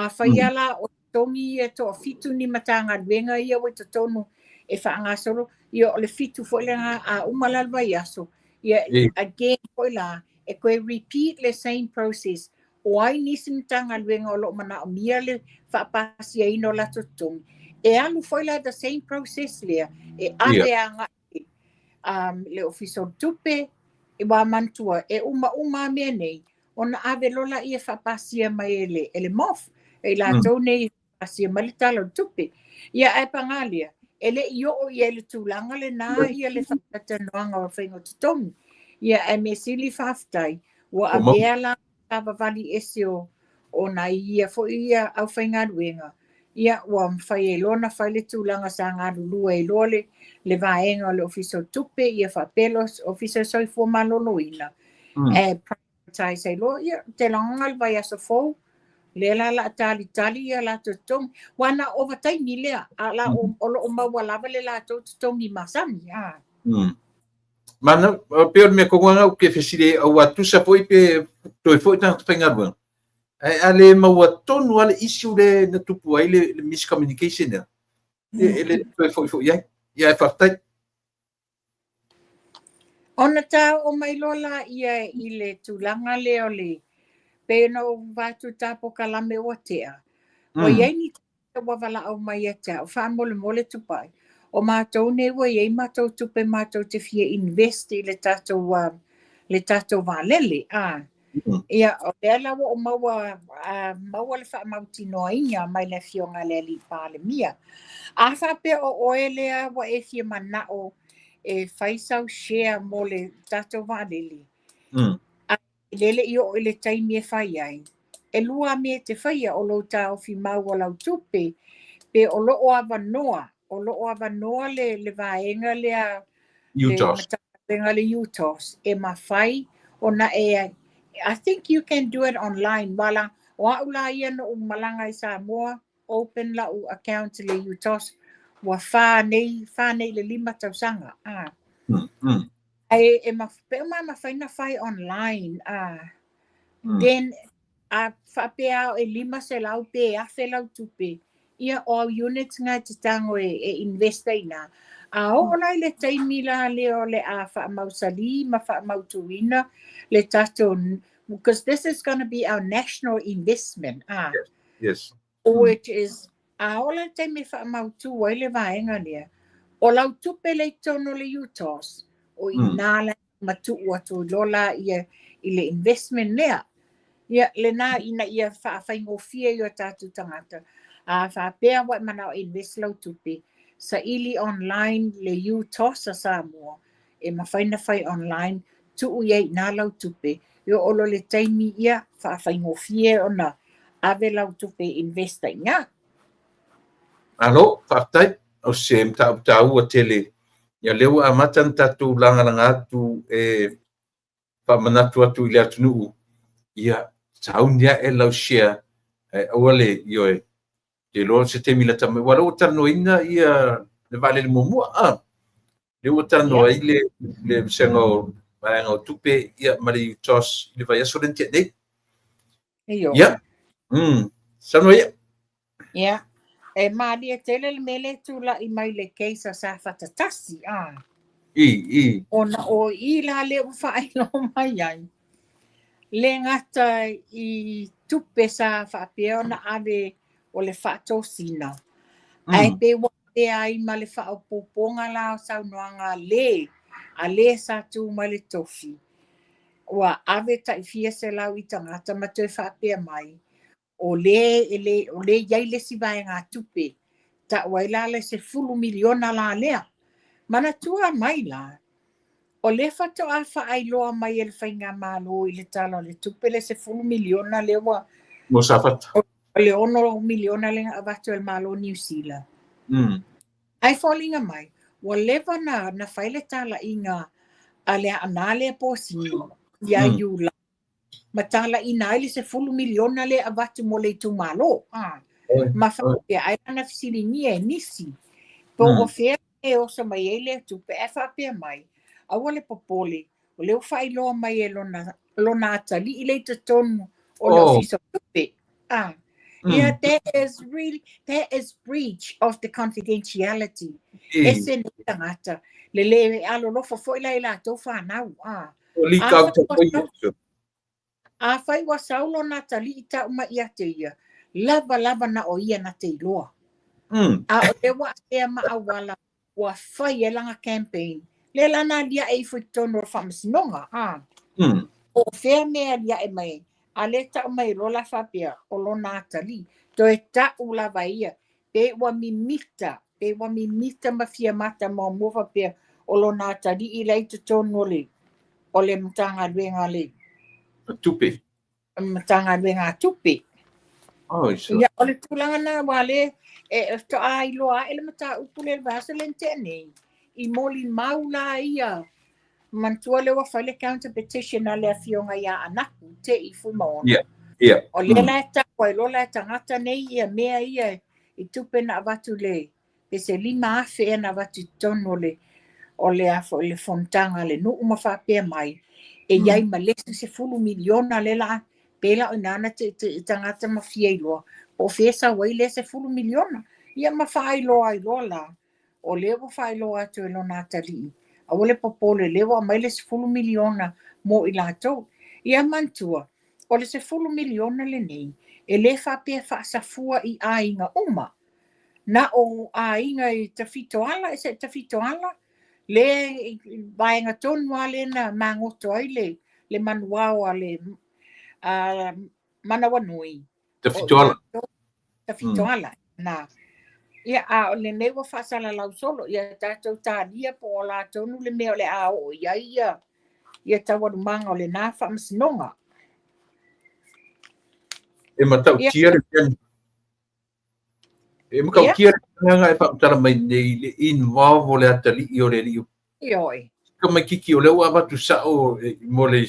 fai lava la o totogi ia toafitu ni Matagaluega ia ua i totonu e faagasolo, ia o le fitu foi lena, a uma la le vaiaso, ia again foi la, e toe repeat le same process. O ai nisi Matagaluega o lo o manaomia le faapasiaina o latou totogi, e alu foi la the same process lea, e ave agai le Ofisa o le Tupe, ua manatua, e uma uma a mea nei, ona ave loa laia e faapasia mai e le, e le MOF, e i latou nei e pasia mai le Tala o le Tupe. Ia, ae paga lea, e le i oo i ai le tulaga lena ia le faatanoaga o le faiga o totogi. Ia, ae mea sili faafetai, ua avea la savavali ese o nai ia foi ia aufaigaluega Ia, ua mafai ai loa ona fai le tulaga sa galulue ai loa le, le vaega o le Ofisa o Tupe, ia faapea le Ofisa o Soifua Maloloina, e prioritize ai loa, ia, te lagona le vaiaso fou, lea la la talitali ia latou totogi. Ua na ovataimi lea, a la o, o lo o maua lava le latou totogi masani. Ah. Mana, pe o le mea tonu lava ou te fesili ai, aua tusa foi pe toe foi tagata faigaluega. Ae a le maua tonu lava le issue le na tupu ai le miscommunication lea, e le toe foi foi ai. Ia, ae faafetai. Ona ta oo mai loa laia i le tulaga lea o le pei ona ou avatu ta polokalame ua tea, ua i ai ni ua valaau mai ia te au, faamolemole Tupai, o matou nei ua i ai matou tupe matou te fia invest i le tatou vaalele. Ah. Ia, o lea la ua ou maua, maua le faamautinoaina mai le afioga a le alii Palemia. A faapea o oe lea ua e fia manao e fai sau share mo le tatou vaalele, a lele i oo i le taimi e fai ai, e lua mea e te faia o lou taofi mau o lau tupe, pe o loo avanoa, o loo avanoa le vaega lea, le UTOS. Matagaluega le UTOS, e mafai ona e, I think you can do it online. Wala, o au la ia no malaga i Samoa, open lau account le UTOS, ua 4 nei le 5 tausaga. Ah. Ai e ma pe ma mafai na fai online. Ah. Then a faapea e 500 pe 1000 lau tupe. Ia o au units nga te tango e invest ai na. A oo la i le taimi la lea o le a faamausali ma faamautuina le tatou, because this is going to be our national investment. Ah, which is a oo la le taimi e faamautu ai le vaega lea. O lau tupe le i totonu o le UTOS, o i nā la matuu atu loa la ia i le investment lea. Ia, lena ina ia faafaigofie i o tatou tagata. A faapea ua e manao e invest lau tupe, saili online le UTOS a Samoa, e mafai na fai online, tuu i ai i lau tupe, e oo loa le taimi ia faafaigofie ona ave lau tupe invest ai iga. Alo, faafetai. O se mataupu taua tele. Ia lea ua amata ona tatou lagalaga atu e faamanatu atu i le atunuu. Ia, sauni ae lau share, e aua le, ioe, te iloa se taimi lata mai. Ua lea ua talanoaina ia le vaalele muamua. Ah, lea ua talanoa ai le vasega o vaega o tupe ia ma le UTOS i le vaiaso lea na tea nei. Io. Ia. Saunoa ia. Ia. E malie tele le mea lea e tulai mai le case a Safata 1. Ah. I, i. Ona o i la lea ua faailoa mai ai. Le gata i tupe sa faapea ona ave o le faatosina. Ae pe ua avea ai ma le faaopoopoga la o saunoaga a le sa tu mai le tofi. Ua ave tai fia selau i tagata ma toe faapea mai. O le, e le, o le iai le isi vaega tupe. Tau ai la le 10 miliona la lea. Manatua mai la, o le faatoa faailoa mai e le faigamalo i le tala o le tupe le 10 miliona lea ua Mo Safata. o le 6 miliona lea na avatu e le Malo Niu Sila. Ai foliga mai, ua leva na fai le talaiga a le aana lea posini ia Iulai. Ma talaina ai le 10 miliona lea avatu mo le itumalo. Ah. Ma faapea ai na fesiligia e nisi. Po o fea e oso mai ai lea tupe e faapea mai. Aua le popole, o lea ua faailoa mai e lona atalii le i totonu o le ofisa o tupe. Ah. Yeah, that is really, that is breach of the confidentiality. Ese ni tagata. Le le alolofa foi la i latou whanau. Ah. O li kau te koe. A fai ua sau lona atalii tau mai ia te ia, lava lava na o ia na te iloa. A o le ua avea ma auala ua fai e lana campaign. Le lana alia e ifo i totonu o le faamasinoga. Ah. O fea mea alia e mai. A le tau mai loa la faapea o lona atalii. Toe tau lava ia. Pe ua mimita, pe ua mimita ma fia mata muamua faapea o lona atalii la i totonu o le Matagaluega le Tupe. Matagaluega a tupe. Oi, so. Ia, o le tulaga lena aua lea e faatoa iloa ae le mataupu lea i le vaiaso lea na tea nei, i molimau la ia, manatua lea ua fai le counter petition a le afioga ia Anapu Te'i Fuimaono. Ia, ia. O lea la e tau ai loa la e tagata nei ia mea ia i tupe na avatu i le pe se 5,000 ea na avatu i totonu o le o le a foi le fonotaga a le nuu ma faapea mai, e i ai ma le isi 10 miliona lea la pei la o i ina na teitei tagata ma fia iloa po o fea e sau ai lea 10 miliona. Ia ma faailoa ai loa la, o lea ua faailoa atu e lona atalii, aua le popole, o lea ua aumai le 10 miliona mo i latou. Ia manatua, o le 10 miliona lenei, e le faapea e faasafua i aiga uma. Na o aiga i Tafitoala, e se Tafitoala, le vaega tonu lava lea na magoto ai le, le manuao a le Manawanui. Tafitoala. Tafitoala, na. Ia, a o lenei ua faasalalau solo, ia tatou talia po o la tonu le mea o le a oo i ai ia, ia taualumaga o lena faamasinoga. E matautia le mea E matautia le mea e faamatala mai nei le involve o le atalii o le alii. Ioe. Tamaititi o lea ua avatu sao mo le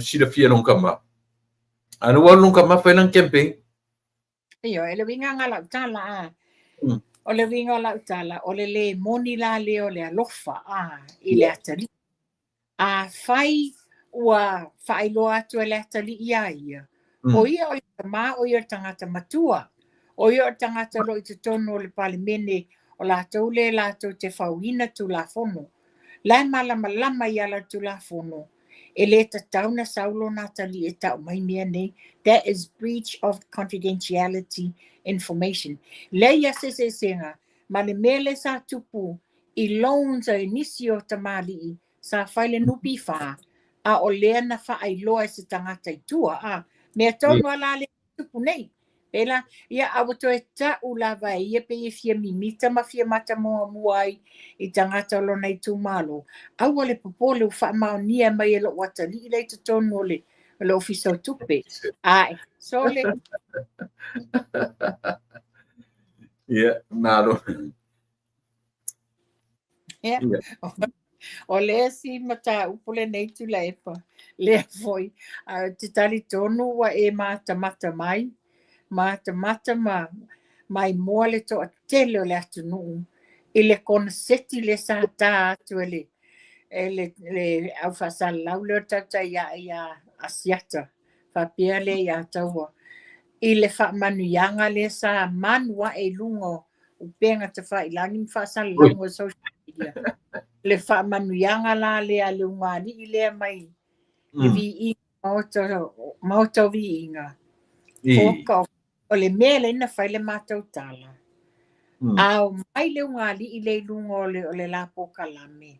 silafia e lona tama. A lea ua alu lona tama fai lana campaign. Ioe, le uiga lena o lau tala, a. O le uiga o lau tala, o le le moni la lea o le alofa, a, i le atalii. Afai ua faailoa atu e le atalii iā ia, o ia o le tama, o ia o le tagata matua, o ia o le tagata o lo o i totonu o le Palemene, o latou lea latou te fauina Tulafono. La e malamalama i ala o le Tulafono, e le tatau ona sau lona atalii e tau mai mea nei. That is breach of confidentiality information. Leai lava se eseesega ma le mea lea sa tupu i loans a nisi o tamalii sa fai le NPF, a o lea na faailoa e se tagata i tua, a mea tonu lava la lea e tupu nei. Pela, ia, a ua toe tau lava e ia pei e fia mimita ma fia matamuamua ai i tagata o lona itumalo, aua le popole ua faamaonia mai e lou atalii la i totonu o le o le Ofisa o Tupe. Ae, sole. Ia, malo. Ia. O le isi mataupu lenei Tuilaepa, lea foi, ae ou te talitonu ua e matamata mai, matamata ma maimoa le toatele o le atunuu i le koneseti lea sa ta atu e le e le, le au faasalalau lea o le tautai ae ia Asiata, faapea lea ia Taua, i le faamanuiaga lea sa manu ae i luga o upega tafailagi ma faasalalauga o social media. Le faamanuiaga la lea a le ugaalii lea mai le viiga, maota, maota o viiga. Oka, o le mea lea na fai le matou tala. A o mai le ugaalii lea i luga o le, o le la polokalame.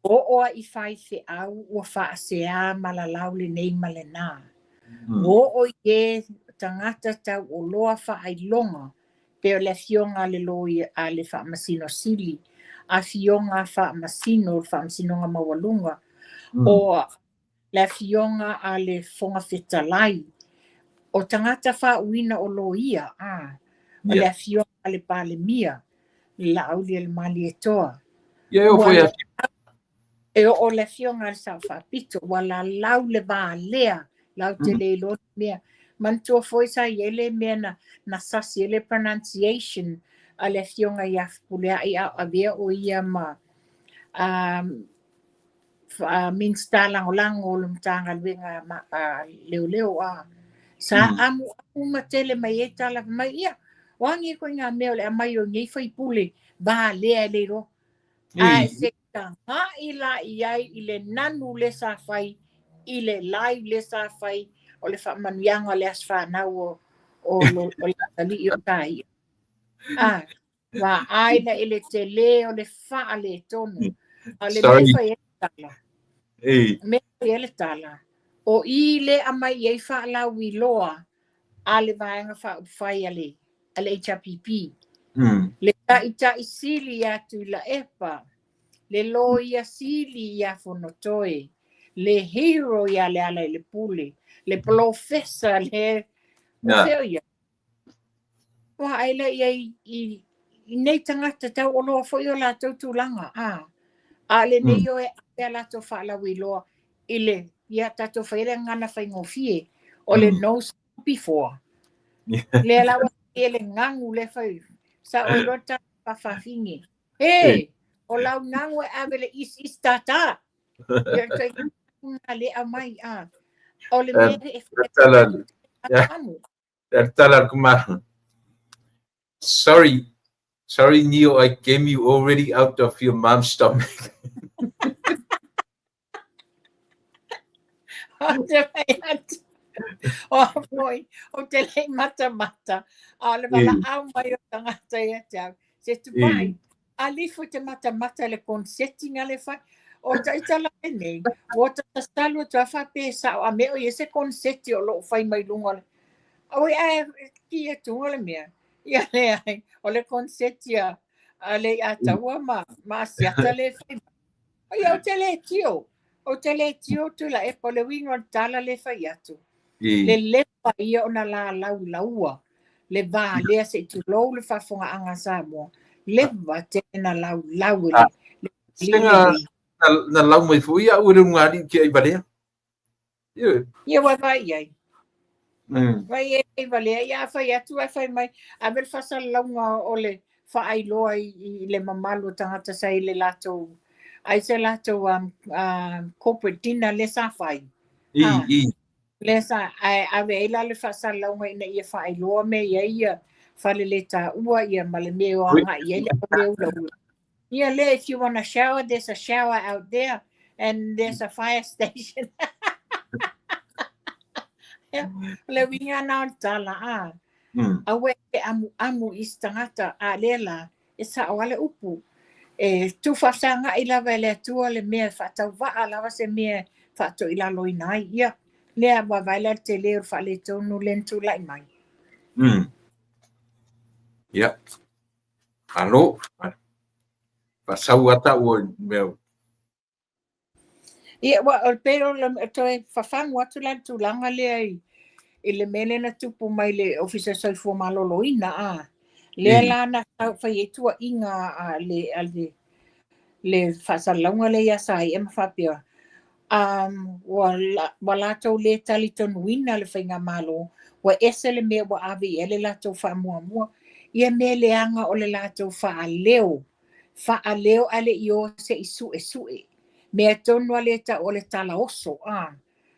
Oo a i faifeau ua faasea ma lalau lenei ma lena. Ua oo i e tagata tauoloa faailoga pei o le afioga a le loia a le Faamasino Sili, afioga a Faamasino o le Faamasinoga Maualuga, o le afioga a le Fofoga Fetalai, o tagata faauuina o loia, a, o le afioga a le Palemia, le Laaulialemalietoa. Ia e oo foi E oo le afioga a le Sao Faapito, ua lalau le va lea, latou te le iloa ni mea. Manatua foi sa i ai le mea na, na sasi ai le pronunciation a le afioga ia Fepuleai a o avea o ia ma um, Minisita Lagolago o le Matagaluega a Leoleo a sa amuamu ma tele mai ai tala fai mai, ia, o a nei ituaiga mea o le aumai o nei sui usufono va lea e le iloa. Ae se i taga'i la i ai i le nanu lea sa fai i le live lea sa fai o le faamanuiaga o le aso fanau o o o le atalii o Taia. A, vaai la i le tele o le faaletonu. A o le mea e fai ai le tala, mea e fai ai le tala, o i lea aumai i ai faalauiloa a le Vaega Faaupufai a le a le HRPP. Le Taitai Sili ia Tuilaepa, le Loia Sili ia Fonotoe, le hero ia Lealailepule, le polofesa, le o fea o ia? Ua ai lea i ai i nei tagata taualoa foi o latou tulaga, a. A o lenei o e ave a latou faalauiloa i le, ia tatou faia le gagana faigofie, o le no before. Lea la ua e le gagu le fai, sa oi loa ta fafafine. E, o lau gagu e ave le isi isi tata. Ia toi na le aumai, a. O le mea e amu. Tala kuma. Sorry, sorry Neo, I came you already out of your mom's stomach. O te whai atu. O foi, o te lei matamata, a o le valaau mai o tagata ia te au. Se tupai, a lifu te matamata le konseti nga le fai. O taitala lenei, ua ta salu atu a faapea e sao a mea o ia se konseti o loo fai mai luga o le. Oi ae ki atu le mea. Ia leai, o le konseti a le Ataua ma Asiata le fai mai. Ia ou te le tio. Ou te le tio Tuilaepa, o le uiga o le tala le fai atu. Le leva ia ona lalaulaua le va lea se i tulou le faafogaaga a Samoa. Leva tele na laulau e le Sega na lau mai foi au e le ulugalii ke ai valea. Ia ua vai ai. Vai e valea, ia a fai atu ae fai mai, ave le faasalalauga o le faailoa i le mamalu o tagata sa i le latou, ai se latou corporate dinner le sa fai. Le sa, ae ave ai la le faasalalauga ina ia faailoa mea i ai ia faleletaua ia ma le mea o agai i ai le mea ulaula. Ia le, if you want a shower, there's a shower out there and there's a fire station. Ia, o le uiga na o le tala, a. Aua e amuamu i isi tagata, a lea la, e sao lava le upu. E tuufaafesagai lava e le Atua le mea e faatauvaa lava se mea e faatoilaloina ai. Ia, lea vaavaai la le tele o le faaletonu lea na tulai mai. Ia, alo, faasau ata ua mea. Ia, ua, o le pei o le toe fafagu atu la le tulaga lea i le mea lea na tupu mai le Ofisa o Soifua Maloloina, a. Lea la na fai ai tuuaiga a le faasalalauga lea ia Saia ma faapea, ua latou le talitonuina le faigamalo, ua ese le mea ua ave i ai le latou faamuamua. Ia mea leaga o le latou faaleo, faaleo a le i o se i suesue. Mea tonu a le tau o le talaoso, a.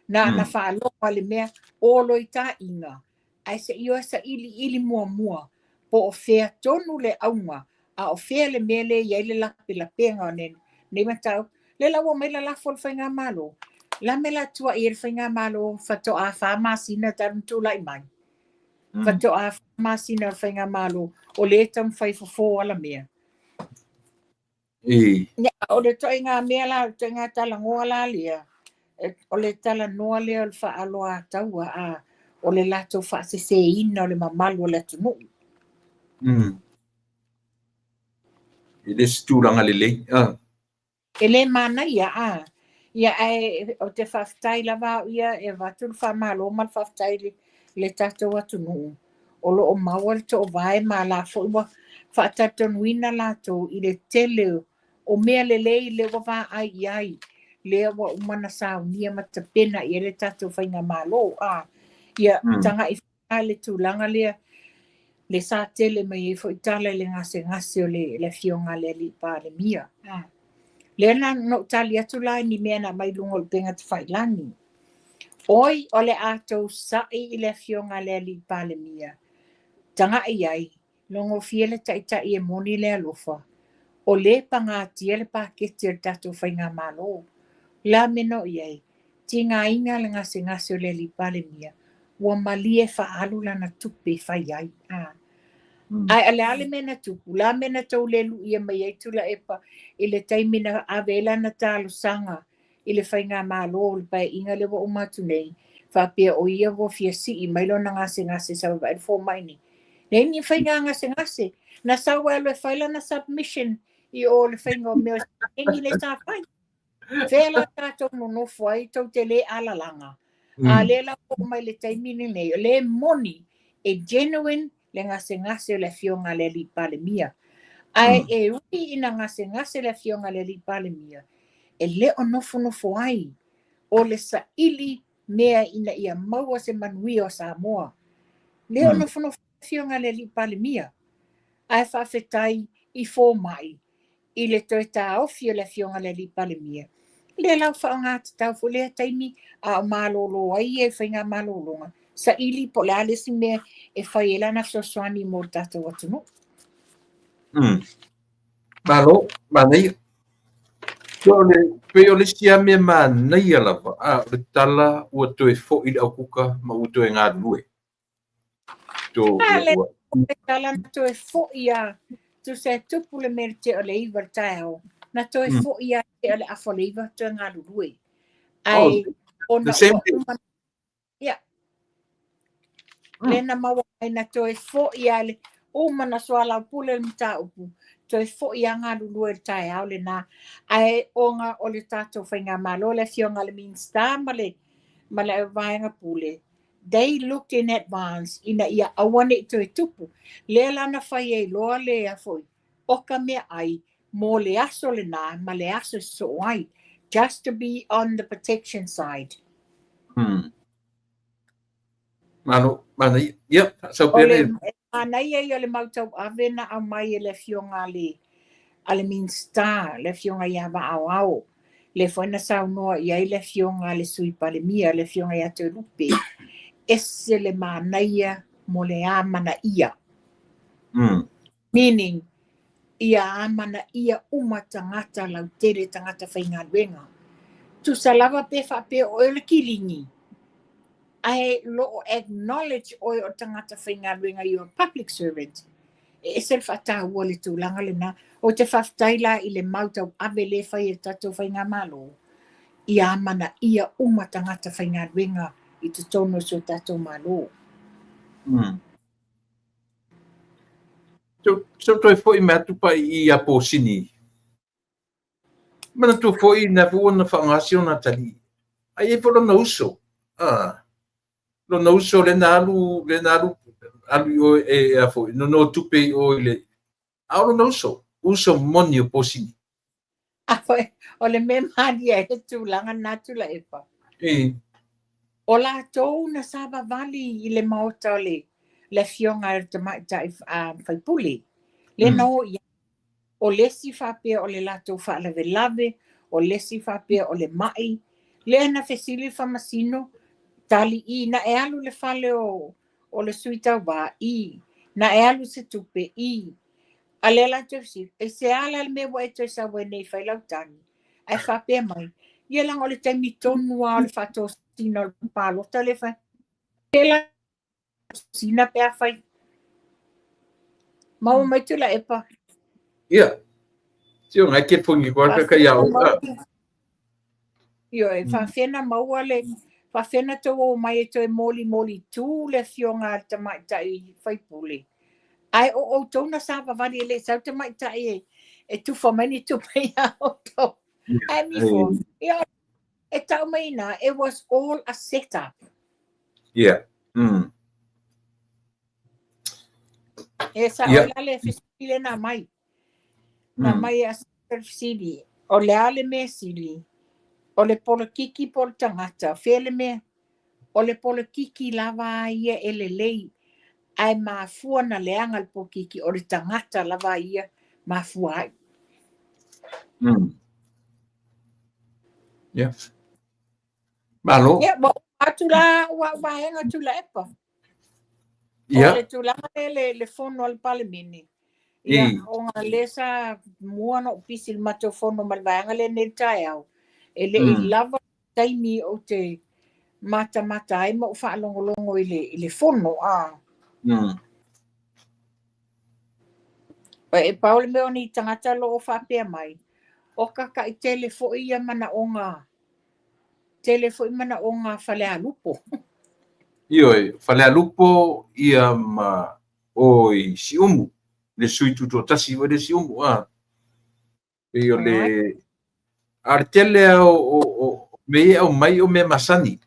Na faalogo le mea olo i taʻiga, ae se i o e sailiili muamua, po o fea tonu le auga, a o fea le mea lea i ai le lapelapega o nei mataupu. Le la ua mai la lafo le faigamalo. La me la tuuai e le faigamalo faatoa 4 masina talu ona tulai mai. Faatoa 4 masina o le faigamalo o lea e taumafai fofo ala mea. Ia, o le ituaiga mea la, o le ituaiga talanoa la lea, o le talanoa lea o le faaaloataua, a o le latou faaseseina o le mamalu o le atunuu. E le se tulaga lelei. E le manaia, a. Ia, ae o te faafetai lava au ia e avatu le faamalo ma le faafetai le tatou atunuu. O loo maua le toovae ma la foi ua faatalitonuina latou i le tele o mea lelei le ua vaai i ai. Lea ua uma na saunia ma tapena i ai le tatou faigamalo. A. Ia, tagai le tulaga lea, le sa tele mai ai foi tala i le gasegase o le afioga a le alii Palemia. Lea na ou tali atu la i ni mea na mai luga o le upega tafailagi. Oi, o le a tou sa'i i le afioga a le alii Palemia. Tagai ai, logofie le taitai e moni le alofa. O le pagatia le paketi o le tatou faigamalo. La me no i ai, tigaina le gasegase o le alii Palemia. Ua malie faaalu lana tupe fai ai. Ae o le a le mea na tupu, la mea na tou le luia mai ai Tuilaepa i le taimi na ave ai lana talosaga i le faigamalo o le paeaiga lea ua uma atu nei, faapea o ia ua fia sii mai lona gasegase sa vaavaai le fomai nei. Nei ni faiga gasegase, na sau e alu e fai lana submission i o le faiga o mea o le sa fai. Fea la tatou nonofo ai tou te le alalaga. A lea la ua oo mai le taimi lenei, o lea e moni e genuine le gasegase o le Afioga a le Alii Palemia. Ae e ui ina gasegase le Afioga a le Alii Palemia, e le o nofonofo ai, o le saili mea ina ia maua se manuia o Samoa. Le o nofonofo ai le Afioga a le Alii Palemia, ae faafetai i fomai i le toe taofi o le Afioga i le Alii Palemia, lea la ua faaaoga tatau foi lea taimi a o malolo ai ia i faiga malologa, saili po o le a le isi mea e fai ai lana fesoasoani mo le tatou atunuu. Malo, manaia. So, le, pei o le isi lava mea manaia lava, a o le tala ua toe foi le aukuka ma ua toe galulue. To, A le ua, le tala na toe foi a tusa e tupu le mea i le tea o le 9 i le taeao, na toe foi a i le tea o le afa o le 9 toe galulue. Oh, Ae ona the same ua day. uma ia, lea na maua mai na toe foi a le uma na soalaupule le mataupu, toe foi a galulue i le taeao lena. Ae ona o le tatou faigamalo, le Afioga i le Minisita ma le Vaega Pule, they looked in advance ina ia aua ne i toe tupu. Lea la na fai ai loa le a foi, oka meaai mo le aso lena ma le aso e sosoo ai, just to be on the protection side. Malo, manaia. Ia, faasau O pea le le... manaia ia o le mau tauave na aumai e le Afioga a le Minisita, le Afioga ia Vaaoao, lea foi na saunoa i ai le Afioga a le Sui Palemia, le Afioga ia Toelupe, ese le manaia mo le amanaia. Meaning, ia amanaia uma tagata lautele, tagata faigaluega. Tusa lava pe faapea oe o le kiligi, ae lo o acknowledge oe o le tagata faigaluega, you're a public servant. E ese le faataua o le tulaga lena. Ou te faafetai la i le mau tauave lea e fai e le tatou faigamalo, ia amanaia uma tagata faigaluega i totonu o si o tatou Malo. So toe foi mai atu pa i ia Posini. Manatua foi na foi ua na faaaoga si ona atalii. Ae i ai foi lona uso. Ah, lona uso lea na alu, lea na alu, alu i o e, a foi, nono tupe i o i le, a o lona uso, uso moni o Posini. A foi, o le mea malie ai le tulaga lena Tuilaepa. E. O latou na savavali i le maota o le, le afioga i le tamaitai sui usufono, lea na o i ai. O le isi faapea o le latou faalavelave, o le isi faapea o le mai. Lea na fesili le faamasino, tali i, na e alu i le fale o le sui tauva, i, na e alu se tupe, i. A lea la toe fesili, e se a la le mea ua e toe sau ai nei e fai lau tagi? Ae faapea mai, ia leaga o le taimi tonu lava o le faatosina o le palota lea e fai. Lea sina pe afai. Maua mai Tuilaepa. Ia. Tio ngai ke pongi koa ka kai au. Ioe, faafena maua le faafena tou o mai e toe molimoli tu le afioga a le tamaitai sui usufono. Ae o outou na savavali e le i sau tamaitai e, e tufa mai ni tupe ia outou. Ae mifo, ia e tau mai ina, it was all a set up. Yeah. E sa yeah. la le fesili le na mai. Na mai a le fesili, o le a le mea sili, o le polokiki po o le tagata, fea le mea, o le polokiki lava ia e lelei, ae mafua na leaga le polokiki, o le tagata lava ia mafua ai. Yeah. Malo. Ia, ua uma atu la ua vaega Tuilaepa. Ia. O le tulaga lea le, le fono a le Palemene. Ia, ona lea sa mua ona ou pisi i le matou fono ma le vaega lea nei i le taeao, e le i lava taimi ou te matamata ai ma ou faalogologo i le, i le fono, a. E pau le mea o ni tagata o lo o faapea mai, o kakaʻitele foi ia manaoga, tele foi manaoga Falealupo. Ioe, Falealupo ia ma o i Siumu, le sui tutoatasi foi le Siumu, a. Pei o le... A o le tele lava o mea ia e aumai o mea masani.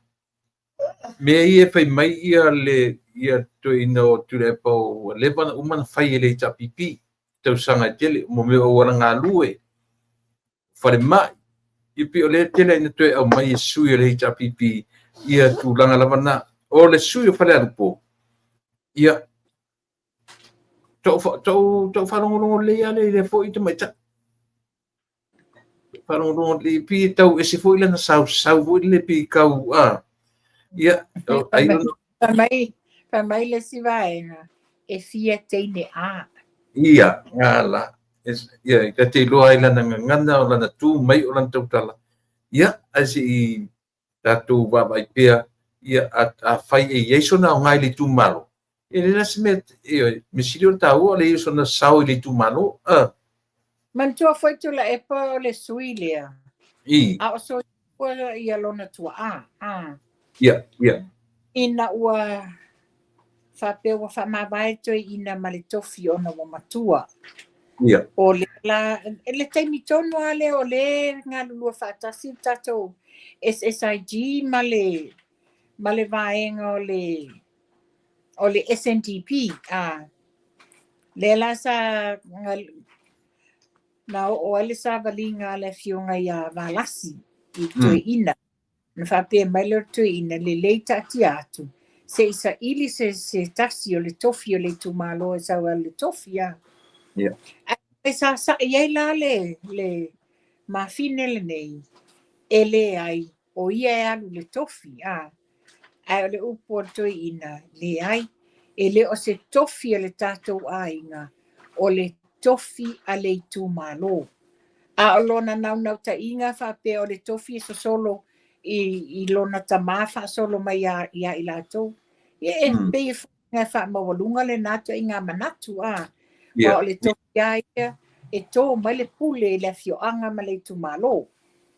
Mea ia e fai mai ia le ia toeaina o Tuilaepa ua leva ona uma ona fai e le HRPP i tausaga e tele, mo mea o auala galue, falemai. Ia pei o lea e tele ina toe aumai e sui o le HRPP ia tulaga lava na. O le sui o Falealupo, ia to'u faalogologo lelei lava lea i lea foi tamaitai. Faalogologo lelei, pei e tau ese foi lana sausau foi lele pei tau a. Ia, ai ona Fai mai le isi vaega, e fia teine a. Ia, ngala. Ia, ta te iloa ai lana gagana, o lana tu mai, o lana tautala. Ia, ae se i tatou vaavaai pea, ia, afai e i ai sona aoga i le itumalo, e le la se mea, ioe, mea sili ona taua o le i ai o sona sao i le itumalo. Ah. Manatua foi Tuilaepa o le sui lea. A o soifua ia lona tuaa. Ah. Ia, ia. Ina ua faapea ua faamavae toeaina ma le tofi ona ua matua. O le la, le taimi tonu lava lea o le galulue faatasi le tatou SSIG ma le vaega o le SNDP. Ah. Lea la sa na oo ai le savaliga a le afioga ia Valasi i toeaina. Na faapea mai lea o le toeaina, lelei taatia atu, se i saili se tasi o le tofi o le itumalo e sau ai le tofi. Ah. Ae sa sa'i ai la le mafine lenei, e leai, o ia e alu le tofi. Ah. Ae o le upu o le toeaina, leai, e le o se tofi a le tatou aiga, o le tofi a le itumalo. A o lona naunautaiga faapea o le tofi e sosolo i lona tamā faasolo mai ia i latou. Ia e pei e foliga e faamaualuga lena ituaiga manatu a. Aua o le tofi lava ia e tō mai le pule i le afioaga ma le itumalo.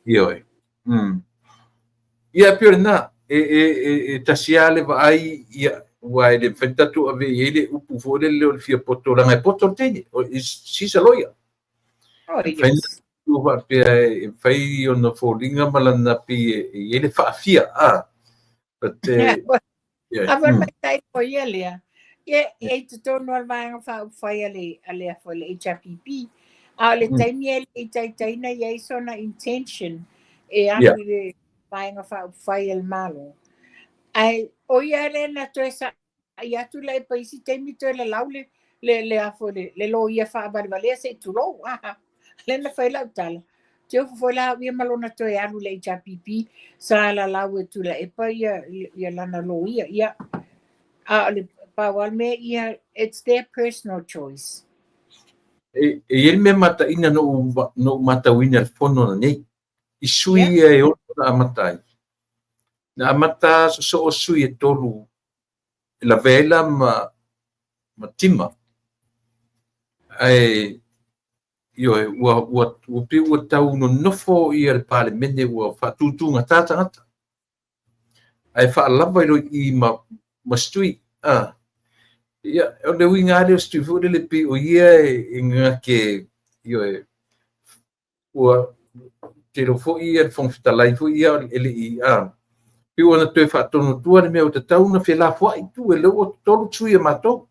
Ioe. Ia, pei o lena, e tasi lava le vaai, ia, ua e le mafai ona tatou ave i ai le upu foi lele o le fia poto, leaga e poto le teine. She's a lawyer. Oh, yes. Ua faapea e fai ona foliga ma lana pei e i ai le faafia. Ah. But, yeah. A mai tai o ia lea. Ia, e i totonu o le vaega faaupufai a le foi le HRPP. A o le taimi e le i taitaina i ai sona intention e alu i le vaega faaupufai a le Malo. Ae o ia le na toe sa'i atu la e pa isi taimi toe lalau le a foi le loia faavalevalea se i tulou. Ah, le na fai lau tala. Te ofu foi la au ia ma lona toe alu le HRPP sa lalau e Tuilaepa ia lana loia. Ia, a o le pau lava le mea ia, it's their personal choice. E i ai le mea mataina no matauina le fono na nei. I sui ia e ono na amata ai. Na amata sosoo sui e tolu e lavea ai la ma tima. Ae ioe, ua pei ua tau nonofo ia le palemene ua faatutugata tagata. Ae faalava i loi i ma Stui. Ah. Ia, o le uiga lea o Stui foi lele pei o ia e gake, ioe, ua te iloa foi ia le Fofoga Fetalai foi ia e le i a. Pei ua na toe faatonu atua le mea ua tatau ona felafoai tu e lea ua tolu sui a matou.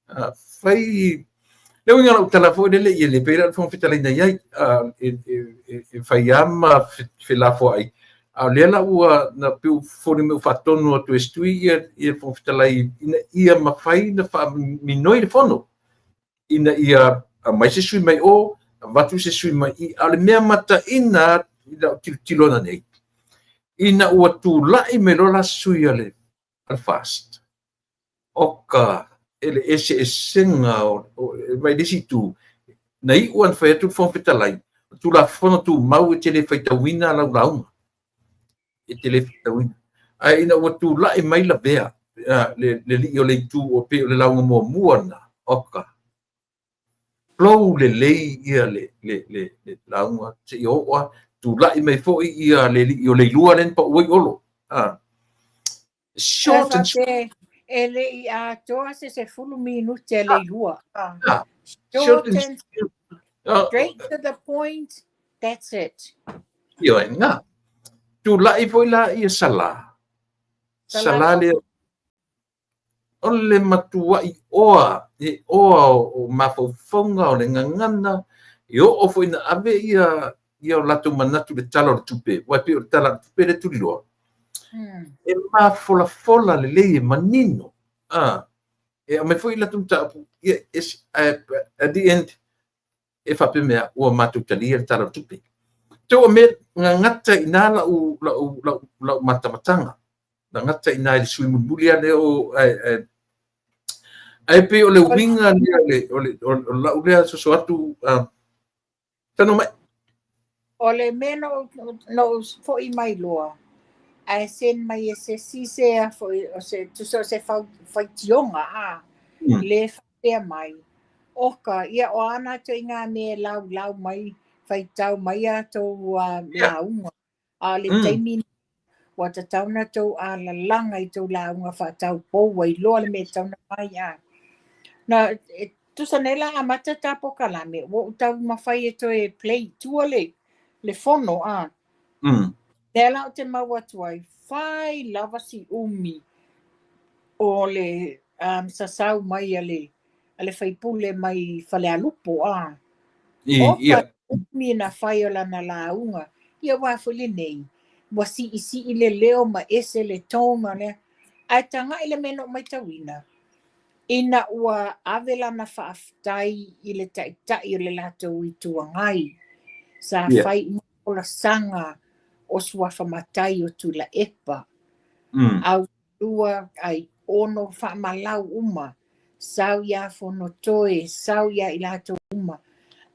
Ah, fai le uiga o lau tala foi lele ia le pei la le Fofoga Fetalai na i ai e fai lava ma felafoai. A o lea la ua na pei ua foliga mai ua faatonu atu e Stui ia le Fofoga Fetalai ina ia mafai ona faaminoi le fono ina ia aumai se sui mai o, avatu se sui mai i. A o le mea mataina i lau tilotilo ana nei, ina ua tulai mai loa la sui a le FAST, oka e le eseesega mai le isi itu, na iu ana fai atu le Fofoga Fetalai, o Tulafono Tumau e te le faitauina lau lauga. E te le faitauina. Ae ina ua tulai mai lavea le alii o le itu o pei o le lauga muamua lena, oka flow lelei ia le lauga seia oo lava, tulai mai foi ia le alii o le ilua lea na pau ai Olo. Ah. Short and sweet. E le i atoa se 10 minute a le ilua. Ah. Short and straight to the point, that's it. Ioe, na. Tulai foi la ia Sala. Sala lea o le matuai oa, e oa o mafaufauga o le gagana, e oo foi ina ave ia ia o latou manatu i le Tala o le Tupe, aua e pei o le Tala o le Tupe lea e tuliloa. E mafolafola lelei, e manino. E aumai foi latou mataupu, ia, at the end, e faapea mea, ua matou talia le Tala o le Tupe. Te ua mea gagata i ina lau, lau, lau, lau matamataga. Gagata i ina i le sui mulimuli lava lea o, ae, ae pei o le uiga lea o le, o le, o lau lea soso atu, tano mai. O le mea na ou foi mai loa, ae send mai e se isi se a foi, o se, tusa o se faitioga, a, le faapea mai, oka, ia o ana ituaiga mea e laulau mai, faitau mai a tou lauga. A o le taimi ua tatau ona tou alalaga i tou lauga faataupou ua iloa le mea e tatau ona fai a. Na, e, tusa nei la amata ta polokalame, ua ou taumafai e toe play i tua le fono a. Lea la ou te maua atu ai, fai lava si umi o le sasau mai a le faipule mai Falealupo a. I, Oka umi na fai o lana lauga. Ia ua foi lenei, ua siisii le leo ma ese le tone lea. Ae tagai le mea na ou matauina, ina ua ave lana faafetai i le taitai o le latou Itu Agai, sa fai uma folasaga o suafa matai o Tuilaepa. Au lua ai ono faamalau uma, sau ia Fonotoe, sau ia i latou uma.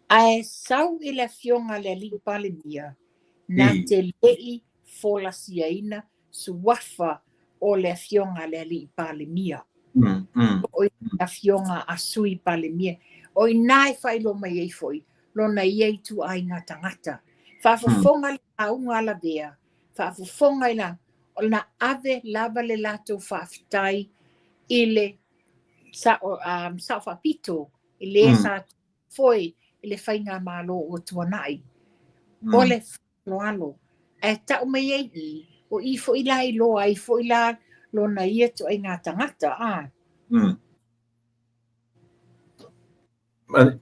Ae sau i le afioga a le alii Palemia, na te lei folasiaina suafa o le afioga a le alii Palemia. O le afioga a Sui Palemia. O ina e faailoa mai ai foi, lona ia ituaiga tagata. Faafofoga le lauga a Lavea, faafofoga i la, o na ave lava le latou faafetai i le sao, sao faapito, i le sa foe i le faigamalo ua tuanai. O le faaaloalo. Ae tau mai ai i, o i foi la iloa ai foi la lona ia ituaiga tagata. A.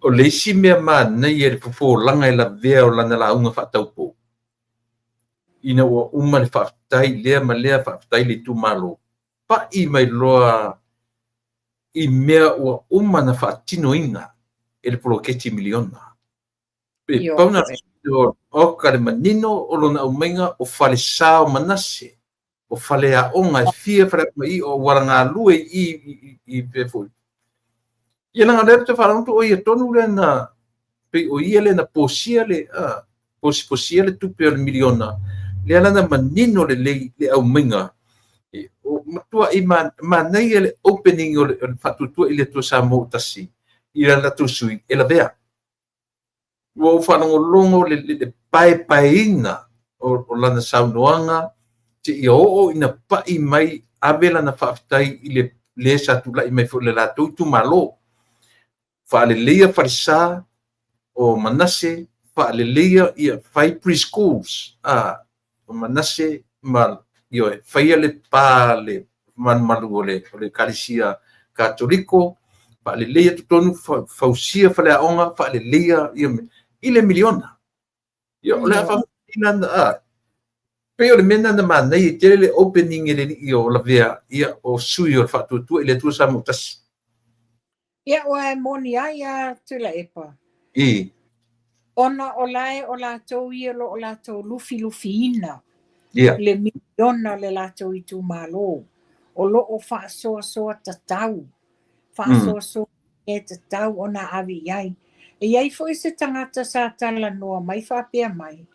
O le isi mea manaia i le fofolaga e Lavea o lana lauga faataupou, ina ua uma le faafetai lea ma lea faafetai le itumalo, pai mai loa i mea ua uma na faatinoina e le poloketi miliona. Pe pau na oka le manino o lona aumaiga o falesa o Manase, o faleaoga e fia faleaoga i o auala galue i pe foi. Ia leaga o lea ou te faalogo atu o ia tonu lea na, pei o ia lea na posia le, posiposia le tupe o le miliona, lea la na manino lelei le aumaiga. O matuai manaia le opening o le Faatuatua i le Atua Samoa ua Tasi i la latou sui e Lavea. Ua ou faalogologo le paepaeina o lana saunoaga seia oo ina pai mai ave lana faafetai i le le sa tulai mai foi i le latou itumalo. Faaleleia falesa o Manase, faaleleia ia fai preschools o Manase ma ioe, faia le pa le malumalu o le Ekalesia Katoliko, faaleleia totonu, fausia faleaoga, faaleleia ia i le miliona. Ia o le a faafetai pei o le mea lena na manaia tele le opening e le alii o Lavea, ia o sui o le Faatuatua i le Atua Samoa Tasi. Ia ua e moni ai a Tuilaepa. Ona o lae o latou ia lo o latou lufilufiina. Le miliona le latou itumalo. O lo o faasoasoa tatau. Faasoasoa e tatau ona ave i ai. E i ai foi se tagata sa talanoa mai faapea mai,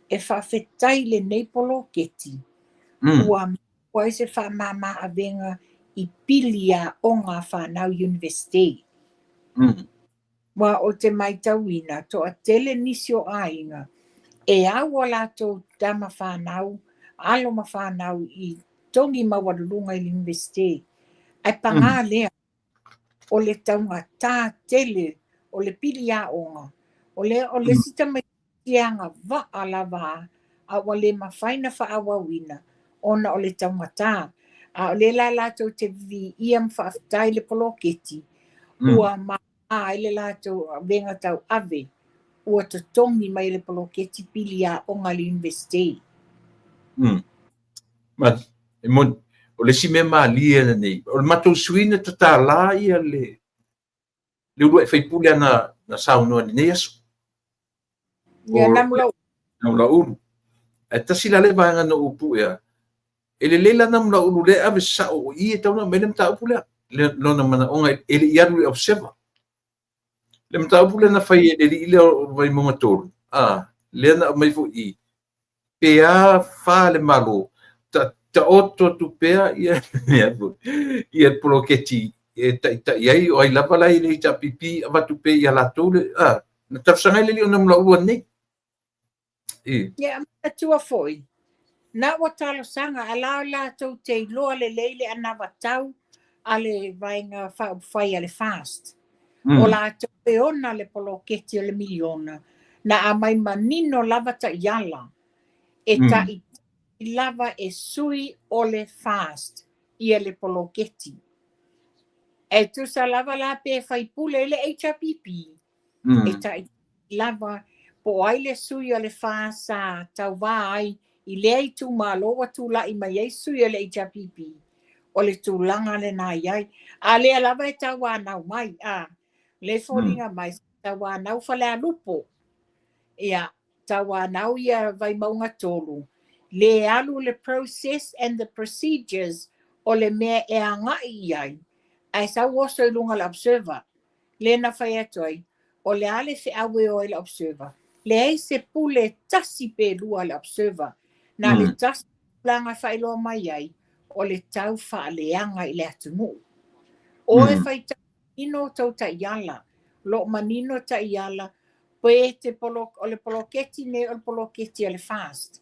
e faafetai lenei poloketi. Ua maua ai se faamama avega i pili aoga a fanau university. Ua o te matauina toatele nisi o aiga e au o latou tama fanau, alo ma fanau i togi maualuluga i le university. Ae paga lea o le taugata tele o le pili aoga, o lea o le isi tamaitiiti e agavaa lava a ua le mafai na faaauauina ona o le taugata. A o lea la latou te viia ma faafetai le poloketi, ua māmā ai le latou avega tauave, ua totogi mai e le poloketi pili aoga i le Iunivesite. Ma e moni, o le isi mea malie lenei, o le matou sui na tatala ia le uluai faipule na saunoa i lenei aso. Ia, Namulauulu. Namulauulu. Ae tasi la le vaega na ou puea, e lelei la Namulauulu lea e ave sao o i e tau na aumai le mataupu lea, lona manaoga e le i alu i le Observer. Le mataupu lea na fai e le alii lea o Vaimauga 3, lea na aumai foi i, pe a fa le Malo, taoto atu pea ia le poloketi e taitai ai, o ai lava la i le HRPP avatu pea ia latou le, na talosaga ai le alii o Namulauulu anei. Ia, manatua foi, na ua talosaga, a la o latou te iloa lelei le anavatau a le vaega faaupufai a le FAST. O latou e ona le poloketi o le miliona, na aumai manino lava taiala, e taitai lava e sui o le FAST ia le poloketi. E tusa lava la pe faipule i le HRPP, e taitai lava po o ai le sui o le FAST sa tauvā ai i lea itumalo ua tulai mai ai sui o le HRPP, o le tulaga lena i ai. A lea lava e tauanau mai, le foliga mai, tauanau Falealupo, ia, tauanau ia Vaimauga 3, le alu le process and the procedures o le mea e agai i ai, ae sau oso i luga le Observer. Le na fai atu ai, o le a le feau e o ai le Observer. Leai se pule tasi pe lua le Observer. Na le tasi tulaga faailoa mai ai, o le tau faaleaga i le atunuu. O e faitau manino tau taiala, lo manino taiala, pe te o le poloketi nei o le poloketi o le FAST.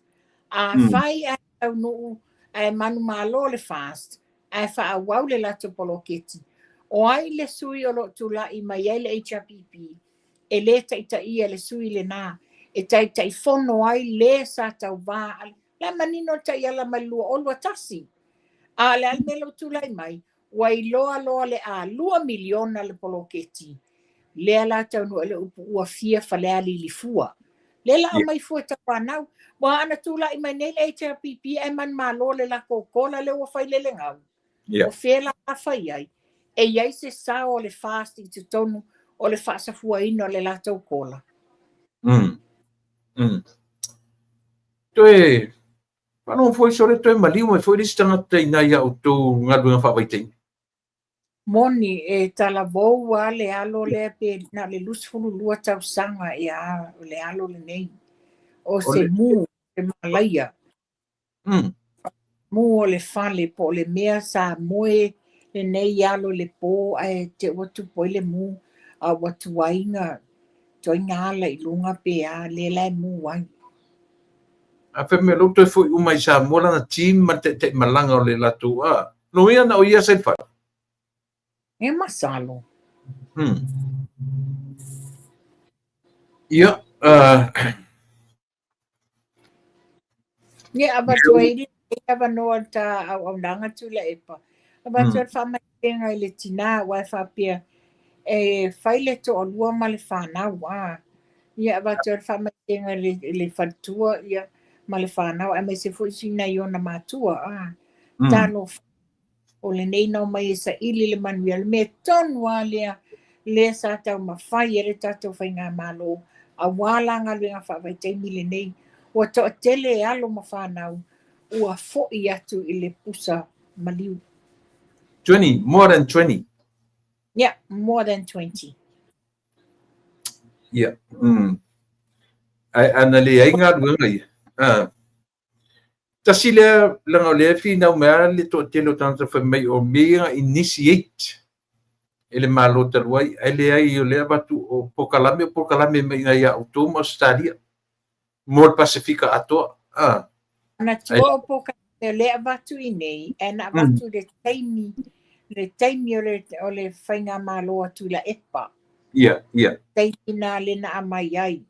A fai a taunuu ae manumalo le FAST, ae faaauau le latou poloketi. O ai le sui o lo tulai mai ai le HRPP, e le taitaia le sui lena, e taitaifono ai le sa tauvā. La manino taiala mai 2021. A le ale mea lo tulai mai, ua iloa loa le a 2 miliona le poloketi. Lea la taunuu le upu ua fia Falealili lifua. Le la mai fua tauanau, ua ana tulai mai nei le HRPP e manumalo le lako kola le ua fai lele ngau. O fea la fai ai, e iai se sao o le FAST i totonu o le faasafuaina o le latou kola. Toe, whanau foi sore toe maliu mai foi le isi tagata ina ia outou galuega faavaitaimi. Moni e talavou a le alo lea pe na le 22 tausaga ia le alo lenei. O se mu e malaia. Mu o le fale po o le mea sa moe lenei alo le po ae te ua tupu ai le mu a ua tuaiga ala i luga pe a le la e mu ai. A fe me lo toe foi uma i Samoa lana team ma te te malanga o le latou a. No ia na o ia sa i fale. E masalo. Ia, Ia, avatu ai le avanoa ta auaunaga Tuilaepa. Avatu ai le faamaitenga i le tinā ua e faapea e fai le toalua ma le whanau. Ia, avatu ai le faamaitenga i le faletua ia, ma le whanau, aemaise se foi sina i ona matua. Talo o lenei nau mai e saili le manuia. Le mea tonu a lea, lea sa tau mawhai e le tātou whainga malo. A wā la galuega faavaitaimi lenei. Ua toatele e alo ma whanau, ua foi atu i le pusa maliu. 20, more than 20. Yeah, more than 20. Yeah. Ai ana le ai galuega ia. Tasi lea langa o lea whinau mea le toatele o tagata whai mai o mea initiate e le malo talu ai, ai le ai o lea avatu o pokalame mai ngai ia outou ma Australia mo le Pasifika atoa. Na tua o pokalame o lea avatu i nei, e na avatu le taimi o le whainga malo a Tuilaepa. Ia, ia. Taimi nā le na amai ai.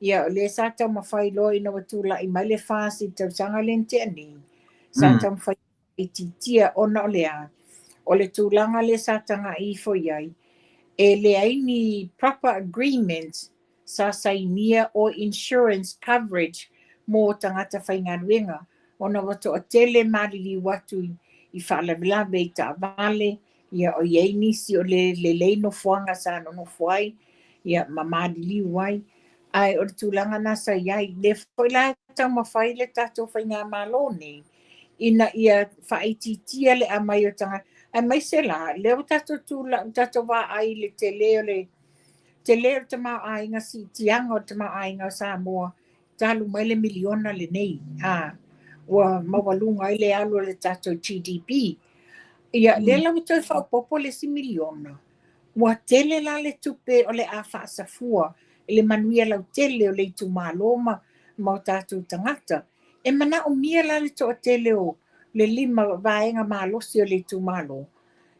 Ia, o lea sa taumafai loa ina ua tulai mai le FAST i le tausaga lea na tea nei, sa taumafai itiitia ona o le a? O le tulaga lea sa tagai ifo i ai, e leai ni proper agreements sa sainia o insurance coverage mo tagata faigaluega ona ua toatele maliliu atu i faalavelave i taavale, ia o i ai nisi o le lelei nofoaga sa nonofo ai, ia ma maliliu ai. Ae o le tulaga lena sa i ai. Lea foi la e taumafai le tatou faigamalo nei ina ia faaitiitia le aumai o tagata, aemaise la lea ua tatou tula, tatou vaai i le tele o le tele o le tamaoaiga, siitiaga o le tamaoaiga o Samoa talu mai le miliona lenei, a ua maualuga ai le alu o le tatou GDP. Ia, lea la ua toe faaopoopo le isi miliona. Ua tele la le tupe o le a faasafua i le manuia lautele o le itumalo ma o tatou tagata. E manaomia la le toatele o le lima vaega malosi o le itumalo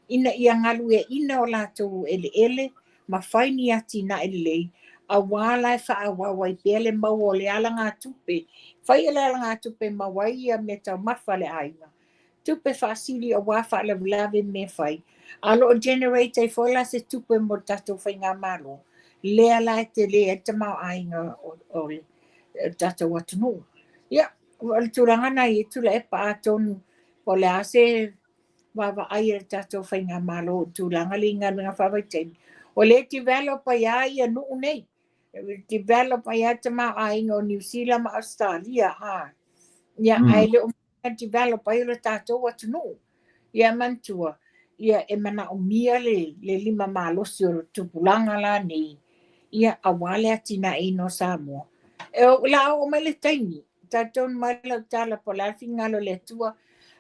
ina ia galueaiina o latou eleele ma fai ni atinae lelei, aua la e faaauau ai pea le maua o le alagatupe. Fai le alagatupe e maua ai ia meataumafa a le aiga, tupe faasili aua faalavelave mea fai, a o lo o generate ai foi la se tupe mo le tatou faigamalo, lea la e tele ai le tamaoaiga o le tatou atunuu. Ia, o le tulaga lena e i ai Tuilaepa, atonu po o le a se vaavaai a le tatou faigamalo i tulaga lea i galuega faavaitaimi. O lea e develop ai lava ia nuu nei, develop ai lava le tamaoaiga o Niu Sila ma Ausetalia, a. Ia, ae le o develop ai o le tatou atunuu. Ia manatua, ia e manaomia le lima malosi o le tupulaga la nei, ia aua le atinaeina o Samoa. E o la oo mai le taimi, talitonu mai lau tala po o le a le finagalo o le Atua,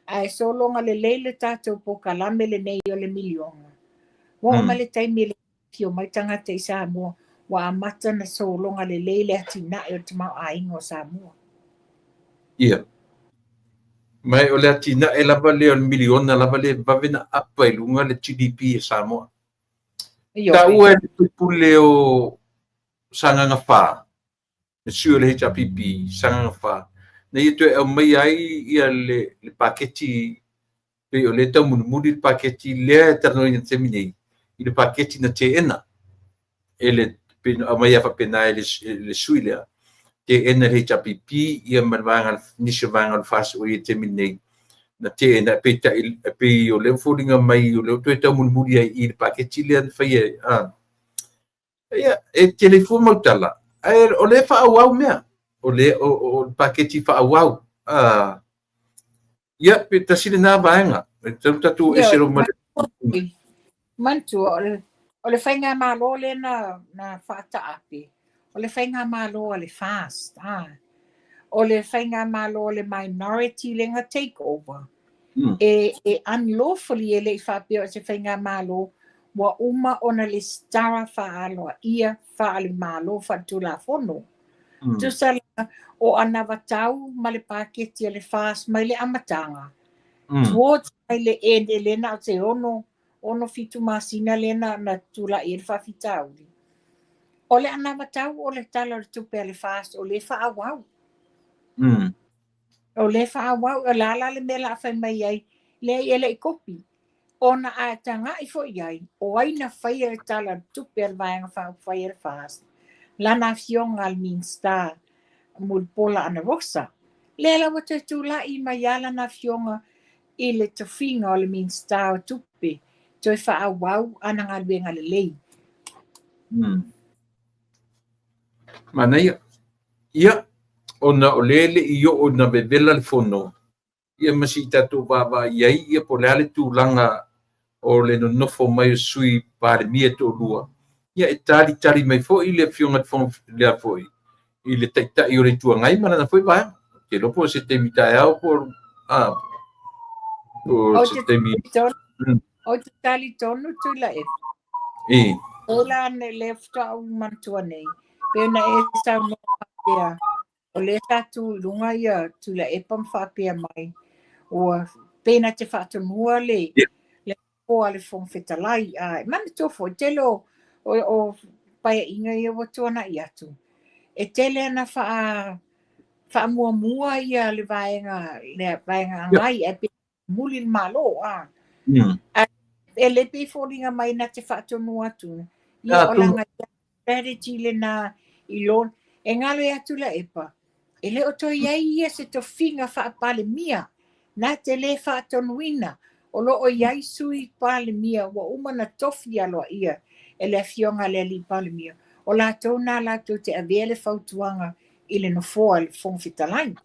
ae sologa lelei le tatou polokalame lenei o le miliona. Ua oo mai le taimi e le afio mai tagata i Samoa, ua amata na sologa lelei le atinae o le tamaoaiga o Samoa. Ia. Ma o le atinae lava lea o le miliona lava lea e vave na apa i luga le GDP e Samoa. Taua e le faipule o Sagaga 4, le sui o le HRPP, Sagaga 4, na ia toe aumaia ai ia le paketi, pei o lea taumulimuli le paketi lea e talanoaina i le taimi nei, i le paketi na teena e le, pei na aumaia faapena e le sui lea, teena e le HRPP ia ma le vaega, nisi o vaega o le FAST o i ai i le taimi nei, na teena, peitai, pei o lea ua foliga mai o lea ua toe taumulimuli ai i le paketi lea na faia. Ia, e tele fua mau tala, ae o lea faaauau mea, o le o le paketi faaauau. Ia, pe tasi lena vaega, e tatau tatou ese loa ma le Manatua, o le faigamalo lea na faataape, o le faigamalo a le FAST, o le faigamalo o le minority lea na take over, e unlawfully, e le i faapea o se faigamalo ua uma ona lesitala faaaloaia faale-Malo faaletulafono. Tusa la o anavatau ma le paketi a le FAST mai le amataga, towards mai le end, e le na o se 6, 7 masina lea na tulai ai le faafitauli. O le anavatau o le tala o le tupe a le FAST o lea faaauau. O lea faaauau, o le a la le mea la a fai mai ai, leai e le i kopi. Ona a tagai foi ai, o ai na faia le tala o le tupe a le Vaega Faaupufai a le FAST, lana afioga a le Minisita Mulipola Anarosa. Lea la ua toe tulai mai lava lana afioga i le tofiga o le Minisita o Tupe, toe faaauau ana galuega lelei. Manaia. Ia, ona o lea e le i oo ina vevela le fono, ia ma se i tatou vaavaai i ai, ia po o le a le tulaga o le nonofo mai o Sui Palemia e toalua, ia e talitali mai foi le afioga i le Fofoga lea foi i le Taitai o le Itu Agai ma lana foi vaega. Ou te iloa po o se taimi taeao po o se taimi. Ou te talitonu Tuilaepa. O la ne le faatoa ou manatua nei, pe na e saunoa faapea, o lea sa tu i luga ia Tuilaepa ma faapea mai, ua pei na te faatonua le nofoa a le Fofoga Fetalai. E manatua foi, tele o paeaiga ia ua tuanai atu. E tele ana faa faamuamua ia le vaega le vaega agai ae pei muli le Malo a. Ae e le pei foliga mai na te faatonu atu. Ia o lana strategy lena i lo e galo ia Tuilaepa e le o toe i ai ia se tofiga faa-Palemia na te le faatonuina o lo o i ai sui Palemia ua uma na tofi aloaia e le afioga a le alii Palemia o latou na latou te avea le fautuaga i le nofoa i le Fofoga Fetalai.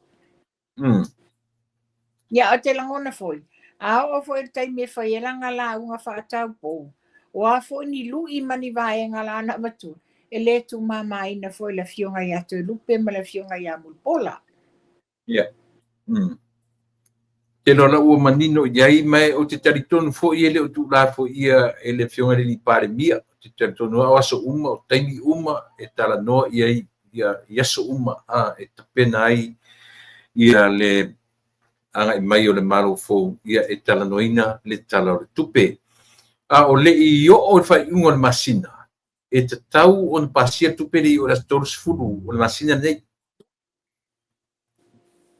Ia, ou te lagona foi, a oo foi i le taimi e fai ai lana lauga faataupou, o a foi ni lui ma ni vaega la na avatua, e le tuumamaina foi le afioga ia Toelupe ma le afioga ia Mulipola. Ia. Te loa la ua manino i ai, ma ou te talitonu foi e le o tuulafoia e le afioga i le Palemia. Ou te talitonu o aso uma, o taimi uma e talanoa i ai ia, i aso uma a, e tapena ai ia le agai mai o le Malo fou ia e talanoaina le Tala o le Tupe. A o le i oo i le faaiuga o le masina, e tatau ona pasia le tupe le i o le aso 30 o le masina lenei.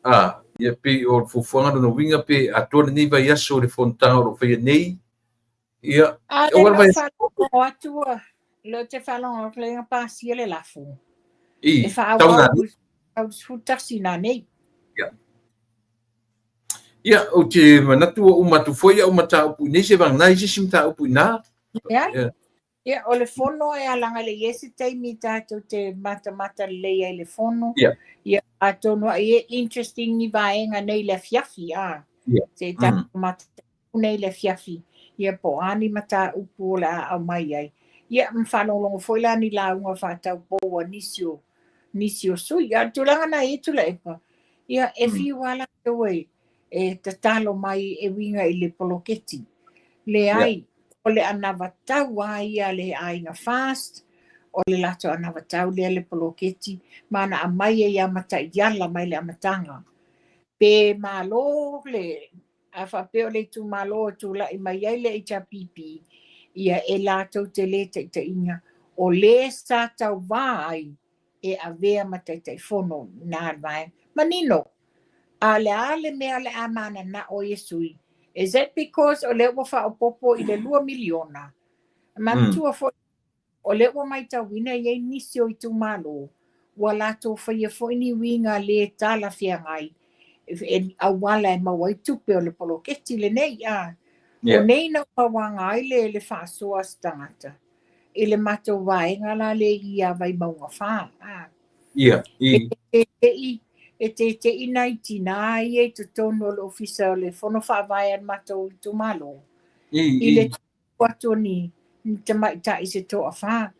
A, ia pei o le fuafuaga lona uiga pe atoa lenei vaiaso i le fonotaga o lo o faia nei. Ia, A o le le vaiaso faalogo atu, lea ou te faalogo atu lea na pasia le lafo. I, E faaauau i 11 nanei. Ia. Ia, ou te manatu ua uma atu foi au mataupu i nei se vagana i se isi mataupu i nā. Ia. Ia, o le fono e alaga le i ai se taimi tatou te matamata lelei ai le fono. Ia, atonu ai e interesting ni vaega nei le afiafi, a. Se i tatou matamata nei le afiafi, ia po o a ni mataupu o le a aumai ai. Ia, ma faalogologo foi la ni lauga faataupou a nisi o nisi o sui. A o le tulaga na i ai Tuilaepa, ia e fiu lava latou e e tatalo mai e uiga i le poloketi. Leai, o le anavatau lava ia a le aiga FAST, o le latou anavatau lea le poloketi, ma na aumai ai lava ma taiala mai le amataga. Pe malo le a faapea o le itumalo e tulai mai ai le HRPP, ia e latou te le taitaiina, o le sa tauvā ai e avea ma Taitaifono na le vaega. Manino, a o le a le mea o le a mananao ai e sui? Is that because o lea ua faaopoopo i le $2 miliona? Manatua foi, o lea ua matauina e i ai nisi o itumalo ua latou faia foi ni uiga le talafeagai e auala e maua ai tupe o le poloketi lenei. A o nei na ua auaga ai le faasoa a se tagata i le matou vaega la le i a Vaimauga 4. A. I. E tete'i nai tinā ia i totonu o le ofisa o le Fono Faavae a le matou itumalo. I le tupu atu o ni tamaitai se toafa.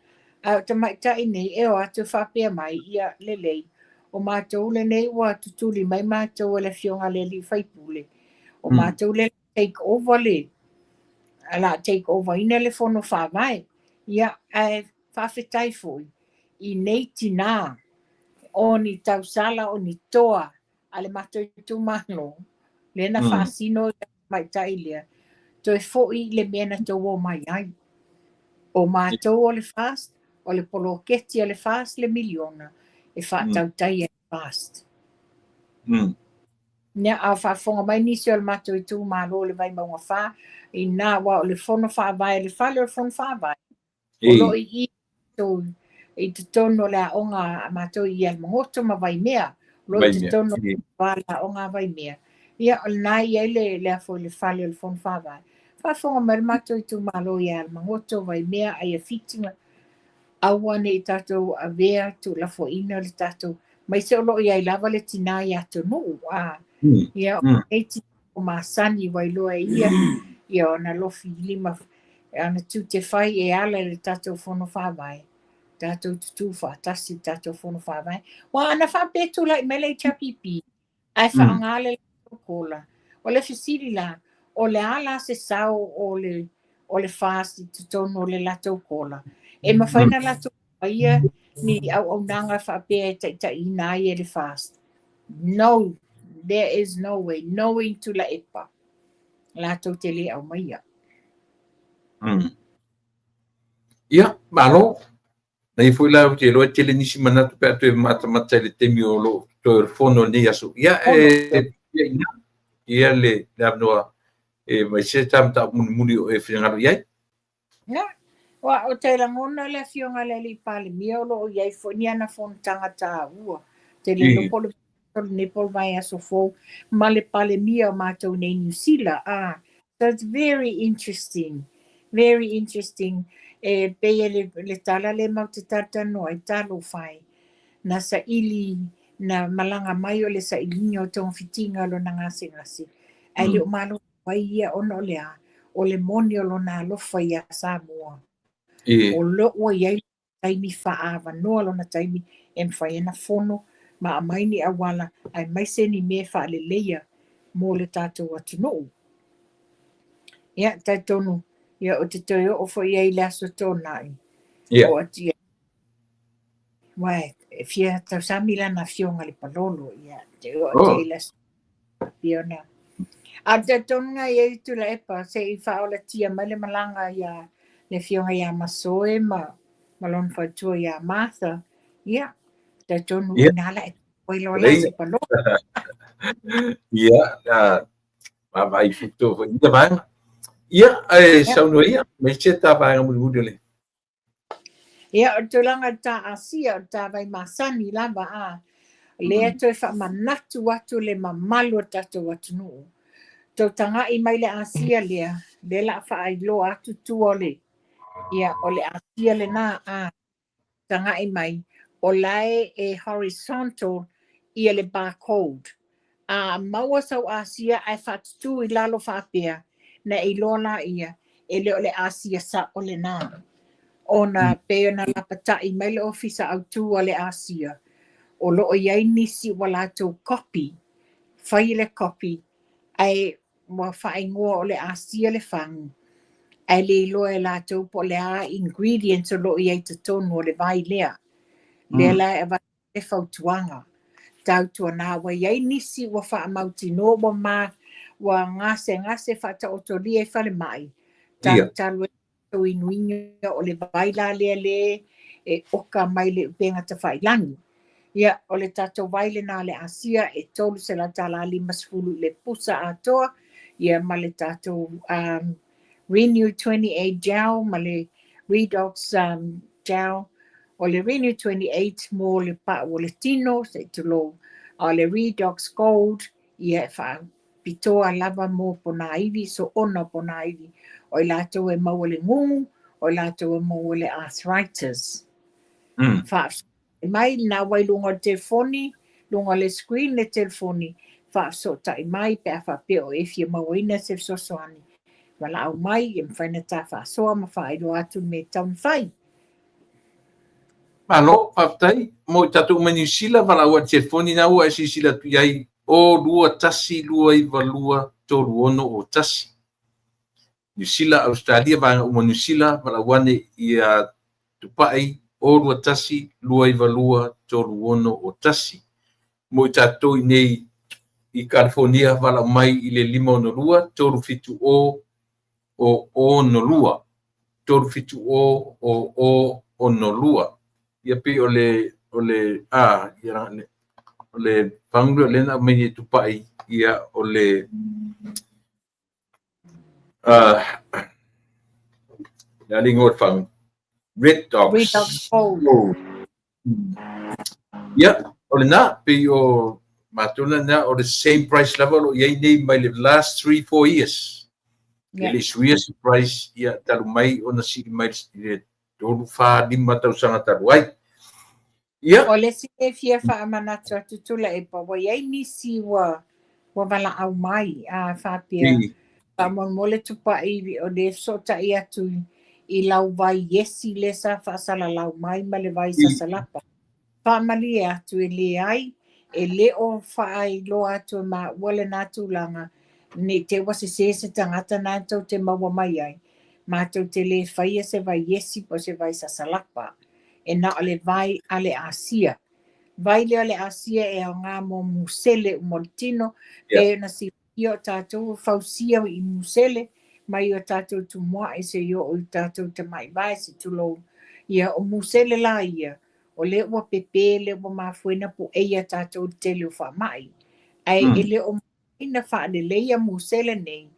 A o tamaitai nei e o atu e faapea mai, ia lelei, o matou lenei ua tutuli mai matou e le afioga i le alii faipule, o matou le take over le, la take over ina le Fono Faavae. Ia, ae faafetai foi i nei tinā o ni tausala o ni toa a le matou itumalo, lea na faasino i le tamaitai lea, toe foi i le mea na tou omai ai. O matou o le FAST, o le poloketi a le FAST le miliona, e faatautai ai le FAST. Ia, a faafofoga mai nisi o le matou itumalo le Vaimauga 4, ina aua o le Fono Faavae, le fale o le Fono Faavae, o lo o i i totonu o le aoga a matou i Alamagoto ma Vaimea, o lo o i totonu o le aoga a Vaimea. Ia, o lena e i ai le, le, afo, le fale o le Fono Faavae. Faafofoga mai le matou itumalo i Alamagoto, Vaimea, Aiafiti, aua ne i tatou avea tuulafoaiina le tatou, aemaise o lo o i ai lava le tinā i atunuu. A, ia, nei tinā o masani ua iloa e ia, ia ona lofi lima, ana tiute fai e ala i le tatou Fono Faavae, tatou tutū faatasi i le tatou Fono Faavae. Ua ana faapea tulai mai le HRPP, ae faaaoga le latou kola. O le fesili la, o le a la se sao o le o le FAST i totonu o le latou kola? E mafai na latou aumaia ni auaunaga faapea e taitaiina ai e le FAST? No, there is no way, knowing Tuilaepa, latou te le aumaia. Ia, malo. Na ia foi la ou te iloa e tele nisi manatu pe a toe matamata i le taimi o lo o totoe o le fono i lenei aso. Ia e ia i ina ia le avanoa e aumai se ta mataupu mulimuli o e finagalo i ai. Ia, aua ou te lagona le Afioga i le Alii Palemia o lo o i ai foi ni ana fonotaga taua. Ou te le iloa po o le lenei po o le vaiaso fou ma le Palemia o matou nei i Niu Sila. Ah, so it's very interesting, very interesting. E pei e le, le tala lea matou te talatalanoa ai, talofa e, na saili, na malaga mai o le sailiga o togafitiga o lona gasegase, ae le o malo ai ia ona o le a? O le moni o lona alofa iā Samoa. O lo ua i ai taimi faaavanoa lona taimi e mafai ai ona fono ma aumai ni auala aemaise ni mea faaleleia mo le tatou atunuu. Ia, talitonu, ia ou te toe oo foi i ai i le Aso Toonai, oo atu i ai, aua e fia tausami lana afioga i le Palolo, ia, te oo atu i ai i le Aso Fiona. A o le talitonuga e i ai Tuilaepa, se i faaolatia mai le malaga ia le afioga ia Masoe ma ma lona faletua ia Martha, ia, talitonu i ina la e tupu ai loa la se palo. Ia, vaavaai futo foi ia vaega. Ia, ae saunoa ia, mai se ta vaega mulimuli o le. Ia, o le tulaga i le tā Asia, o le tā vai masani lava, a, lea toe faamanatu atu le mamalu o le tatou atunuu. Tou taga'i mai le Asia lea, lea o le a faailoa atu tua o le, ia, o le Asia lena, a, taga'i mai, o la e e horizontal ia le barcode. A maua sau Asia ae faatutū i lalo faapea, na e iloa laia, e le o le Asia sa'o lena. Ona pei ona lapata'i mai le Ofisa Autū a le Asia, o lo o i ai nisi ua latou copy, fai le copy, ae ua faaigoa o le Asia le fagu, ae le iloa e latou po o le a ingredients o lo o i ai i totonu o le vai lea. Lea la e avatu le fautuaga. Tautuana ua i ai nisi ua faamautinoa ua ma ua gasegase faataotolia i falemai, talu talu ai tou inuina o le vai la lea le e oka mai le upega tafailagi. Ia, o le tatou vai lena o le Asia e $300 50 i le pusa atoa, ia ma le tatou Renew 28 gel ma le Redox gel. O le Renew 28 mo le pau o le tino, se i tulou, a o le Redox Gold, ia e faapitoa lava mo ponaivi, soona o ponaivi, o i latou e maua le gugu, o i latou e maua le arthritis. Faafetai mai, lena ua i luga o le telefoni, luga o le screen le telefoni, faafesootai mai pe a faapea o e fia mauaina se fesoasoani. Valaau mai, e mafai ona ta faasoa ma faailoa atu le mea e tatau ona fai. Malo, faafetai. Mo i tatou uma i Niu Sila, valaau atu i telefoni na ua e silasila atu i ai, 0 2 1 2 9 2 3 6 0 1. Niu Sila, Ausetalia, vaega uma o Niu Sila, valaau ane ia Tupai, 0 2 1 2 9 2 3 6 0 1. Mo i tatou i nei i Kalifonia, valaau mai i le 562 370 0 0 2. 370 0 0 2. Ia pei o le o le a ia o le fagu lea o lea na aumai nei e Tupai ia o le le a le igoa o le fagu Red Dogs. Red Dogs Gold. Ia, o lena, pei o matou lena, o le same price lava o lo o i ai nei mai le last 3, 4 years. Yeah. E le i suia se price, ia, talu mai ona sii mai i le 3, 4, 5 tausaga talu ai. Ia. O le isi e fia faamanatu atu Tuilaepa, ua i ai nisi ua ua valaau mai, a faapea, faamolemole Tupai o lea e fesootai atu i lau vai iesi lea sa faasalalau mai ma le vai sasalapa. Faamalie atu e leai, e le o faailoa atu e maua lena tulaga, ne i te i ua sese se tagata na tou te maua mai ai, matou te le faia se vai iesi po o se vai sasalapa. E na o le vai a le Asia. Vai lea o le Asia e aoga mo musele uma o le tino, pei ona silafia o tatou e fausia i musele mai o tatou tumuai seia oo i tatou tamai vae, se tulou. Ia, o musele la ia, o lea ua pepe, lea ua mafua ai ona pueia tatou i le tele o faamai. Ae e le o mafai ona faaleleia musele nei,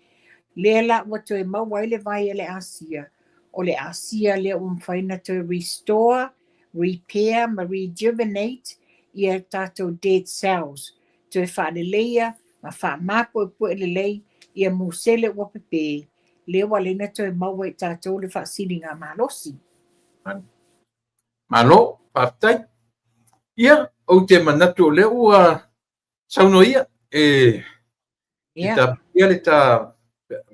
lea la ua toe maua ai le vai a le Asia, o le Asia lea ua mafai ona toe restore, repair ma rejuvenate ia tatou dead cells, toe faaleleia ma faamapuepue lelei ia musele ua pepe, lea ua ala ai ona toe maua e tatou le faasiligamalosi. Malo, faafetai. Ia, ou te manatu o lea ua saunoa ia e tapuia le ta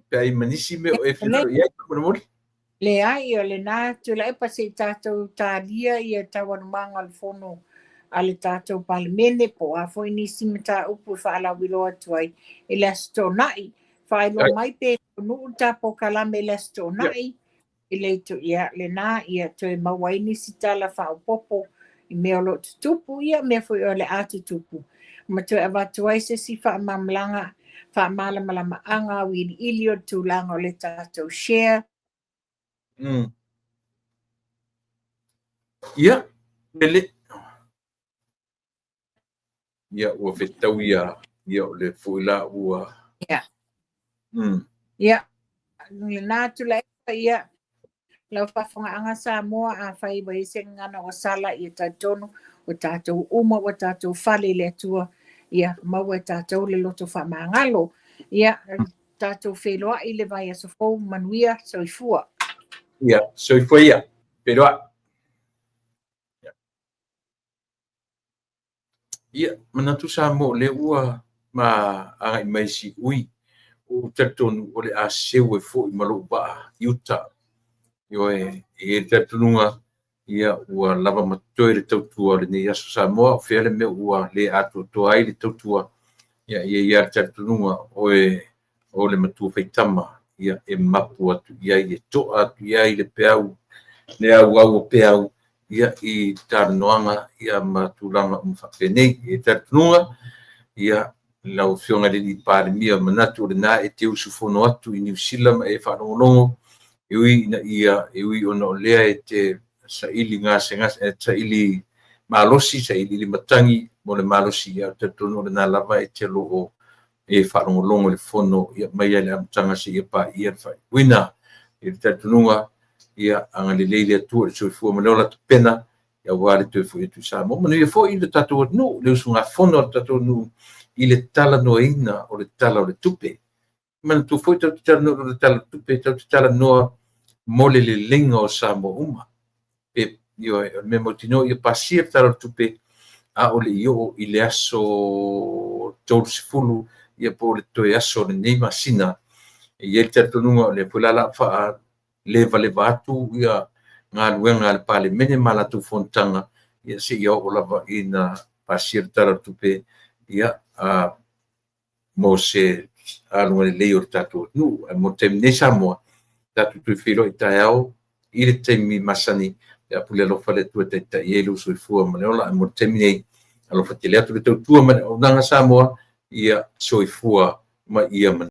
pe ai ma nisi mea o e finagalo i ai faamolemole. Leai, o lena Tuilaepa se i tatou talia ia taualumaga o le fono a le tatou Palemene po o a foi nisi mataupu e faalauiloa atu ai i le Aso Toonai. Faailoa mai pe taunuu le ta polokalame i le Aso Toonai i le itu, ia, lena, ia toe maua ai nisi tala faaopoopo i mea o lo o tutupu, ia mea foi o le a tutupu, ma toe avatu ai se isi faamalamalamaga faamalamalamaga auiliili o le tulaga o le tatou share. Ia, le ia ua fetau ia ia o le foi la ua Ia. Ia, lena Tuilaepa, ia lau faafofogaaga Samoa, afai ua i ai se gagana ua sala, ia talitonu ua tatou uma ua tatou fale i le Atua, ia maua e tatou le loto faamagalo. Ia, tatou feiloai i le vaiaso fou, manuia, soifua. Ia, soifua ia, feiloai. Ia, manatu Samoa o lea ua ma agai mai si ui, ua ou talitonu o le a seu ai foi ma lou vaa i uta. Ioe, e i ai le talitonuga, ia ua lava ma totoe le tautua o lenei aso Samoa, o fea le mea ua le atoatoa ai le tautua, ia e i ai lava le talitonuga oe o le matua faitama, ia e mapu atu i ai, e to'a atu i ai le peau, le auau o peau, ia i talanoaga ia ma tulaga uma faapenei. E talitonuga, ia lau Afioga i le Alii Palemia, manatu o lena e te usufono atu i Niu Sila ma e faalogologo, e ui ina ia, e ui ona o lea e te saili gasegase, e saili malosi, sailiili matagi mo le malosi, ia ou te talitonu o lena lava e te o lo o e faalogologo i le fono ia mai lava i le amataga seia paia le faaiuina. I le talitonuga, ia agalelei le Atua i le soifua ma le ola tapena aua le toe foi atu i Samoa. Manuia foi le tatou atunuu, le usugafono a le tatou atunuu i le talanoaina o le Tala o le Tupe. Manatua foi tatou te talanoa i le Tala o le Tupe, tatou te talanoa mo le leleiga o Samoa uma. Pe, ioe, o le mea mautinoa ia pasia le Tala o le Tupe a o le i oo i le aso 30 ia po o le toe aso o lenei masina. E i ai le talitonuga o lea foi la o le a faalevaleva atu ia galuega a le Palemene ma latou fonotaga ia seia oo lava ina pasia le Tala o le Tupe ia mo se aluga lelei o le tatou atunuu. Ae mo le taimi nei Samoa, tatou toe feiloai taeao i le taimi masani pe a pule alofa le Atua e taitai ai lou soifua ma le ola. Ae mo le taimi nei, alofa tele atu le tautua ma le auaunaga Samoa, ia soifua ma ia manuia.